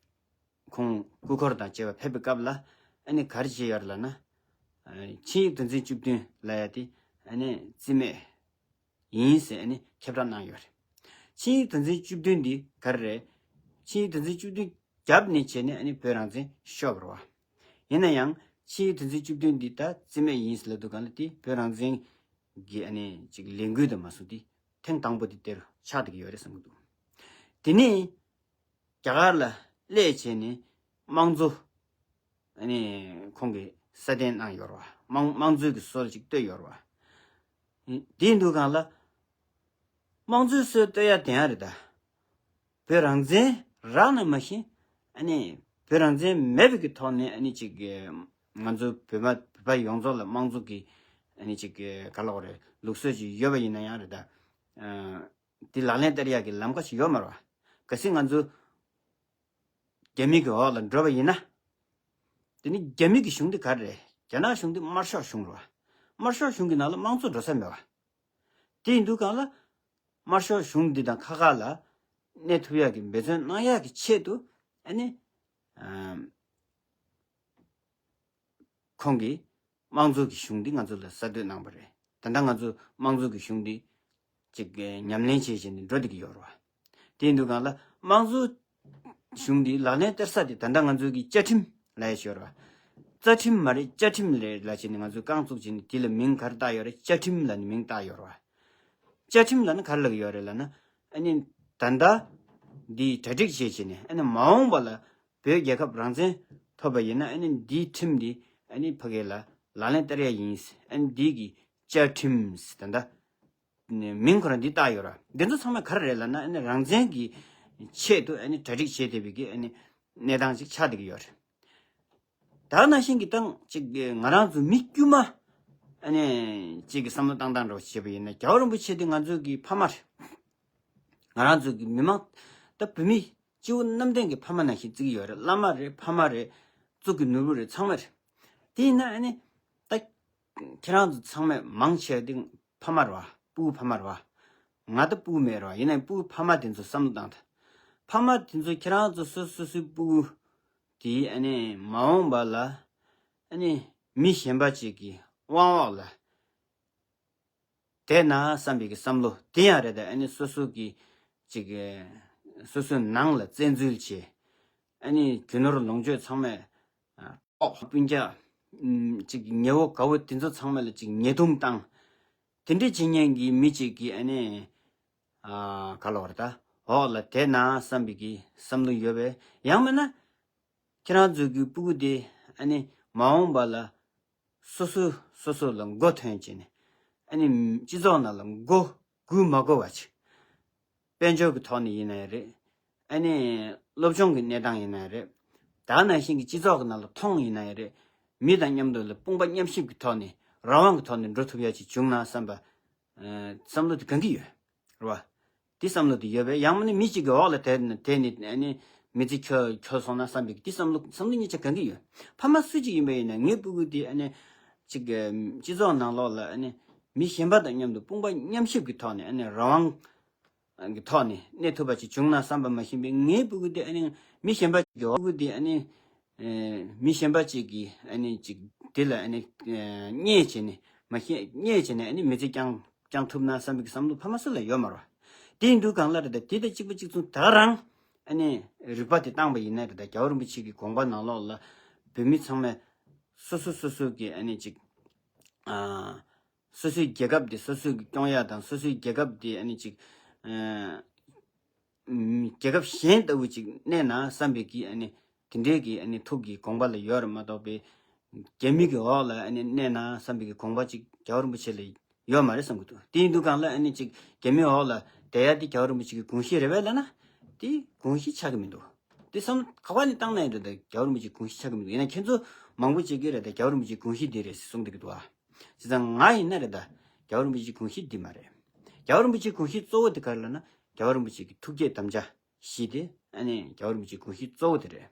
ཁོང་སྐུ་འཁོར་དང་བཅས་པ་ཕེབས་པའི་སྐབས་ལ་ཨ་ནི་ག་རེ་བྱས་ཡོད་རེད་ལབ་ན། ཨ་ཆིངས་ཡིག་དོན་ཚན་བཅུ་བདུན་ལབ་ཡ་དེ་ཨ་ནི་རྩིས་མེད་ཡིན་ཟེར་ཨ་ནི་ཁྱབ་བསྒྲགས་གནང་ཡོད་རེད། ཆིངས་ཡིག་དོན་ཚན་བཅུ་བདུན་འདི་ག་རེ་རེད། ཆིངས་ཡིག་དོན་ཚན་བཅུ་བདུན་བརྒྱབ་ནས་བྱས་ནས་ཨ་ནི་བོད་རང་བཙན་ཤོར་བ་རེད་བ། ཡིན་ན་ཡང་ཆིངས་ཡིག་དོན་ཚན་བཅུ་བདུན་འདི་ད་རྩིས་མེད་ཡིན་ཟེར་ལབ་འདུག་ག་ལ། དེ་བོད་རང་བཙན་གྱི་ཨ་ནི་ཅིག་ལས་འགུལ་དང་མ་སོང་དེ་ཐེངས་དང་པོ་དེ་དེར་ཆགས་བསྡད་ཀྱི་ཡོད་རེད་བསམ་གྱི་འདུག་དེ་ནས་རྒྱ་གར་ལ་སླེབས་བྱས་ནས་དམངས་གཙོ་ཨ་ནི་ཁོང་གིས་སྲ་བརྟན་གནང་ཡོད་རེད་བ། དམངས་དམངས་གཙོའི་གི་སྲོལ་ཅིག་བཏོད་ཡོད་རེད་བ། དེ་འདུག་ག་ལ། དམངས་གཙོའི་སྲོལ་བཏོད་ཡ་དེ་ཡང་རེད་ད། བོད་རང་བཙན་རག་ན་མ་གཞི་ཨ་ནི་བོད་རང་བཙན་མེད་པའི་གི་ཐོག་ནས་ཨ་ནི་ཅིག་གི་ང་ཚོ་བོད་པ་བོད་པ་ཡོངས་རྫོགས་ལ་དམངས་གཙོ་གི་ཨ་ནི་ཅིག་གི་ག་ལབ་དགོས་རེད། ལུགས་སྲོལ་ཅིག་ཡོད་པ་ཡིན་ན་ཡང་རེད་ད། ཨ་དེ་ལག་ལེན་བསྟར་ཡག་གི་ལམ་ཁ་ཞིག་ཡོད་མ་རེད་བ། གལ་སྲིད་ང་ཚོ་རྒྱ་མི་གི་འོག་ལ་འགྲོ་བ་ཡིན་ན། དེ་ནི་རྒྱ་མི་གི་གཞུང་དེ་ག་རེ་རེད། རྒྱ་ནག་གཞུང་དེ་དམར་ཤོག་གཞུང་རེད་བ། དམར་ཤོག་གཞུང་གི་ནང་ལ་དམངས་གཙོ་འགྲོ་ས་མེད་བ། དེ་ཡིན་དུས་གང་ལ། དམར་ཤོག་གཞུང་འདི་དང་ཁ་ཁ་ལ་གནས་ཐུབ་ཡག་གི་འབད་བརྩོན་གནང་ཡག་གི་ཆེད་དུ་ཨ་ནི། ཨམ། ཁོང་གིས་དམངས་གཙོ་གི་གཞུང་འདི་ང་ཚོ་ལ་གསར་གཏོད་གནང་བ་རེད། ད་ལྟ་ང་ཚོ་དམངས་གཙོ་གི་གཞུང་འདི་ཅིག་ཉམས་ལེན་བྱེད་བཞིན་འགྲོ་བསྡད་ཀྱི་ཡོད་རེད་བ། དེ་ཡིན་དུས་གང་ལ་དམངས་གཙོ་གཞུང་འདི་ལག་ལེན་བསྟར་ས་དེ་ད་ལྟ་ང་ཚོ་གི་བཅའ་ཁྲིམས་ལབ་ཡ་ཞིག་ཡོད་རེད་བ། རྩ་ཁྲིམས་མ་རེད་བཅའ་ཁྲིམས་རེད་ལབ་བྱས་ནས་ང་ཚོས་རྐང་བཙུགས་བྱས་ནས་དེ་ལ་མིང་ག་རེ་བཏགས་ཡོད་རེད། བཅའ་ཁྲིམས་ལབ་ནས་མིང་བཏགས་ཡོད་རེད་བ། བཅའ་ཁྲིམས་ལབ་ན་ག་རེ་ལབ་ཀྱི་ཡོད་རེད་ལབ་ན། ཨ་ནི་ད་ལྟ་འདི་གྲ་སྒྲིག་བྱས་བྱས་ནས་ཨ་ནི་མ་འོངས་པ་ལ་བོད་རྒྱལ་ཁབ་རང་བཙན་ཐོབ་པ་ཡིན་ན་ཨ་ནི་འདིའི་ཁྲིམས་འདི་ཨ་ནི་ཕ་གི་ལ་ལག་ལེན་བསྟར་ཡ་ཡིན། ཨ་ནི་འདི་གི་བཅའ་ཁྲིམས་ད་ལྟ་མིང་ཁོ་རང་འདི་བཏགས་ཡོད་ར། འདི་ཚོ་ཚང་མ་ག་རེ་རེད་ལབ་ན་ཨ་ནི་རང་བཙན་གྱི་ཆེད་དུ་ཨ་ནི་གྲ་སྒྲིག་བྱས་བསྡད་པའི་གི་ཨ་ནི་གནས་སྟངས་ཅིག་ཆགས་བསྡད་ཀྱི་ཡོད་རེད། ད་ནང་བཞིན་གྱི་སྟངས་ཅིག་ང་རང་ཚོ་མི་དཀྱུས་མ་ཨ་ནི་ཅིག་གི་བསམ་བློ་བཏང་སྟངས་འདྲ་བོ་བྱས་པ་ཡིན་ན་རྒྱལ་བ་རིན་པོ་ཆེ་དེ་ང་ཚོ་གི་ཕ་མ་རེད། ང་རང་ཚོ་གི་མི་མང་ད་བོད་མི་སྤྱི་བོ་གནམ་བསྟན་གྱི་ཕ་མ་ནང་བཞིན་བརྩི་གི་ཡོད་རེད། བླ་མ་རེད། ཕ་མ་རེད། གཙུག་གི་ནོར་བུ་རེད། ཚང་མ་རེད། དེ་ཡིན་ན་ཨ་ནི་ད་ཁྱེད་རང་ཚོ་ཚང་མས་མང་ཆེ་བ་དེ་ཕ་མ་རེད་བ། སྤུ་གུ་ཕ་མ་རེད་བ། ང་ད་སྤུ་གུ་མེད་རེད་བ། ཡིན་ན་ཡང་སྤུ་གུ་ཕ་མ་དེ་ཚོ་བསམ་བློ་བཏང་ད། ཕ་མ་དེ་ཚོ་ཁྱེད་རང་ཚོ་སོ་སོ་སོའི་སྤུ་གུ་དེ་ཨ་ནི་མ་འོངས་པ་ལ་ཨ་ནི་མི་གཞན་པ་ཅིག་གི་དབང་འོག་ལ་བསྡད་ན་བསམ་པའི་གི་བསམ་བློ་དེ་ཡང་རེད་དེ། ཨ་ནི་སོ་སོ་གི་ཅིག་གི་སོ་སོའི་ནང་ལ་བཙན་འཛུལ་བྱས། ཨ་ནི་རྒྱུ་ནོར་ལོངས་སྤྱོད་ཚང་མས་ཨ་ཐོག་སྤུན་ཀྱག་ཨམ་ཅིག་ཉེ་བོ་དགའ་བོ་དེ་ཚོ་ཚང་མ་ལ་ཅིག་ཉེས་རྡུང་བཏང་། དེ་འདྲའི་བྱེད་མཁན་གྱི་མི་ཅིག་གིས་ཨ་ནི་ཨ་ག་ལབ་དགོས་རེད་ད། འོག་ལ་བསྡད་ན་བསམ་པའི་གི་བསམ་བློ་ཡོད་པས། ཡང་མིན་ན་ཁྱེད་རང་ཚོ་གི་སྤུ་གུ་དེ་ཨ་ནི་མ་འོངས་པ་ལ་སོ་སོ་སོ་སོ་ལ་མགོ་ཐོན་བྱས་ནས་ཨ་ནི་སྤྱི་ཚོགས་ནང་ལ་མགོ་སྒུར་མ་དགོས་པ་བྱས། དཔལ་འབྱོར་གྱི་ཐོག་ནས་ཡིན་ནའི་རེད། ཨ་ནི་སློབ་སྦྱོང་གི་གནས་སྟངས་ཡིན་ནའི་རེད། ད་ནང་བཞིན་གྱི་སྤྱི་ཚོགས་ཀྱི་ནང་ལ་མཐོང་ཡིན་ནའི་རེད། མི་དང་མཉམ་དུ་ལ་དཔུང་པ་མཉམ་གཤིབ་ཀྱི་ཐོག་ནས་རང་དབང་གི་ཐོག་ནས་འགྲོ་ཐུབ་ཡ་ཅིག་བྱུང་ན་བསམ་པ། ཨ་བསམ་བློ་དེ་གང་གི་ཡོད་རེད་བ། དེ་བསམ་བློ་དེ་ཡོད་པས། ཡང་མིན་ན་མི་གཅིག་གི་འོག་ལ་བསྡད་ན་བསྡད་ནས་ཨ་ནི་མི་ཚེ་འཁྱོལ་འཁྱོལ་སོང་ན་བསམ་པའི་དེ་བསམ་བློ་བསམ་བློ་གཉིས་ཆ་གང་གི་ཡོད། ཕ་མ་སུ་གཅིག་ཡིན་པ་ཡིན་ན་ངའི་སྤུ་གུ་དེ་ཨ་ནི་གཅིག་གི་སྤྱི་ཚོགས་ནང་ལོགས་ལ་ཨ་ནི་མི་གཞན་པ་དང་མཉམ་དུ་དཔུང་པ་མཉམ་གཤིབ་ཀྱི་ཐོག་ནས་ཨ་ནི་རང་དབང་གི་ཐོག་ནས་གནས་ཐུབ་པ་ཅིག་བྱུང་ན་བསམ་པ་མ་ཤེས་པའི་ངའི་སྤུ་གུ་དེ་ཨ་ནི་མི་གཞན་པ་ཅིག་གི་སྤུ་གུ་དེ་ཨ་ནི་ཨེ་མི་གཞན་པ་ཅིག་གིས་ཨ་ནི་ཅིག་དེ་ལ་ཨ་ནི་ཨེ་བརྙས་བྱས་ནས་མ་ཤེས་བརྙས་བྱས་ནས་ཨ་ནི་མི་ཚེ་བསྐྱང་བསྐྱང་ཐུབ་ན་བསམ་པའི་བསམ་བློ་ཕ་མ་སུ་ལ་ཡོད་མ་རེད་བ། དེ་ཡིན་དུས་གང་ལ་རེད་ད། དེ་དང་གཅིག་པ་གཅིག་མཚུངས་ད་རང་ཨ་ནི་རིག་པ་དེ་བཏང་པ་ཡིན་ན་རེད་ད། རྒྱལ་བ་རིན་པོ་ཆེ་གི་དགོངས་པ་ནང་ལོགས་ལ་བོད་མི་ཚང་མས་སོ་སོ་སོ་སོ་གི་ཨ་ནི་ཅིག་ ཨ། སོ་སོའི་རྒྱལ་ཁབ་དེ་སོ་སོས་སྐྱོང་ཡ་དང་སོ་སོའི་རྒྱལ་ཁབ་དེ་ཨ་ནི་ཅིག་ཨ། རྒྱལ་ཁབ་གཞན་ལྟ་བུ་ཅིག་གནས་ན་བསམ་པའི་གི་ཨ་ནི་དེ་འདྲའི་གི་ཨ་ནི་ཐུགས་ཀྱི་དགོངས་པ་ལ་ཡོད་རེད་མ་གཏོགས་པའི་རྒྱ་མི་གི་འོག་ལ་ཨ་ནི་གནས་ན་བསམ་པའི་གི་དགོངས་པ་ཅིག་རྒྱལ་བ་རིན་པོ་ཆེ་ལ་ཡོད་མ་རེད་བསམ་གི་འདུག་དེ་ཡིན་དུས་གང་ལ་ཨ་ནི་ཅིག་རྒྱ་མིའི་འོག་ལ་བསྡད་ཡ་དེ་རྒྱལ་བ་རིན་པོ་ཆེ་གི་དགོངས་གཞི་རེད་པས་ལབ་ན་དེ་དགོངས་གཞི་ཆགས་ཀྱི་མི་འདུག་དེ་བསམ་ག་བ་ནས་བཏང་ན་ཡིན་འདུག་ད་རྒྱལ་བ་རིན་པོ་ཆེའི་དགོངས་གཞི་ཆགས་ཀྱི་མི་འདུག་ཡིན་ན་ཁྱེད་ཚོ་མང་པོ་ཅིག་གིས་རེད་ད་རྒྱལ་བ་རིན་པོ་ཆེའི་དགོངས་གཞི་འདི་རེད་ཟེར་གསུངས་བསྡད་ཀྱི་འདུག་ཨ། བྱས་ཙང་ང་ཡིན་ན་རེད་ད་རྒྱལ་བ་རིན་པོ་ཆེའི་དགོངས་གཞི་འདི་མ་རེད། རྒྱལ་བ་རིན་པོ་ཆེའི་དགོངས་གཞི་གཙོ་བོ་དེ་ག་རེ་ལབ་ན་རྒྱལ་བ་རིན་པོ་ཆེ་གི་ཐུགས་བསྐྱེད་དམ་བཅའ་བཞི་དེ་ཨ་ནི་རྒྱལ་བ་རིན་པོ་ཆེའི་དགོངས་གཞི་གཙོ་བོ་དེ་རེད།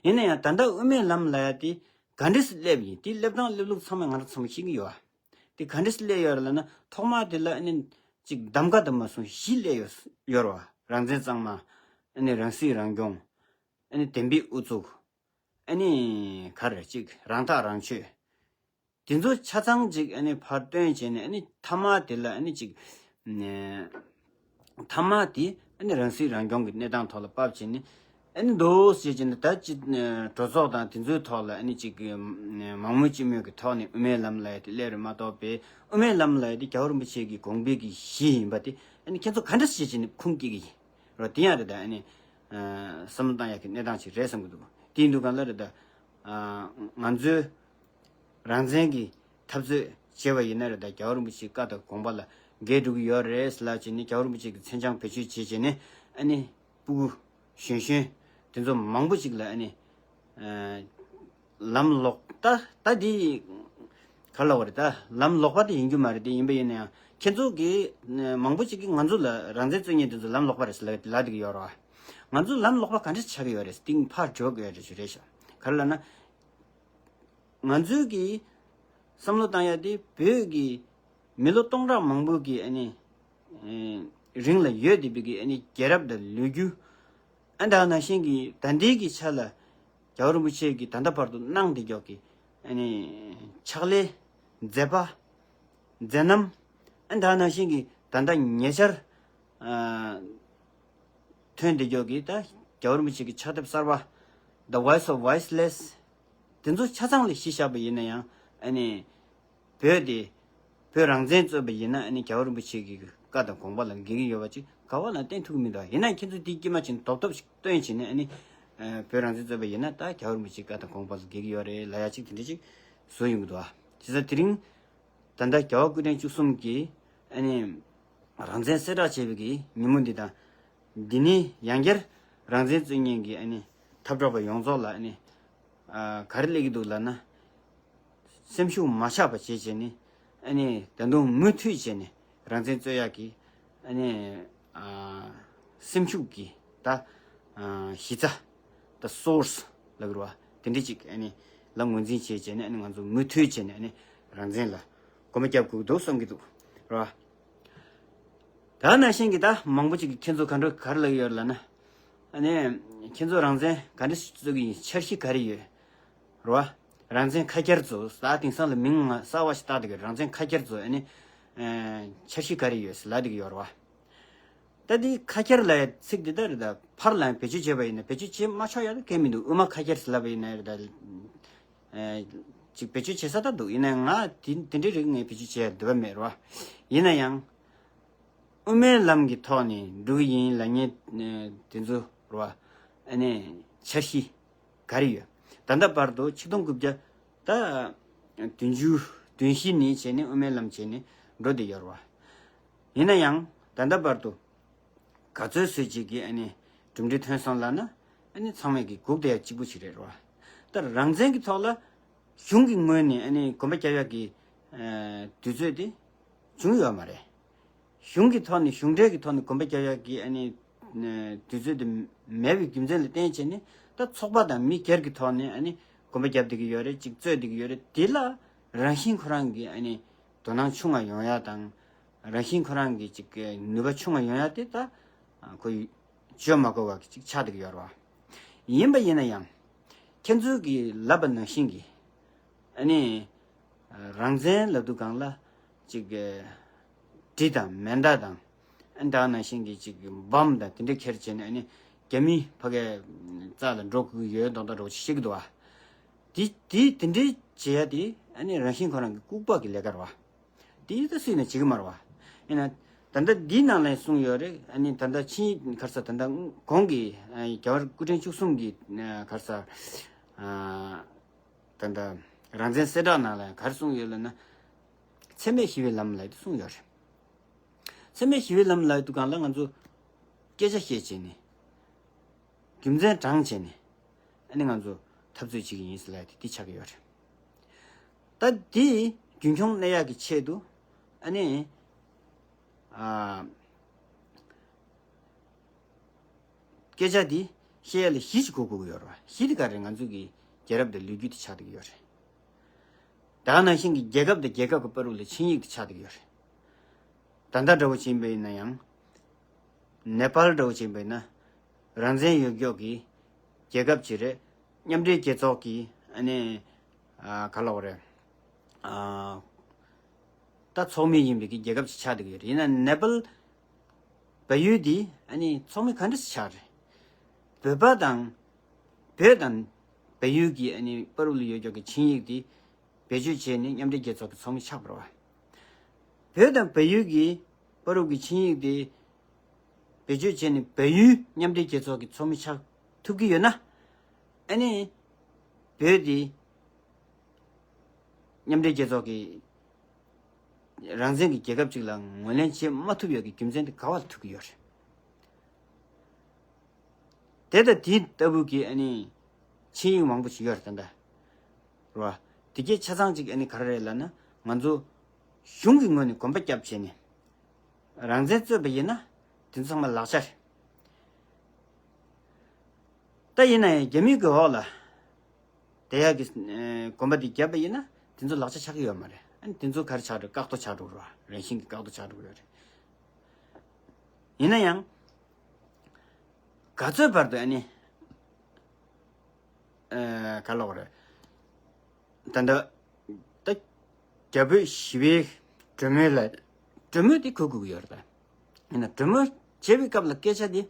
ཡིན་ན་ཡང་ད་ལྟ་དབུ་མའི་ལམ་ལབ་ཡ་དེ་ག་འདྲས་སེ་སླེབས་ཡིན་དེ་སླེབས་སྟངས་སླེབས་ལུགས་ཚང་མས་ང་རང་ཚང་མས་ཤེས་ཀྱི་ཡོད་ཨ། དེ་ག་འདྲས་སེ་སླེབས་ཡོད་རེད་ལབ་ན་ཐོག་མ་དེ་ལ་ཨ་ནི་ཅིག་གདམ་ག་དང་མ་སོང་བཞི་སླེབས་ཡོད་ཡོད་རེད་བ། རང་བཙན་གཙང་མ། ཨ་ནི་རང་སྲིད་རང་སྐྱོང་། ཨ་ནི་བདེན་པའི་ཨུ་ཚུགས། ཨ་ནི་ག་རེ་ཅིག་རང་ཐག་རང་གཅོད། དེ་ཚོ་ཆ་ཚང་ཅིག་ཨ་ནི་ཕར་བཏོན་བྱས་ནས་ཨ་ནི་མཐའ་མ་དེ་ལ་ཨ་ནི་ཅིག་ཨ། མཐའ་མ་དེ་ཨ་ནི་རང་སྲིད་རང་སྐྱོང་གི་གནས་སྟངས་ཐོག་ལ་ཕབ་བྱས་ནས་ཨ་ནི་འདུག་ཟེར་བྱས་ནས་ད་ཅི་གྲོས་ཚོགས་དང་དེ་ཚོའི་ཐོག་ལ་ཨ་ནི་ཅིག་མང་མོས་ཅི་མོས་ཀྱི་ཐོག་ནས་དབུ་མའི་ལམ་ལབ་ཡ་དེ་སླེབས་རེད་མ་གཏོགས་པའི་དབུ་མའི་ལམ་ལབ་ཡ་དེ་རྒྱལ་བ་རིན་པོ་ཆེ་གི་དགོངས་པའི་གི་གཞི་ཡིན་པ་དེ་ཨ་ནི་ཁྱེད་ཚོ་ག་འདྲ་ཟེར་བྱས་ནས་ཁུངས་སྐྱེལ་གི་ཡིན། རོ་དེ་ཡང་རེད་ད་ཨ་ནི། བསམ་བློ་བཏང་ཡག་གི་གནས་སྟངས་ཤིག་རེད་བསམ་གི་འདུག་དེ་ཡིན་དུས་གང་ལ་རེད་ད། ང་ཚོས་རང་བཙན་གྱི་འཐབ་རྩོད་བྱས་པ་ཡིན་ན་རེད་ད་རྒྱལ་བ་རིན་པོ་ཆེའི་བཀའ་དང་དགོངས་པ་ལ་འགལ་འགྲོ་གི་ཡོད་རེད་ཟེར་ལབ་བྱས་ནས་རྒྱལ་བ་རིན་པོ་ཆེ་གི་མཚན་བྱང་བེད་སྤྱོད་བྱས་བྱས་ནས་ཨ་ནི་སྤུ་གུ་གཞོན་གཞོན་དེ་ཚོ་མང་པོ་ཞིག་ལ་ཨ་ནི། ལམ་ལོག་ད་ད་འདི་ག་ལ་བ་རེད་ད་ལམ་ལོག་པ་དེ་ཡིན་རྒྱུ་མ་རེད་དེ་ཡིན་པ་ཡིན་ན་ཡང་ཁྱེད་ཚོ་གི་མང་པོ་ཅིག་གིས་ང་ཚོ་ལ་རང་བཙན་རྩོད་མཁན་དེ་ཚོ་ལམ་ལོག་པ་རེད་ཟེར་ལབ་ལབ་བསྡད་ཀྱི་ཡོད་རེད་བ། ང་ཚོ་ལམ་ལོག་པ་ག་འདྲ་ཆགས་ཀྱི་ཡོད་རེད་སྟེང་ཕར་འགྲོ་གི་ཡོད་རེད་ཞུ་རེད་ཤག་ག་རེ་ལབ་ན། ང་ཚོའི་གི་བསམ་བློ་བཏང་ཡ་དེ་བོད་ཀྱི་མི་ལོ་སྟོང་ཕྲག་མང་པོ་གི་ཨ་ནི་རིང་ལ་ཡོད་བསྡད་པའི་གི་ཨ་ནི་རྒྱལ་རབས་དང་ལོ་རྒྱུས། ཨ་ད་ནང་བཞིན་གྱི་ད་ལྟའི་གི་ཆ་ལ་རྒྱལ་བ་རིན་པོ་ཆེ་གིས་ད་ལྟ་བར་དུ་གནང་བསྡད་ཀྱོག་གི་ཨ་ནི་ཕྱག་ལས་མཛད་པ་མཛད་རྣམ། ཨ་ད་ནང་བཞིན་གྱི་ད་ལྟ་ཉེ་ཆར་ཨ་ཐོན་བསྡད་ཀྱོག་གི་ད་རྒྱལ་བ་རིན་པོ་ཆེ་གི་ཕྱག་དེབ་གསར་པ་The Voice of Voiceless དེ་ཚོ་ཆ་ཚང་ལ་གཞི་བཞག་པ་ཡིན་ན་ཡང་ཨ་ནི། བོད་དེ་བོད་རང་བཙན་རྩོད་པ་ཡིན་ན་ཨ་ནི་རྒྱལ་བ་རིན་པོ་ཆེ་གི་བཀའ་དང་དགོངས་པ་ལ་འགལ་གྱི་ཡོད་པ་ཅིག་ག་བ་ལ་བསྟན་ཐུབ་ཀྱི་མི་འདུག་ཡིན་ན་ཁྱེད་ཚོས་དེ་དཀྱིལ་མ་ཅིག་རྡོབ་རྡོབ་ཞིག་བཏོན་བྱས་ནས་ཨ་ནི་བོད་རང་བཙན་རྩོད་པ་ཡིན་ན་ད་རྒྱལ་བ་རིན་པོ་ཆེའི་བཀའ་དང་དགོངས་པ་ལ་འགལ་གྱི་ཡོད་རེད་ལབ་ཡ་ཅིག་དེ་འདྲ་ཅིག་བཟོ་ཡོང་གི་འདུག་ཨ། བྱས་ཙང་དེ་རིང་ད་ལྟ་རྒྱལ་བ་སྐུ་ཕྲེང་བཅུ་གསུམ་གྱིས་ཨ་ནི་རང་བཙན་གསལ་བསྒྲགས་བྱས་པའི་གི་ཉིན་མོ་འདི་དང་། འདི་ནི་ཡང་བསྐྱར་རང་བཙན་རྩོད་མཁན་གྱི་ཨ་ནི་འཐབ་གྲོགས་པ་ཡོངས་རྫོགས་ལ་ཨ་ནི་ཨ་ག་རེ་སླེབས་ཀྱི་འདུག་ལབ་ན། སེམས་ཤུགས་མ་ཆག་པ་བྱས་བྱས་ནས་ཨ་ནི་ད་དུང་མུ་མཐུད་བྱས་ནས་རང་བཙན་རྩོད་ཡག་གི་ཨ་ནི་ཨ་སེམས་ཤུགས་ཀྱི་ད་ཨ་གཞི་རྩ་ད་སོར་སི་ལབ་དགོས་རེད་བ། དེ་འདྲ་ཅིག་ཨ་ནི་ལ་ངོས་འཛིན་བྱས་བྱས་ནས་ཨ་ནི་ང་ཚོ་མུ་མཐུད་བྱས་ནས་ཨ་ནི་རང་བཙན་ལ་གོམ་པ་རྒྱབ་དགོས་ཀྱི་འདུག་བསམ་གྱི་འདུག་རེད་བ། ད་ནང་བཞིན་གྱི་ད་མང་པོ་ཅིག་གིས་ཁྱེད་ཚོ་ག་འདྲ་ག་རེ་ལབ་ཀྱི་ཡོད་ལབ་ན། ཨ་ནི། ཁྱེད་ཚོ་རང་བཙན་ག་འདྲ་ཞིག་རྩོད་ཀྱི་ཡིན་འཆར་གཞི་ག་རེ་ཡོད། རེད་བ། རང་བཙན་ཁ་ཁྱེར་བཟོ་ད་དེང་སང་ལ་མིང་ང་གསར་བ་ཞིག་བཏགས་བསྡད་ཀྱི་རང་བཙན་ཁ་ཁྱེར་བཟོ་ཨ་ནི། ཨ་འཆར་གཞི་ག་རེ་ཡོད་ཟེར་ལབ་བསྡད་ཀྱི་ཡོད་རེད་བ། ད་འདི་ཁ་ཁྱེར་ལབ་ཡ་ཚིག་འདི་ད་རེད་ད་ཕར་ལ་ཡང་བེད་སྤྱོད་བྱས་པ་ཡིན་ན་བེད་སྤྱོད་བྱེད་མ་ཆོག་ཡ་ད་གལ་མི་འདུག་དབུ་མ་ཁ་ཁྱེར་ཟེར་ལབ་པ་ཡིན་ན་རེད་ད། ཨ་ཅིག་བེད་སྤྱོད་བྱེད་ས་ད་འདུག་ཡིན་ན་ང་དེ་དེ་འདྲའི་རིགས་ངས་བེད་སྤྱོད་བྱེད་ཡ་འདོད་པ་མེད་རེད་བ། ཡིན་ན་ཡང་། དབུ་མའི་ལམ་གྱི་ཐོག་ནས་འགྲོ་གི་ཡིན་ལབ་མཁན་དེ་ཚོ་རེད་བ། ཨ་ནི་འཆར་གཞི་ག་རེ་ཡོད། ད་ལྟ་བར་དུ་ཆིག་སྟོང་དགུ་བརྒྱ་ད་བདུན་ཅུ་དོན་བཞི་ནས་བྱས་ནས་དབུ་མའི་ལམ་བྱས་ནས་འགྲོ་བསྡད་ཡོད་རེད་བ། ཡིན་ན་ཡང་ད་ལྟ་བར་དུ་ག་ཚོད་ཚོད་ཅིག་གིས་ཨ་ནི་གྲུབ་འབྲས་ཐོན་སོང་ལབ་ན་ཨ་ནི་ཚང་མས་ཀྱི་སྒུག་བསྡད་ཡ་གཅིག་པུ་ཞིག་རེད་རེད་བ། ད་རང་བཙན་གྱི་ཐོག་ལ་གཞུང་གི་ངོས་ནས་ཨ་ནི་གོམ་པ་རྒྱབ་ཡག་གི་ཨ་དུས་ཚོད་དེ་བྱུང་ཡོད་མ་རེད། གཞུང་གི་ཐོག་ནས་གཞུང་འབྲེལ་གྱི་ཐོག་ནས་གོམ་པ་རྒྱབ་ཡག་གི་ཨ་ནི་ཨ་དུས་ཚོད་དེ་མེད་པའི་རྒྱུ་མཚན་ལ་བརྟེན་བྱས་ནས་ད་ཚོགས་པ་དང་མི་སྒེར་གྱི་ཐོག་ནས་ཨ་ནི་གོམ་པ་རྒྱབ་བསྡད་ཀྱི་ཡོད་རེད་ཅིག་རྩོད་བསྡད་ཀྱི་ཡོད་རེད་དེ་ལ་རང་བཞིན་ཁོ་རང་གི་ཨ་ནི་དོ་སྣང་ཆུང་བ་ཡོང་ཡག་དང་རང་བཞིན་ཁོ་རང་གི་ཅིག་ནུས་པ་ཆུང་བ་ཡོང་ཡག་དེ་ད་ཁོ་བརྗོད་མ་དགོས་པ་ཅིག་ཆགས་བསྡད་ཀྱི་ཡོད་རེད་བ། ཡིན་པ་ཡིན་ན་ཡང་ཁྱེད་ཚོས་ཀྱིས་ལབ་པ་ནང་བཞིན་གྱི་ཨ་ནི་རང་བཙན་ལབ་དུས་སྒང་ལ་ཅིག་གྲི་དང་མེ་མདའ་དང་ཨ་ནི་ད་ནང་བཞིན་གྱི་ཅིག་བམ་དང་དེ་འདྲ་ཁྱེར་བྱས་ནས་ཨ་ནི་རྒྱ་མི་ཕ་གའི་རྩ་ལ་འགྲོ་དགོས་ཀྱི་ཡོད་མདོག་མདོག་འདྲ་བོ་ཅིག་བཤད་ཀྱི་འདུག་བ། དེ་དེ་དེ་འདྲའི་ བྱེད་ཡ་དེ་ཨ་ནི་རང་བཞིན་ཁོ་རང་གི་ལྐུགས་པ་གི་ལས་ཀ་རེད་བ། དེ་ད་སུས་ན་བྱེད་གི་མ་རེད་བ། ཡིན་ན་ད་ལྟ་འདིའི་ནང་ལ་གསུངས་ཡོད་རེད། ཨ་ནི་ད་ལྟ་ཕྱིན་ག་རེ་ཟེར། ད་ལྟ་གོང་གི་ཨ་རྒྱལ་བ་སྐུ་ཕྲེང་བཅུ་གསུམ་གི་ཨ་ག་རེ་ཟེར། ཨ་ད་ལྟ་རང་བཙན་གསལ་བསྒྲགས་ནང་ལ་ག་རེ་གསུངས་ཡོད་ལབ་ན། འཚེ་མེད་ཞི་བའི་ལམ་ལབ་དེ་གསུངས་ཡོད་རེད། འཚེ་མེད་ཞི་བའི་ལམ་ལབ་དུས་སྒང་ལ་ང་ཚོ་སྐད་ཆ་བཤད་བྱས་ནས། རྒྱུ་མཚན་དྲངས་བྱས་ནས་ཨ་ནི་ང་ཚོ་འཐབ་རྩོད་བྱེད་ཀྱི་ཡིན་ཟེར་ལབ་དེ་འདི་ཆགས་ཀྱི་ཡོད་རེད། ད་འདི་རྒྱུན་འཁྱོངས་གནང་ཡག་གི་ཆེད་དུ་ཨ་ནི་ཨ་སྐད་ཆ་འདི་བཤད་ཡ་ལ་གཞི་ཞིག་དགོས་དགོས་ཀྱི་ཡོད་རེད་བ། གཞི་དེ་ག་རེ་རེད། ང་ཚོ་གི་རྒྱལ་རབས་དང་ལོ་རྒྱུས་དེ་ཆགས་བསྡད་ཀྱི་ཡོད་རེད། ད་ག་ནང་བཞིན་གྱི་རྒྱལ་ཁབ་དང་རྒྱལ་ཁབ་ཀྱི་བར་དུ་ལ་ཆིངས་ཡིག་དེ་ཆགས་བསྡད་ཀྱི་ཡོད་རེད། ད་ལྟ་འདྲ་བོ་བྱས་པ་ཡིན་ན་ཡང་། ནེ་པཱལ་འདྲ་བོ་བྱས་པ་ཡིན་ན། རང་བཙན་ཡོད་མཁན་གྱི་རྒྱལ་ཁབ་ཅིག་རེད། མཉམ་འབྲེལ་རྒྱལ་ཚོགས་ཀྱི་ཨ་ནི་ཨ་ག་ལབ་དགོས་རེད། ཨ་ད་ཚོགས་མི་ཡིན་པའི་གི་རྒྱལ་ཁབ་ཅིག་ཆགས་བསྡད་ཀྱི་ཡོད་རེད། ཡིན་ན་ནེ་པཱལ་བལ་ཡུལ་འདི་ཨ་ནི་ཚོགས་མི་ག་འདྲ་ཞིག་ཆགས་རེད། བོད་པ་དང་། བོད་དང་བལ་ཡུལ་གྱི་ཨ་ནི་བར་དུ་ལ་ཡོད་མཁན་གྱི་ཆིངས་ཡིག་འདི་བེད་སྤྱོད་བྱས་ནས་མཉམ་འབྲེལ་རྒྱལ་ཚོགས་ཀྱི་ཚོགས་མི་ཆགས་པ་རེད་བ། བོད་དང་བལ་ཡུལ་གྱི་བར་དུ་གི་ཆིངས་ཡིག་དེ་བེད་སྤྱོད་བྱས་ནས་བལ་ཡུལ་མཉམ་འབྲེལ་རྒྱལ་ཚོགས་ཀྱི་ཚོགས་མི་ཆགས་ཐུབ་ཀྱི་ཡོད་ན། ཨ་ནི་བོད་དེ་མཉམ་འབྲེལ་རྒྱལ་ཚོགས་ཀྱི་རང་བཙན་གྱི་རྒྱལ་ཁབ་ཅིག་ལ་ངོས་ལེན་བྱེད་མ་ཐུབ་ཡག་གི་རྒྱུ་མཚན་དེ་ག་བ་ལ་ཐུག་གི་ཡོད་རེད། དེ་ལྟ་དེ་ལྟ་བུ་གི་ཨ་ནི་ཆིངས་ཡིག་མང་པོ་ཞིག་ཡོད་རེད་ད་ལྟ། རེད་བ། དེ་གའི་ཆ་ཚང་ཅིག་ཨ་ནི་ག་རེ་རེད་ལབ་ན། ང་ཚོ་གཞུང་གི་ངོས་ནས་གོམ་པ་བརྒྱབ་བྱས་ནས་རང་བཙན་རྩོད་པ་ཡིན་ན་དེ་ཚང་མ་ལག་ཆ་རེད། ད་ཡིན་ན་ཡང་རྒྱ་མི་གི་འོག་ལ་དེ་ཡག་གི་ཨ་གོམ་པ་དེ་བརྒྱབ་པ་ཡིན་ན་དེ་ཚོ་ལག་ཆ་ཆགས་ཀྱི་ཡོད་མ་རེད། ཨ་ནི་དེ་ཚོ་ག་རེ་ཆགས་འགྲོ། བཀག་རྡོ་ཆགས་འགྲོ་རེད་བ། རང་བཞིན་གྱི་བཀག་རྡོ་ཆགས་འགྲོ་གི་ཡོད་རེད། ཡིན་ན་ཡང་། ག་ཚོད་བར་དུ་ཨ་ནི། ཨ་ག་ལབ་དགོས་རེད། ད་ལྟ་ད་རྒྱ་བོད་ཞི་བའི་གྲོས་མོལ་ལ་གྲོས་མོལ་དེ་གོ་དགོས་ཀྱི་ཡོད་རེད་ད། ཡིན་ན་གྲོས་མོལ་བྱེད་པའི་སྐབས་ལ་སྐད་ཆ་དེ་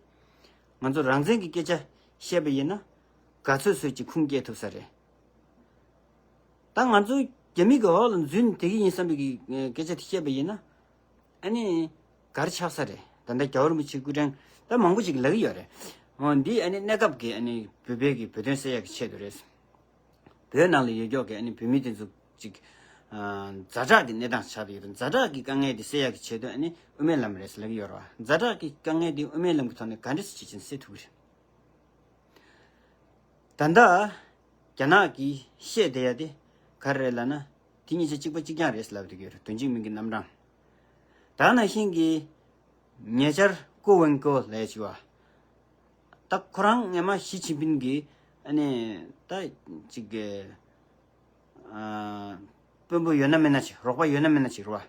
ང་ཚོ་རང་བཙན་གྱི་སྐད་ཆ་བཤད་པ་ཡིན་ན་ག་ཚོད་ཚོད་ཅིག་ཁུངས་སྐྱེལ་ཐུབ་ས་རེད། ད་ང་ཚོ་རྒྱ་མི་གི་འོག་ལ་འཛུལ་ནས་དེ་གི་ཡིན་བསམ་པའི་གི་སྐད་ཆ་དེ་བཤད་པ་ཡིན་ན། ཨ་ནི་ག་རེ་ཆགས་ས་རེད། ད་ལྟ་རྒྱལ་བ་རིན་པོ་ཆེ་སྐུ་ཕྲེང་ད་མང་པོ་ཅིག་ལབ་ཀྱི་ཡོད་རེད། འོ་འདི་ཨ་ནི་གནས་སྐབས་ཀྱི་ཨ་ནི་བོད་པའི་གི་བོད་དོན་སེལ་ཡག་གི་ཆེད་དུ་རེད། བོད་ནང་ལ་ཡོད་མཁན་གྱི་ཨ་ནི་བོད་མི་དེ་ཚོ་ཅིག་ཨ་ཛ་དྲག་གི་གནས་སྟངས་ཆགས་བསྡད་ཡོད་རེད། ཛ་དྲག་གི་དཀའ་ངལ་དེ་སེལ་ཡག་གི་ཆེད་དུ་ཨ་ནི་དབུ་མའི་ལམ་རེད་ཟེར་ལབ་ཀྱི་ཡོད་རེད་བ། ཛ་དྲག་གི་དཀའ་ངལ་དེ་དབུ་མའི་ལམ་གྱི་ཐོག་ནས་ག་འདྲ་སེ་བྱེད་ཀྱིན་སེལ་ཐུབ་ཀྱི་རེད། ད་ལྟ་རྒྱ་ནག་གིས་བཤད་བསྡད་ཡ་དེ་ག་རེ་རེད་ལབ་ན། དེ་གཉིས་ཆ་གཅིག་པ་གཅིག་རྐྱང་རེད་ལབ་བསྡད་ཀྱི་ཡོད་རེད། དོན་གཅིག་མིང་གི་རྣམ་གྲངས། ད་ནང་བཞིན་གྱི་ཉེ་ཆར་ཀོ་ཝེན་ཀོ་ལབ་ཡ་ཅིག་བ། ད་ཁོ་རང་སྔས་མ་ཞི་ཅིན་ཕིན་གྱི་ཨ་ནི་ད་ཅིག་གི་ཨ་དཔོན་པོ་ཡོད་ན་མེད་ན་ཅིག་རོགས་པ་ཡོད་ན་མེད་ན་ཅིག་རེད་བ།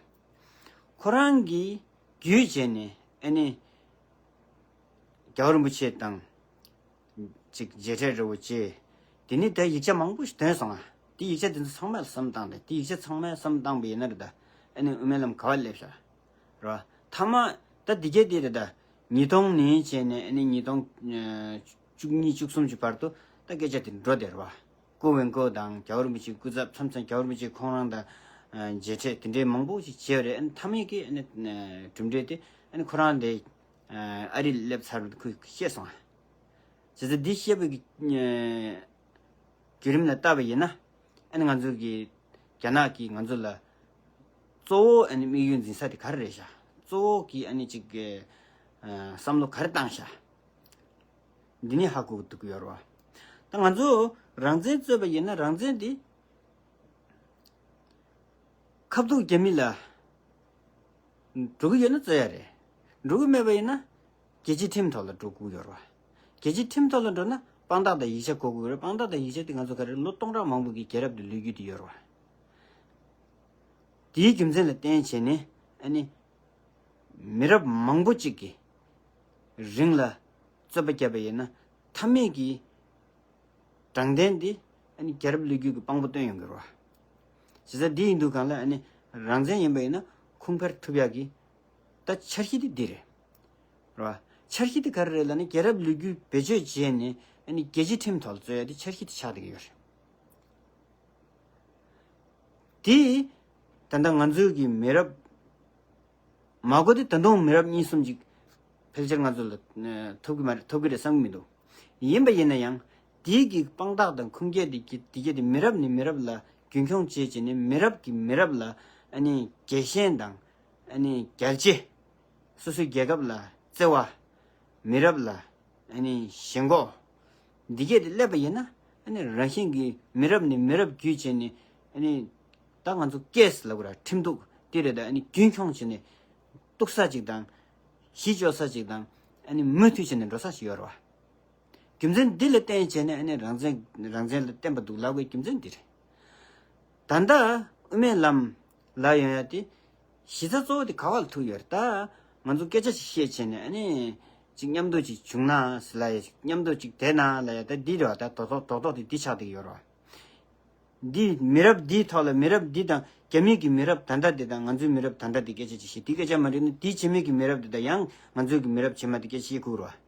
ཁོ་རང་གིས་བརྒྱུད་བྱས་ནས་ཨ་ནི་རྒྱལ་བ་རིན་པོ་ཆེ་དང་། ཅིག་མཇལ་འཕྲད་འདྲ་བོ་བྱས། དེ་ནས་ད་ཡིག་ཆ་མང་པོ་ཞིག་ཐོན་སོང་ང་། དེ་ཡིག་ཆ་དེ་ཚོ་ཚང་མ་ལ་བསམ་བཏང་སྟེ། དེ་ཡིག་ཆ་ཚང་མ་བསམ་བཏང་པ་ཡིན་ན་རེད་ད། ཨ་ནི་དབུ་མའི་ལམ་ག་བ་སླེབས་ཤག་རེད་བ། མཐའ་མ་ད་འདི་གས་དེ་རེད་ད། ཉིས་སྟོང་ནས་བྱས་ནས་ཨ་ནི་ཉིས་སྟོང་ཨ་བཅུ་གཉིས་བཅུ་གསུམ་གྱི་བར་དུ་ད་སྐད་ཆ་དེ་འགྲོ་བསྡད་རེད་བ། ཀོ་ཝེན་ཀོ་དང་རྒྱལ་བ་རིན་པོ་ཆེའི་སྐུ་ཚབ། མཚམས་མཚམས་རྒྱལ་བ་རིན་པོ་ཆེ་ཁོང་རང་དང་ཨ་མཇལ་འཕྲད་དེ་འདྲའི་མང་པོ་ཞིག་བྱས་པ་རེད། ཨ་ནི་མཐའ་མའི་གི་ཨ་ནི་ཨ་གྲུབ་འབྲས་དེ་ཨ་ནི་ཁོ་རང་དེ་ཨ་ཨ་རིར་སླེབས་ཚར་བ་ཁོས་བཤད་སོང་ང་། བྱས་ཙང་འདི་བཤད་པའི་གི་ཨ་བརྒྱུད་རིམ་ལ་བལྟས་པ་ཡིན་ན། ཨ་ནི་ང་ཚོ་གི་རྒྱ་ནག་གིས་ང་ཚོ་ལ་གཙོ་བོ་ཨ་ནི་དམིགས་ཡུལ་འཛིན་ས་དེ་ག་རེ་རེད་ཤག་གཙོ་བོ་གི་ཨ་ནི་ཅིག་གི་ཨ་བསམ་བློ་ག་རེ་བཏང་ཤག་འདི་ནི་ཧ་གོ་གི་འདུག་གི་ཡོད་རེད་བ། ད་ང་ཚོ་རང་བཙན་རྩོད་པ་ཡིན་ན་རང་བཙན་འདི་ཁ་ཐུག་རྒྱ་མི་ལ་འགྲོ་གི་ཡོད་ན་རྩོད་ཡ་རེད། འགྲོ་གི་མེད་པ་ཡིན་ན་རྒྱལ་སྤྱིའི་ཁྲིམས་ཐོག་ལ་འགྲོ་དགོས་ཡོད་རེད་བ། རྒྱལ་སྤྱིའི་ཁྲིམས་ཐོག་ལ་འགྲོ་ན་དཔང་རྟགས་དང་ཡིག་ཆ་དགོས་ཀྱི་ཡོད་རེད། དཔང་རྟགས་དང་ཡིག་ཆ་དེ་ང་ཚོ་ག་རེ་ལོ་སྟོང་ཕྲག་མང་པོ་གི་རྒྱལ་རབས་དང་ལོ་རྒྱུས་དེ་ཡོད་རེད་བ། དེའི་རྒྱུ་མཚན་ལ་བརྟེན་བྱས་ནས་ཨ་ནི་མི་རབས་མང་པོ་གཅིག་གི་རིང་ལ་རྩོད་པ་བརྒྱབ་པ་ཡིན་ན་མཐའ་མའི་གི་དྲང་བདེན་འདི་ཨ་ནི་རྒྱལ་རབས་ལོ་རྒྱུས་ཀྱི་དཔང་པོ་སྟོན་ཡོང་གི་རེད་བ། བྱས་ཙང་འདི་ཡིན་དུས་སྒང་ལ་ཨ་ནི་རང་བཙན་ཡིན་པ་ཡིན་ན་ཁུངས་འཕེར་ཐུབ་ཡག་གི་ད་འཆར་གཞི་དེ་འདི་རེད། རེད་བ། འཆར་གཞི་དེ་ག་རེ་རེད་ལབ་ན་རྒྱལ་རབས་ལོ་རྒྱུས་བེད་སྤྱོད་བྱས་ནས་ཨ་ནི་རྒྱལ་སྤྱིའི་ཁྲིམས་ཐོག་ལ་རྩོད་ཡག་དེ་འཆར་གཞི་དེ་ཆགས་བསྡད་ཀྱི་ཡོད་རེད། དེ་ད་ལྟ་ང་ཚོའི་གི་མི་རབས་མ་གོ་དེ་ད་དུང་མི་རབས་གཉིས་གསུམ་ཅིག་ཕལ་ཆེར་ང་ཚོ་ལ་ཐོབ་གི་མ་རེད། ཐོབ་གི་རེད་བསམ་གི་མི་འདུག་ཡིན་པ་ཡིན་ན་ཡང་དེའི་གི་དཔང་རྟགས་དང་ཁུངས་སྐྱེལ་དེ་གི་དེ་གི་དེ་མི་རབས་ནས་མི་རབས་ལ་རྒྱུན་འཁྱོངས་བྱེད་བྱས་ནས་མི་རབས་ཀྱི་མི་རབས་ལ་ཨ་ནི་རྒྱལ་ཞེན་དང་ཨ་ནི་རྒྱལ་གཅེས། སོ་སོའི་རྒྱལ་ཁབ་ལ་བརྩེ་བ། མི་རབས་ལ་ཨ་ནི་ཞེན་ཁོག་འདི་གས་དེ་སླེབས་པ་ཡིན་ན་ཨ་ནི་རང་བཞིན་གྱིས་མི་རབས་ནས་མི་རབས་བརྒྱུད་བྱས་ནས་ཨ་ནི་ད་ང་ཚོ་སྐད་ཟེར་ལབ་དགོས་ར། ཁྲིམས་གཏུག་དེ་རེད། ད་ཨ་ནི་རྒྱུན་འཁྱོངས་བྱས་ནས་གཏུག་ས་ཅིག་དང་གཞི་གཅོག་ས་ཅིག་དང་ཨ་ནི་མུ་མཐུད་བྱས་ནས་འགྲོ་ས་ཞིག་ཡོད་རེད་བ། རྒྱུ་མཚན་འདི་ལ་བརྟེན་བྱས་ནས་ཨ་ནི་རང་བཙན་རང་བཙན་ལ་བརྟེན་པ་འདུག་ལབ་དགོས་རྒྱུ་མཚན་འདི་རེད། ད་ལྟ་དབུ་མའི་ལམ་ལ་ཡོང་ཡ་དེ་གཞི་རྩ་གཙོ་བོ་དེ་ག་བ་ལ་ཐུག་ཡོད་རེད། ད་ང་ཚོ་སྐད་ཆ་ཞིག་བཤད་བྱས་ནས་ཨ་ནི་ཅིག་མཉམ་དུ་ཅིག་བྱུང་ན་ཟེར་ལ་ཡ། ཅིག་མཉམ་དུ་ཅིག་བསྡད་ན་ལ་ཡ། ད་འདི་རེད་བ། ད་རྡོག་རྡོག་རྡོག་རྡོག་དེ་འདི་ཆགས་བསྡད་ཡོད་རེད་བ། འདི་མི་རབས་འདིའི་ཐོག་ལ་མི་རབས་འདི་དང་རྒྱ་མི་གི་མི་རབས་ད་ལྟ་འདི་དང་ང་ཚོའི་མི་རབས་ད་ལྟ་འདི་སྐད་ཆ་ཅིག་བཤད། འདི་སྐད་ཆ་མ་འགྲིག་ན་འདི་རྗེས་མའི་གི་མི་རབས་འདི་དང་ཡང་ང་ཚོའི་གི་མི་རབས་རྗེས་མ་འདི་སྐད་ཆ་བཤད་དགོས་རེད་བ།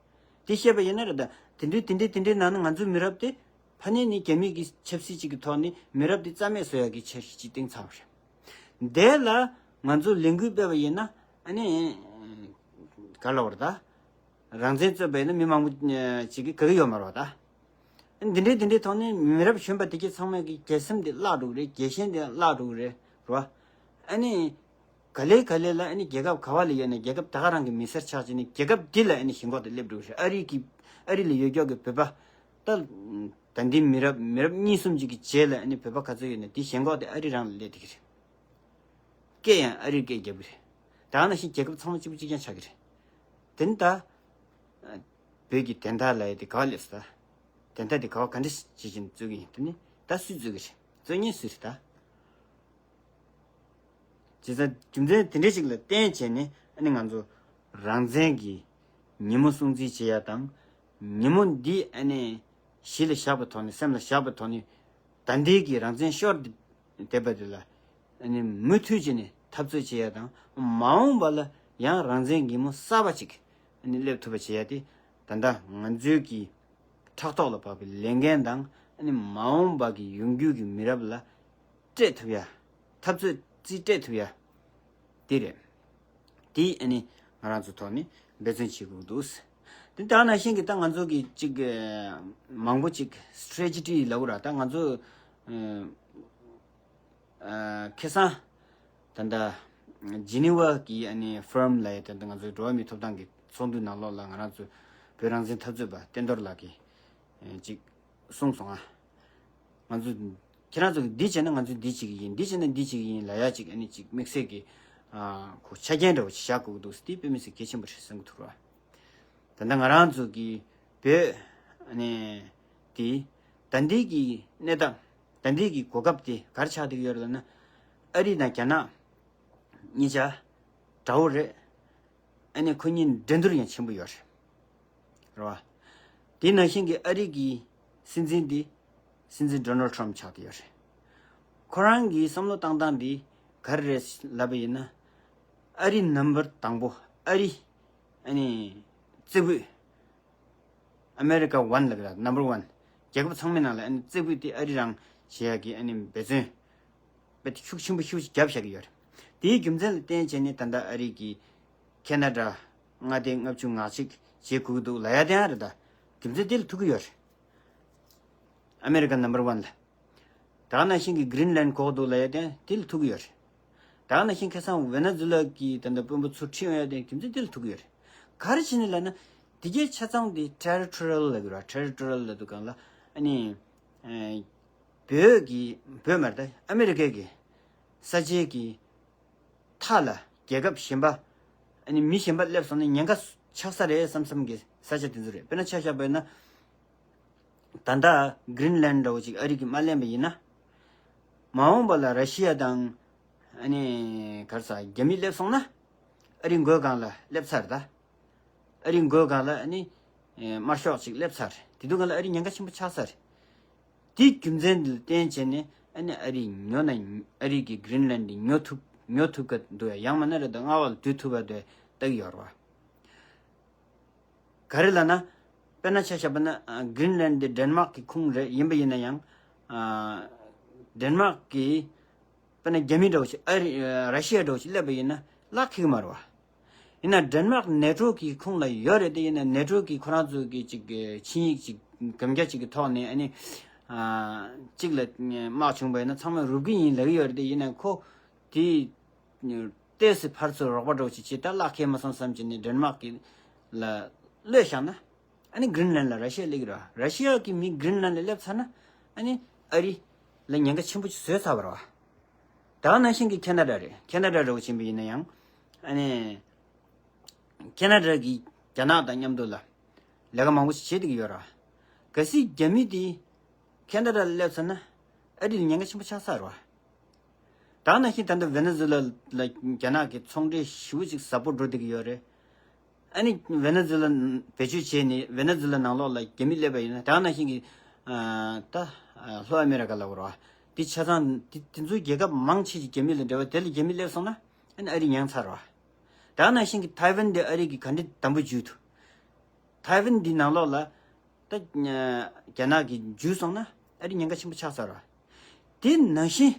དེ་བཤད་པ་ཡིན་ན་རེད། ད་དེ་འདྲའི་དེ་འདྲའི་དེ་འདྲའི་ནང་ན་ང་ཚོའི་མི་རབས་དེ་ཕ་ནས་ནི་རྒྱ་མི་གི་ཆབ་སྲིད་ཅིག་གི་ཐོག་ནས་མི་རབས་དེ་རྩ་མེད་བཟོ་ཡག་གི་འཆར་གཞི་ཅིག་བཏིང་ཚར་བ་རེད། དེ་ལ་ང་ཚོ་ལས་འགུལ་སྤེལ་བ་ཡིན་ན་ཨ་ནི་ག་ལབ་དགོས་རེད། ད་རང་བཙན་རྩོད་པ་ཡིན་ན་མི་མང་པོ་ཅིག་གིས་དགའ་གི་ཡོད་མ་རེད་བ། ད་འདི་འདྲའི་དེ་འདྲའི་ཐོག་ནས་མི་རབས་གཞོན་པ་དེ་གའི་ཚང་མ་གི་རྒྱལ་སེམས་དེ་བརླག་འགྲོ་གི་རེད། རྒྱལ་ཞེན་དེ་བརླག་འགྲོ་གི་རེད་རེད་བ། ཨ་ནི་ག་ལེ་ག་ལེ་ལ་ཨ་ནི་རྒྱལ་ཁབ་ག་བ་ལ་ཡོད་ན་རྒྱལ་ཁབ་ད་ག་རང་གི་མི་སེར་ཆགས་བྱས་ནས་རྒྱལ་ཁབ་འདི་ལ་ཨ་ནི་ཞེན་ཁོག་དེ་སླེབས་འགྲོ་གི་རེད། ཨ་རི་གི་ཨ་རི་ལ་ཡོད་ཀྱོག་གི་བོད་པ་ད་ད་འདི་མི་རབས་མི་རབས་གཉིས་གསུམ་ཅིག་གི་རྗེས་ལ་ཨ་ནི་བོད་པ་ག་ཚོད་ཡོད་ན་དེ་ཞེན་ཁོག་དེ་ཨ་རི་རང་ལ་སླེབས་བསྡད་ཀྱི་རེད། སྐད་ཡང་ཨ་རིར་སྐད་རྒྱབ་ཀྱི་རེད། ད་ག་ནང་བཞིན་རྒྱལ་ཁབ་ཚང་མ་གཅིག་པ་གཅིག་རྐྱང་ཆགས་ཀྱི་རེད། དེ་ནི་ད་བོད་ཀྱི་བདེན་མཐའ་ལབ་ཡ་དེ་ག་བ་སླེབས་སོང་། ད་བདེན་མཐའ་དེ་ག་བ་ག་འདྲ་བྱེད་བཞིན་རྩོད་ཀྱི་ཡིན། དེ་ནི་ད་སུས་རྩོད་ཀྱི་རེད། རྩོད་མཁན་སུ་རེད་ད། བྱས་ཙང་རྒྱུ་མཚན་དེ་འདྲ་ཞིག་ལ་བརྟེན་བྱས་ནས་ཨ་ནི་ང་ཚོ་རང་བཙན་གྱི་ཉིན་མོ་སྲུང་བརྩི་བྱེད་ཡ་དང་། ཉིན་མོ་འདི་ཨ་ནི་གཞི་ལ་བཞག་པའི་ཐོག་ནས་སེམས་ལ་བཞག་པའི་ཐོག་ནས་ད་ལྟའི་གི་རང་བཙན་ཤོར་བསྡད་པ་དེ་ལ་ཨ་ནི་མུ་མཐུད་བྱས་ནས་འཐབ་རྩོད་བྱེད་ཡ་དང་། མ་འོངས་པ་ལ་ཡང་རང་བཙན་གྱི་ཉིན་མོ་གསར་པ་ཅིག་ཨ་ནི་སླེབས་ཐུབ་པ་བྱེད་ཡ་དེ་ད་ལྟ་ང་ཚོའི་གི་ཕྲག་ཐོག་ལ་བབས་པའི་ལས་འགན་དང་། ཨ་ནི་མ་འོངས་པ་གི་ཡོང་རྒྱུ་གི་མི་རབས་ལ་སྤྲད་ཐུབ་ཡ། འཐབ་རྩོད་རྩིས་སྤྲད་ཐུབ་ཡ་དེ་རེད། དེ་ཨ་ནི་ང་རང་ཚོ་ཐོག་ནས་འབད་བརྩོན་བྱེད་དགོས་འདུག་དེ་ད་ནང་བཞིན་གྱི་ད་ང་ཚོ་གི་ཅིག་མང་པོ་ཅིག་སི་ཊེ་རེ་ཊི་ཇི་ལབ་དགོས་ར། ད་ང་ཚོ་ཁ་སང་ད་ལྟ་ཇི་ནི་ཝ་གི་ཨ་ནི་ཕོ་རམ་ལ་ཡ། ད་ལྟ་ང་ཚོའི་འགྲོ་བ་མིའི་ཐོབ་ཐང་གི་ཚོགས་འདུ་ནང་ལོགས་ལ་ང་རང་ཚོ་བོད་རང་བཙན་འཐབ་རྩོད་པ་བསྟན་རྡོར་ལགས་ཀྱིས་ཅིག་གསུངས་སོང་ང་། ང་ཚོ་ཁྱེད་རང་ཚོ་གིས་འདི་བྱས་ན་ང་ཚོས་འདི་བྱེད་ཀྱི་ཡིན། འདི་བྱས་ན་འདི་བྱེད་ཀྱི་ཡིན་ལབ་ཡ་ཅིག་ཨ་ནི་ཅིག་དམིགས་བསལ་གྱི་ཨ་ཁོ་ཆ་རྐྱེན་འདྲ་བོ་ཅིག་བཞག་དགོས་ཀྱི་འདུག་དེ་དཔེ་མི་སྲིད་གལ་ཆེན་པོ་རེད་བསམ་གྱི་འདུག་ར། ད་ལྟ་ང་རང་ཚོ་གི་བོད་ཨ་ནི་དེ་ད་ལྟའི་གི་གནས་སྟངས། ད་ལྟའི་གི་གོ་སྐབས་དེ་ག་རེ་ཆགས་བསྡད་ཀྱི་ཡོད་རེད་ལབ་ན། ཨ་རི་དང་རྒྱ་ནག་གཉིས་ཆ་དགྲ་བོ་རེད། ཨ་ནི་ཁོ་གཉིས་འགྲན་བསྡུར་ཡང་ཆེན་པོ་ཡོད་རེད། རེད་བ། དེ་ནང་བཞིན་གྱི་ཨ་རི་གི་སྲིད་འཛིན་འདི་སྲིད་འཛིན་ཌོ་ནལ་ཊམ་ཆགས་བསྡད་ཡོད་རེད། ཁོ་རང་གི་བསམ་བློ་བཏང་སྟངས་འདི་ག་རེ་རེད་ལབ་པ་ཡིན་ན། ཨ་རི་ནམ་བར་དང་པོ། ཨ་རི་ཨ་ནི་རྩེ་ཕུད། ཨ་མེ་རི་ཀ་ཝན་ལབ་ཀྱི་ར། ནམ་བར་ཝན། རྒྱལ་ཁབ་ཚང་མའི་ནང་ལ་ཨ་ནི་རྩེ་ཕུད་དེ་ཨ་རི་རང་བྱེད་ཡག་གི་ཨ་ནི་འབད་བརྩོན་དཔེ་ཤུགས་ཆེན་པོ་ཤུགས་ཆེ་བརྒྱབ་བཞག་གི་ཡོད་རེད། དེའི་རྒྱུ་མཚན་ལ་བརྟེན་བྱས་ནས་ད་ལྟ་ཨ་རི་གི་ཁེ་ན་ཌ་མངའ་སྡེ་ལྔ་བཅུ་ང་གཅིག་བྱེད་དགོས་ཀྱི་འདུག་ལབ་ཡ་དེ་ཡང་རེད། ད་རྒྱུ་མཚན་དེ་ལ་ཐུག་གི་ཡོད་རེད། ཨ་མེ་རི་ཀ་ནམ་བར་ཝན་ལ། ད་ག་ནང་བཞིན་གྱི་གྷི་རིན་ལན་དགོས་འདུག་ལབ་ཡ་དེ་དེ་ལ་ཐུག་གི་ཡོད་རེད། ད་ག་ནང་བཞིན་ཁ་སང་ཝེ་ནེ་ཛུ་ལ་གི་ད་ལྟ་དཔོན་པོ་ཚུར་ཁྲིད་ཡོང་ཡ་དེ་རྒྱུ་མཚན་དེ་ལ་ཐུག་གི་ཡོད་རེད། ག་རེ་བྱས་ནས་ལབ་ན། དེ་གའི་ཆ་ཚང་དེ་ཊེ་རི་ཊོ་རི་ཡལ་ལབ་ཀྱི་རེད་བ། ཊེ་རི་ཊོ་རི་ཡལ་ལབ་དུས་སྒང་ལ་ཨ་ནི་ཨེ་བོད་ཀྱི་བོད་མ་རེད། ད་ཨ་མེ་རི་ཀའི་གི་ས་ཆའི་གི་མཐའ་ལ་རྒྱལ་ཁབ་གཞན་པ་ཨ་ནི་མི་གཞན་པ་སླེབས་སོང་ན་ཉེན་ཁ་ཆགས་ས་རེད་བསམ་བསམ་གྱི་ས་ཆ་དེ་ཚོ་རེད། དཔེར་ན་ཆ་བཞག་པ་ཡིན་ན། ད་ལྟ་གྷི་རིན་ལན་འདྲ་བོ་ཅིག་ཨ་རི་གིས་མ་ལེན་པ་ཡིན་ན། མ་འོངས་པ་ལ་ར་ཤི་ཡ་དང་ཨ་ནི་ག་རེ་ཟ་རྒྱ་མི་སླེབས་སོང་ན། ཨ་རི་མགོའི་སྒང་ལ་སླེབས་ཚར། ད་ཨ་རི་མགོའི་སྒང་ལ་ཨ་ནི་དམར་ཤོག་ཅིག་སླེབས་ཚར། དེ་དུས་སྒང་ལ་ཨ་རི་ཉེན་ཁ་ཆེན་པོ་ཆགས་ཚར། དེའི་རྒྱུ་མཚན་འདི་ལ་བརྟེན་བྱས་ནས་ཨ་ནི་ཨ་རི་ཉོ་ན། ཨ་རི་གི་གྷི་རིན་ལན་འདི་ཉོ་ཐུབ་ཉོ་ཐུབ་ཀ་འདུག་ཡ། ཡང་མིན་ན་རེད། ད་སྔ་བ་ལ་བསྡུ་ཐུབ་པ་འདུག་ཡ་ལྟ་གི་ཡོད་རེད་བ། ག་རེ་ལབ་ན། དཔེར་ན་ཆ་བཞག་པ་ན་ཨ་གྷི་རིན་ལན་འདི་ཌེན་མཱག་གི་ཁོངས་རེད། ཡིན་པ་ཡིན་ན་ཡང་ཨ་ཌེན་མཱག་གིས་ དཔེར་ན་རྒྱ་མི་འདྲ་བོ་ཞིག་ཨ་རི་ར་ཤི་ཡ་འདྲ་བོ་ཞིག་སླེབས་པ་ཡིན་ན་ལག་ཁེལ་གི་མ་རེད་བ། ཡིན་ན་ཌེན་མཱག་ནེ་ཊོ་གི་ཁོངས་ལ་ཡོད་རེད་དེ། ཡིན་ན་ནེ་ཊོ་གི་ཁོ་རང་ཚོ་གི་ཅིག་ཆིངས་ཡིག་ཅིག་གམ་རྒྱ་ཅིག་གི་ཐོག་ནས་ཨ་ནི་ཨ་གཅིག་ལ་དམག་བྱུང་པ་ཡིན་ན་ཚང་མས་རུབ་གི་ཡིན་ལབ་ཀྱི་ཡོད་རེད་དེ། ཡིན་ན་ཁོ་དེ་ཏོག་ཙམ་ཕར་ཚུར་རོགས་པ་འདྲ་བོ་ཅིག་བྱེད་ད་ལག་ཁེལ་མ་སོང་བསམ་བྱས་ནས་ཌེན་མཱག་གི་ལ་གློད་བཞག་ན། ཨ་ནི་གྷི་རིན་ལན་ལ་ར་ཤི་ཡ་སླེབས་ཀྱི་རེད་བ། ར་ཤི་ཡ་གི་མི་གྷི་རིན་ལན་ལ་སླེབས་ཚར་ན་ཨ་ནི་ཨ་རི་ལ་ཉེན་ཁ་ཆེན་པོ་ཅིག་བཟོས་ཚར་བ་རེད་བ། ད་ག་ནང་བཞིན་གྱི་ཁེ་ན་ཌ་རེད། ཁེ་ན་ཌ་འདྲ་བོ་ཕྱིན་པ་ཡིན་ན་ཡང་ཨ་ནི་ཁེ་ན་ཌ་གིས་རྒྱ་ནག་དང་མཉམ་དུ་ལ་ལས་ཀ་མང་པོ་ཞིག་བྱེད་བསྡད་ཀྱི་ཡོད་རེད་བ། གལ་སྲིད་རྒྱ་མི་དེ་ཁེ་ན་ཌ་ལ་སླེབས་ཚར་ན་ཨ་རི་ལ་ཉེན་ཁ་ཆེན་པོ་ཆགས་ཚར་བ་རེད་བ། ད་ག་ནང་བཞིན་ད་ལྟ་ཝེ་ནེ་ཛུ་ལ་ལ་རྒྱ་ནག་གི་ཚོང་འབྲེལ་ཞེ་པོ་ཅིག་ཟབ་པོ་འགྲོ་བསྡད་ཀྱི་ཡོད་རེད། ཨ་ནི་ཝེ་ནེ་ཛུ་ལ་བེད་སྤྱོད་བྱས་ནས་ཝེ་ནེ་ཛུ་ལ་ནང་ལོགས་ལ་རྒྱ་མི་སླེབས་པ་ཡིན་ན་ད་ག་ནང་བཞིན་གྱི་ཨ་ད་ལྷོ་ཨ་མེ་རི་ཀ་ལ་བོར་བ་དེ་ཆ་ཚང་དེ་དེ་ཚོའི་རྒྱལ་ཁབ་མང་ཆེ་ཞིག་རྒྱ་མི་ལ་འབྲེལ་བ་དེ་ལ་རྒྱ་མི་སླེབས་སོང་ན་ཨ་ནི་ཨ་རི་མྱངས་ཚར་བ། ད་ག་ནང་བཞིན་གྱི་ཐའེ་ཝན་དེ་ཨ་རི་གིས་ག་འདྲ་དམ་པོ་འཇུས་འདུག་ཐའེ་ཝན་འདི་ནང་ལོགས་ལ་ད་རྒྱ་ནག་གིས་འཇུས་སོང་ན་ཨ་རི་ཉེན་ཁ་ཆེན་པོ་ཆགས་ཚར་བ། དེ་ནང་བཞིན་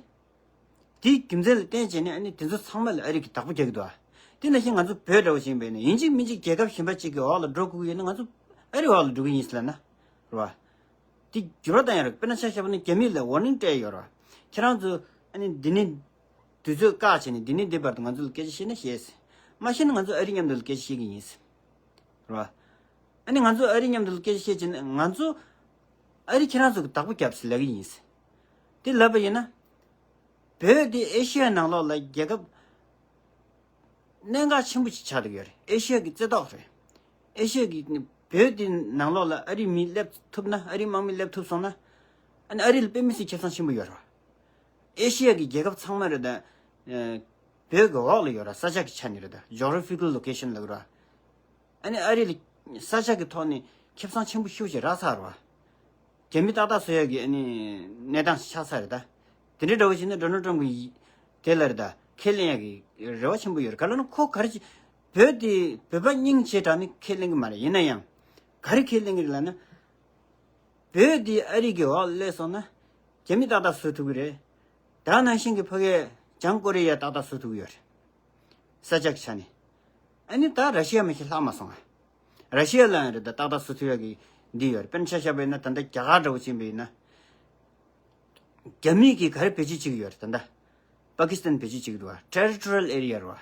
དེའི་རྒྱུ་མཚན་ལ་བརྟེན་བྱས་ནས་ཨ་ནི་དེ་ཚོ་ཚང་མ་ལ་ཨ་རི་གིས་བདག་པོ་རྒྱག་གི་འདུག་ཨ། དེ་ནང་བཞིན་ང་ཚོ་བོད་འདྲ་བོ་ཞིག་བས་ན་ཡིན་གཅིག་མིན་གཅིག་རྒྱལ་ཁབ་གཞན་པ་གཅིག་གི་འོག་ལ་འགྲོ་དགོས་ཀྱི་ཡོད་ན་ང་ཚོ་ཨ་རི་འོག་ལ་འགྲོ་གི་ཡིན་ཟེར་ལབ་ན་རེད་བ། དེ་འགྱུར་བ་བཏང་ཡོད་རེད། དཔེར་ན་ཆ་བཞག་པ་ན་རྒྱ་མི་ལ་ཝར་ནིང་སྤྲད་ཡོད་རེད་བ། ཁྱེད་རང་ཚོ་ཨ་ནི་འདི་ནས་དུས་ཚོད་བཀག་བྱས་ནས་འདི་ནས་འདི་བར་དུ་ང་ཚོ་ལ་སྐད་ཆ་བཤད་ན་བཤད་ཟེར། མ་བཤད་ན་ང་ཚོ་ཨ་རི་མཉམ་དུ་ལ་སྐད་ཆ་བཤད་ཀྱི་ཡིན་ཟེར། རེད་བ། ཨ་ནི་ང་ཚོ་ཨ་རི་མཉམ་དུ་སྐད་ཆ་བཤད་ཀྱིན་ང་ཚོ་ཨ་རི་ཁྱེད་རང་ཚོ་གི་བདག་པོ་རྒྱབ་ཟེར་ལབ་ཀྱི་ཡིན་ཟེར། དེ་ལབ་པ་ཡིན་ན། བོད་དེ་ཨེ་ཤི་ཡ་ནང་ལོགས་ལ་རྒྱལ་ཁབ་གནད་འགག་ཆེན་པོ་ཞིག་ཆགས་བསྡད་ཡོད་རེད། ཨེ་ཤི་ཡ་གི་རྩེ་ཏོག་རེད། ཨེ་ཤི་ཡ་གི་བོད་དེ་ནང་ལོགས་ལ་ཨ་རི་མི་སླེབས་ཐུབ་ན་ཨ་རི་དམག་མི་སླེབས་ཐུབ་སོང་ན། ཨ་ནི་ཨ་རི་ལ་དཔེ་མི་སྲིད་ཁེ་བཟང་ཆེན་པོ་ཡོད་རེད། ཨེ་ཤི་ཡ་གི་རྒྱལ་ཁབ་ཚང་མ་རེད་ད། ཨ་བོད་ཀྱི་འོག་ལ་ཡོད་ར། ས་ཆ་གི་ཆ་ནས་རེད་ད། geographical location ལབ་ར། ཨ་ནི་ཨ་རི་ལ་ས་ཆ་གི་ཐོག་ནས་ཁེ་བཟང་ཆེན་པོ་ཤུགས་ཆེ་རག་ཚར་བ། རྒྱ་མི་ཏག་ཏག་བཟོ་ཡ་གི་ཨ་ནི་གནས་སྟངས་ཤིག་ཆགས་ཚར་རེད་ད། དེ་འདྲའི་འདྲ་བོ་ཞིག་ན་ཌོ་ནལ་ཊམ་གི་དེ་ལ་རེད་ད་ཁས་ལེན་ཡ་གི་རེ་བ་ཆེན་པོ་ཡོད་རེད། ག་ལ་ན་ཁོ་ག་རེ་བྱེད། བོད་དེ་བོད་པ་སྙིང་རྗེ་དྲགས་ནས་ཁས་ལེན་གི་མ་རེད། ཡིན་ན་ཡང་ག་རེ་ཁས་ལེན་གི་རེད་ལབ་ན། བོད་འདི་ཨ་རི་གི་འོག་ལ་སླེབས་སོང་ན་རྒྱ་མི་ཏག་ཏག་བཟོ་ཐུབ་ཀྱི་རེད། ད་ནང་བཞིན་གྱི་ཕ་གིའི་བྱང་ཀོ་རི་ཡ་ཏག་ཏག་བཟོ་ཐུབ་ཀྱི་ཡོད་རེད། ས་ཆ་གི་ཆ་ནས། ཨ་ནི་ད་ར་ཤི་ཡ་མ་གཞི་ལྷག་མ་སོང་ང་། ར་ཤི་ཡ་ལ་ཡང་རེད་ད་ཏག་ཏག་བཟོ་ཐུབ་ཡ་གི་འདི་ཡོད་རེད། དཔེར་ན་ཆ་བཞག་པ་ཡིན་ན་ད་ལྟ་རྒྱ་གར་འདྲ་བོ་ཕྱིན་པ་ཡིན་ན། རྒྱ་མི་གིས་ག་རེ་བེད་སྤྱོད་བྱེད་ཀྱི་ཡོད་རེད་ད་ལྟ། པ་ཀི་སི་ཐན་བེད་སྤྱོད་བྱེད་ཀྱི་འདུག་བ། territorial area རེད་བ།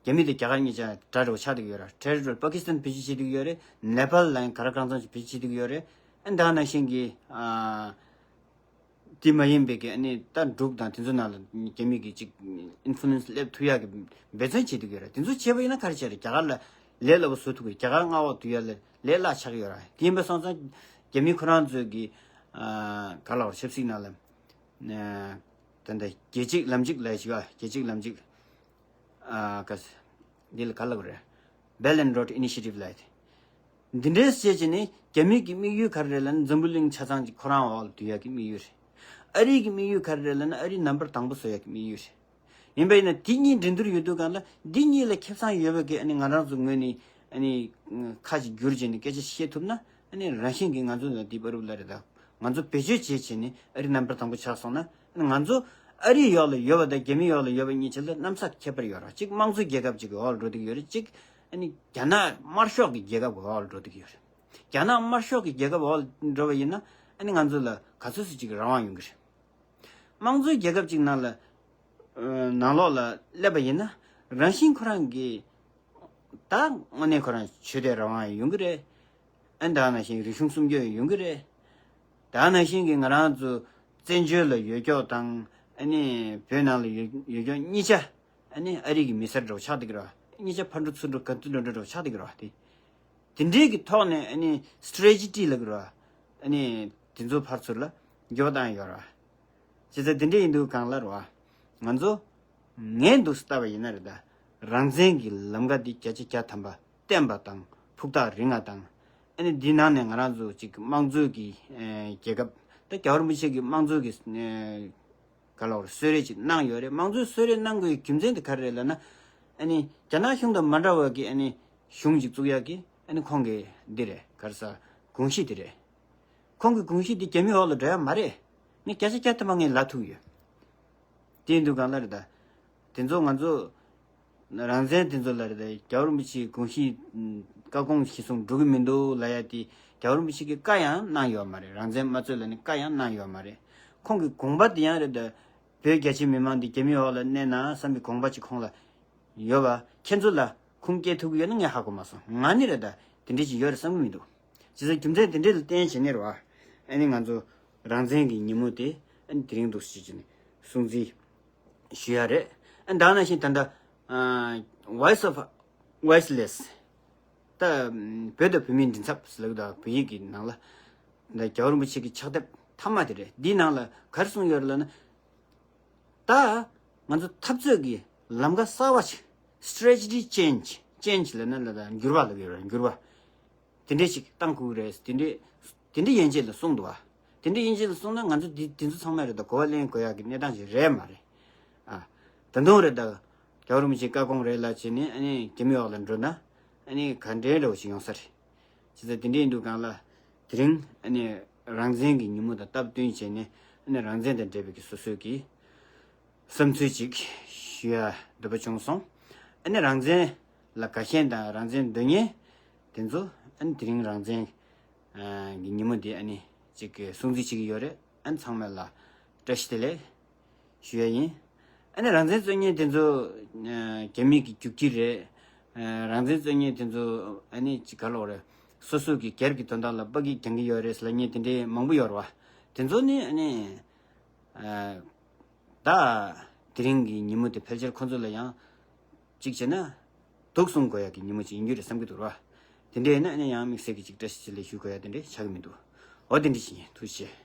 རྒྱ་མི་དང་རྒྱ་གར་གཉིས་ཆ་དགྲ་འདྲ་བོ་ཆགས་བསྡད་ཀྱི་ཡོད་རེད། ཊེ་རི་ཊོ་རི་ཡལ་པ་ཀི་སི་ཐན་བེད་སྤྱོད་བྱེད་བསྡད་ཀྱི་ཡོད་རེད། ནེ་པཱལ་ལ་ཡང་ག་རེ་གང་འཚམ་ཞིག་བེད་སྤྱོད་བྱེད་བསྡད་ཀྱི་ཡོད་རེད། ཨ་ནི་ད་ནང་བཞིན་གྱི་ཨ་དེ་མ་ཡིན་པའི་གི་ཨ་ནི་ད་འབྲུག་དང་དེ་ཚོ་ནང་ལ་རྒྱ་མི་གི་ཅིག་ཨིན་ཕུ་ལུ་ཨེན་སི་སླེབས་ཐུབ་ཡག་གི་འབད་བརྩོན་བྱེད་བསྡད་ཀྱི་ཡོད་རེད། དེ་ཚོ་བྱས་པ་ཡིན་ན་ག་རེ་བྱས་རེད། རྒྱ་གར་ལ་ལས་སླ་པོ་བཟོ་ཐུབ་ཀྱི། རྒྱ་གར་མངའ་འོག་སྡུད་ཡག་ལ་ལས་སླ་ཆགས་ཀྱི་ཡོད་རེད། དེ་ཡིན་པ་སོང་ཙང་རྒྱ་མི་ཁོ་རང་ཚོས་གི་ཨ་ག་ལ་བར་ཆབ་སྲིད་ནང་ལ་ཨ་ད་ལྟ་རྒྱལ་གཅེས་ལམ་གཅིག་ལབ་ཞིག་ཨ་རྒྱལ་གཅེས་ལམ་གཅིག་ཨ་ག་འདི་ལ་ག་ལབ་རེད། Belt and Road Initiative ལབ་ཡ་དེ། འདི་འདྲའི་བྱས་བྱས་ནས་རྒྱ་མི་གི་དམིགས་ཡུལ་ག་རེ་རེད་ལབ་ན་འཛམ་བུ་གླིང་ཆ་ཚང་གི་ཁོ་རང་འོག་ལ་སྡུད་ཡ་གི་དམིགས་ཡུལ་རེད། ཨ་རི་གི་དམིགས་ཡུལ་ག་རེ་རེད་ལབ་ན་ཨ་རི་ནམ་བར་དང་པོ་བཟོ་ཡ་གི་དམིགས་ཡུལ་རེད། ཡིན་པ་ཡིན་ན་དེ་གཉིས་འགྲན་བསྡུར་ཡོད་དུས་གང་ལ་འདི་གཉིས་ལ་ཁེ་བཟང་ཡོད་པ་གི་ཨ་ནི་ང་རང་ཚོ་ངོས་ནས་ཨ་ནི་ཁ་ཅིག་བསྒྱུར་བྱས་ནས་སྐད་ཆ་བཤད་ཐུབ་ན་ཨ་ནི་རང་བཞིན་གྱིས་ང་ཚོ་ལ་འདི་བར་ལ་རེད་ད། ང་ཚོ་བེད་སྤྱོད་བྱེད་བྱས་ནས་ཨ་རི་ནམ་བར་དང་པོ་ཆགས་སོང་ན་ཨ་ནི་ང་ཚོ་ཨ་རི་ཡོག་ལ་ཡོད་པ་དང་རྒྱ་མི་ཡོག་ལ་ཡོད་པ་གཉིས་ཆ་ལ་གནམ་ས་ཁྱད་པར་ཡོད་ར། གཅིག་དམངས་གཙོའི་རྒྱལ་ཁབ་ཅིག་གི་འོག་ལ་འགྲོ་བསྡད་ཀྱི་ཡོད་རེད། གཅིག་ཨ་ནི་རྒྱ་ནག་དམར་ཤོག་གི་རྒྱལ་ཁབ་གི་འོག་ལ་འགྲོ་བསྡད་ཀྱི་ཡོད་རེད། རྒྱ་ནག་དམར་ཤོག་གི་རྒྱལ་ཁབ་འོག་ལ་འགྲོ་བ་ཡིན་ན་ཨ་ནི་ང་ཚོ་ལ་ག་ཚོད་ཙམ་ཅིག་གི་རང་དབང་ཡོང་གི་རེད། དམངས་གཙོའི་རྒྱལ་ཁབ་ཅིག་ནང་ལ་ཨ་ནང་ལོགས་ལ་སླེབས་པ་ཡིན་ན་རང་བཞིན་ཁོ་རང་གི་ད་དངོས་གནས་ཁོ་རང་ཆོས་དད་རང་དབང་ཡོང་གི་རེད། ཨ་ནི་ད་ནང་བཞིན་རིག་གཞུང་སྲུང་སྐྱོབ་ཡོང་གི་རེད། ད་ནང་བཞིན་གྱི་ང་རང་ཚོ་བཙན་བྱོལ་ལ་ཡོད་སྐྱོག་དང་ཨ་ནི་བོད་ནང་ལ་ཡོད་ཡོད་སྐྱོག་གཉིས་ཆ་ཨ་ནི་ཨ་རི་གི་མི་སེར་འདྲ་བོ་ཆགས་བསྡད་ཀྱི་རེད་བ། གཉིས་ཆ་ཕར་འགྲོ་ཚུར་འགྲོ་ག་དུས་འགྲོ་འདྲ་བོ་ཆགས་བསྡད་ཀྱི་རེད་བ། དེ་དེ་འདྲའི་གི་ཐོག་ནས་ཨ་ནི་སི་ཊེ་རེ་ཊི་ཇི་ལབ་ཀྱི་རེད་བ། ཨ་ནི་དེ་ཚོ་ཕར་ཚུར་ལ་འགྱུར་བ་བཏང་ཡོད་རེད་བ། བྱས་ཙང་དེ་འདྲ་ཡིན་དུས་གང་ལ་རེད་བ། ང་ཚོ་ངས་འདུག་སེ་ལྟ་བ་ཡིན་ན་རེད་ད། རང་བཙན་གྱི་ལམ་ཁ་འདི་བརྒྱ་ཆ་བརྒྱ་ཐམ་པ་བརྟན་པ་དང་ཕུགས་ཐག་རིང་བ་དང་། ཨ་ནི་འདི་ནང་ནས་ང་རང་ཚོ་ཅིག་དམངས་གཙོའི་གི་ཨེ་རྒྱལ་ཁབ་ད་རྒྱལ་བ་རིན་པོ་ཆེ་གིས་དམངས་གཙོའི་གི་ཨེ་ག་ལ་བར་གསོལ་རས་ཅིག་གནང་ཡོད་རེད། དམངས་གཙོའི་གསོལ་རས་གནང་དགོས་ཀྱི་རྒྱུ་མཚན་དེ་ག་རེ་རེད་ལབ་ན། ཨ་ནི་རྒྱ་ནག་གཞུང་དང་མ་འདྲ་བ་གི་ཨ་ནི་གཞུང་ཅིག་བཙུགས་ཡག་གི་ཨ་ནི་ཁོང་གི་འདི་རེད། ག་རེ་ཟ་དགོངས་གཞི་འདི་རེད། ཁོང་གི་དགོངས་གཞི་འདི་རྒྱ་མི་འོག་ལ་འགྲོ་ཡ་མ་རེད། ངས་བརྒྱ་ཆ་བརྒྱ་ཐམ་པ་ངས་ལབ་ཐུབ་ཡོད། དེ་ཡིན་དུས་གང་ལ་རེད་ད། དེ་ཚོ་ང་ཚོ་རང་བཙན་དེ་ཚོ་ལ་རེད་ད། རྒྱལ་བ་རིན་པོ་ཆེའི་དགོངས་གཞི། བཀའ་དགོངས་གཞིར་བཟུང་འགྲོ་གི་མི་འདུག་ལབ་ཡ་དེ། རྒྱལ་བ་རིན་པོ་ཆེ་གིས་བཀའ་ཡང་གནང་ཡོད་མ་རེད། རང་བཙན་མ་རྩོད་ལབ་ནས་བཀའ་ཡང་གནང་ཡོད་མ་རེད། ཁོང་གི་དགོངས་པ་དེ་ཡང་རེད་ད། བོད་རྒྱ་ཆེ་མི་མང་འདི་རྒྱ་མིའི་འོག་ལ་གནས་ན་བསམ་པའི་དགོངས་པ་ཅིག་ཁོང་ལ་ཡོད་པ། ཁྱེད་ཚོ་ལ་ཁུངས་སྐྱེལ་ཐུབ་ཀྱི་ཡོད་ན་ངས་ཧ་གོ་མ་སོང་། ང་ནི་རེད་ད། དེ་འདྲ་ཅིག་ཡོད་རེད་བསམ་གྱི་མི་འདུག་བྱས་ཙང་རྒྱུ་མཚན་དེ་འདྲ་ལ་བརྟེན་བྱས་ནས་རེད་བ། ཨ་ནི་ང་ཚོ་རང་བཙན་གྱི་ཉིན་མོ་དེ་ཨ་ནི་དེ་རིང་འདུག་སེ་བྱས་ནས་སྲུང་བརྩི་ཞུ་ཡ་རེད། ཨ་ནི་ད་ནང་བཞིན་ད་ལྟ་ཨ། Voice of Voiceless། ད་བོད་དང་བོད་མིའི་མགྲིན་ཚབ་ཟེར་ལབ་ཀྱི་འདུག་བོད་ཡིག་གི་ནང་ལ། ད་རྒྱལ་བ་རིན་པོ་ཆེ་གི་ཕྱག་དེབ་མཐའ་མ་དེ་རེད། འདིའི་ནང་ལ་ག་རེ་གསུངས་ཡོད་རེད་ལབ་ན། ད་ང་ཚོ་འཐབ་རྩོད་ཀྱི་ལམ་ཁ་གསར་བ་ཞིག Strategy change, change ལབ་ན་ལ་ད་འགྱུར་བ་ལབ་ཡོད་རེད། འགྱུར་བ་དེ་འདྲས་ཞིག་བཏང་དགོས་རེད། དེ་འདྲས་དེ་འདྲས་ཡན་ཆད་ལ་གསུངས་འདུག་བ། དེ་འདྲས་ཡན་ཆད་ལ་གསུངས་ན་ང་ཚོ་འདི་འདི་ཚོ་ཚང་མ་རེད་ད། གོ་བ་ལེན་དགོས་ཡག་གི་གནས་སྟངས་ཤིག་རེད་མ་རེད། ཨ། ད་དུང་རེད་ད། རྒྱལ་བ་རིན་པོ་ཆེའི་བཀའ་དགོངས་རེད་ལབ་བྱས་ནས་ཨ་ནི་རྒྱ་མིའི་འོག་ལ་འགྲོ་ན་ཨ་ནི་ག་འདྲའི་འདྲ་བོ་ཞིག་ཡོང་ས་རེད། བྱས་ཙང་དེ་འདྲ་ཡིན་དུས་གང་ལ་དེ་རིང་ཨ་ནི་རང་བཙན་གྱི་ཉིན་མོ་དང་སྟབས་བསྟུན་བྱས་ནས་ཨ་ནི་རང་བཙན་དང་འབྲེལ་བའི་གི་སོ་སོའི་གི་བསམ་ཚུལ་ཅིག་ཞུ་ཡ་འདོད་པ་བྱུང་སོང་། ཨ་ནི་རང་བཙན་ལ་དགའ་ཞེན་དང་རང་བཙན་འདོད་མཁན་དེ་ཚོ་ཨ་ནི་དེ་རིང་རང་བཙན་གི་ཉིན་མོ་འདི་ཨ་ནི་ཅིག་གི་སྲུང་བརྩི་བྱེད་ཀྱི་ཡོད་རེད། ཨ་ནི་ཚང་མ་ལ་བཀྲ་ཤིས་བདེ་ལེགས་ཞུ་ཡ་ཡིན། ཨ་ནི་རང་བཙན་རྩོད་མཁན་དེ་ཚོ་ཨ་རྒྱ་མི་གི་རྒྱུག་ཁྱི་རེད། ཨ་རང་བཙན་རྩོད་མཁན་དེ་ཚོ་ཨ་ནི་ཅིག་ག་ལོག་རེད། སོ་སོ་གི་སྒེར་གྱི་དོན་དག་ལ་དཔའ་སྐད་རྒྱག་གི་ཡོད་རེད་ཟེར་ལབ་མཁན་དེ་འདྲའི་མང་པོ་ཡོད་རེད་བ། དེ་ཚོ་ནི་ཨ་ནི་ཨ་ད་དེ་རིང་གི་ཉིན་མོ་དེ་ཕལ་ཆེར་ཁོ་ཚོ་ལ་ཡང་གཅིག་བྱས་ན་སྡུག་གསུང་དགོས་ཡག་གི་ཉིན་མོ་ཅིག་ཡིན་རྒྱུ་རེད་བསམ་གྱི་འདུག་ར། དེ་འདྲ་ཡིན་ན་ཨ་ནི་ཡང་དམིགས་བསལ་གྱི་ཅིག་བཀྲ་ཤིས་བདེ་ལེགས་ཞུ་དགོས་ཡག་དེ་འདྲ་ཆགས་ཀྱི་མི་འདུག་འོ་དེ་འདྲ་ཞིག་ཡིན། ཐུགས་རྗེ་ཆེ།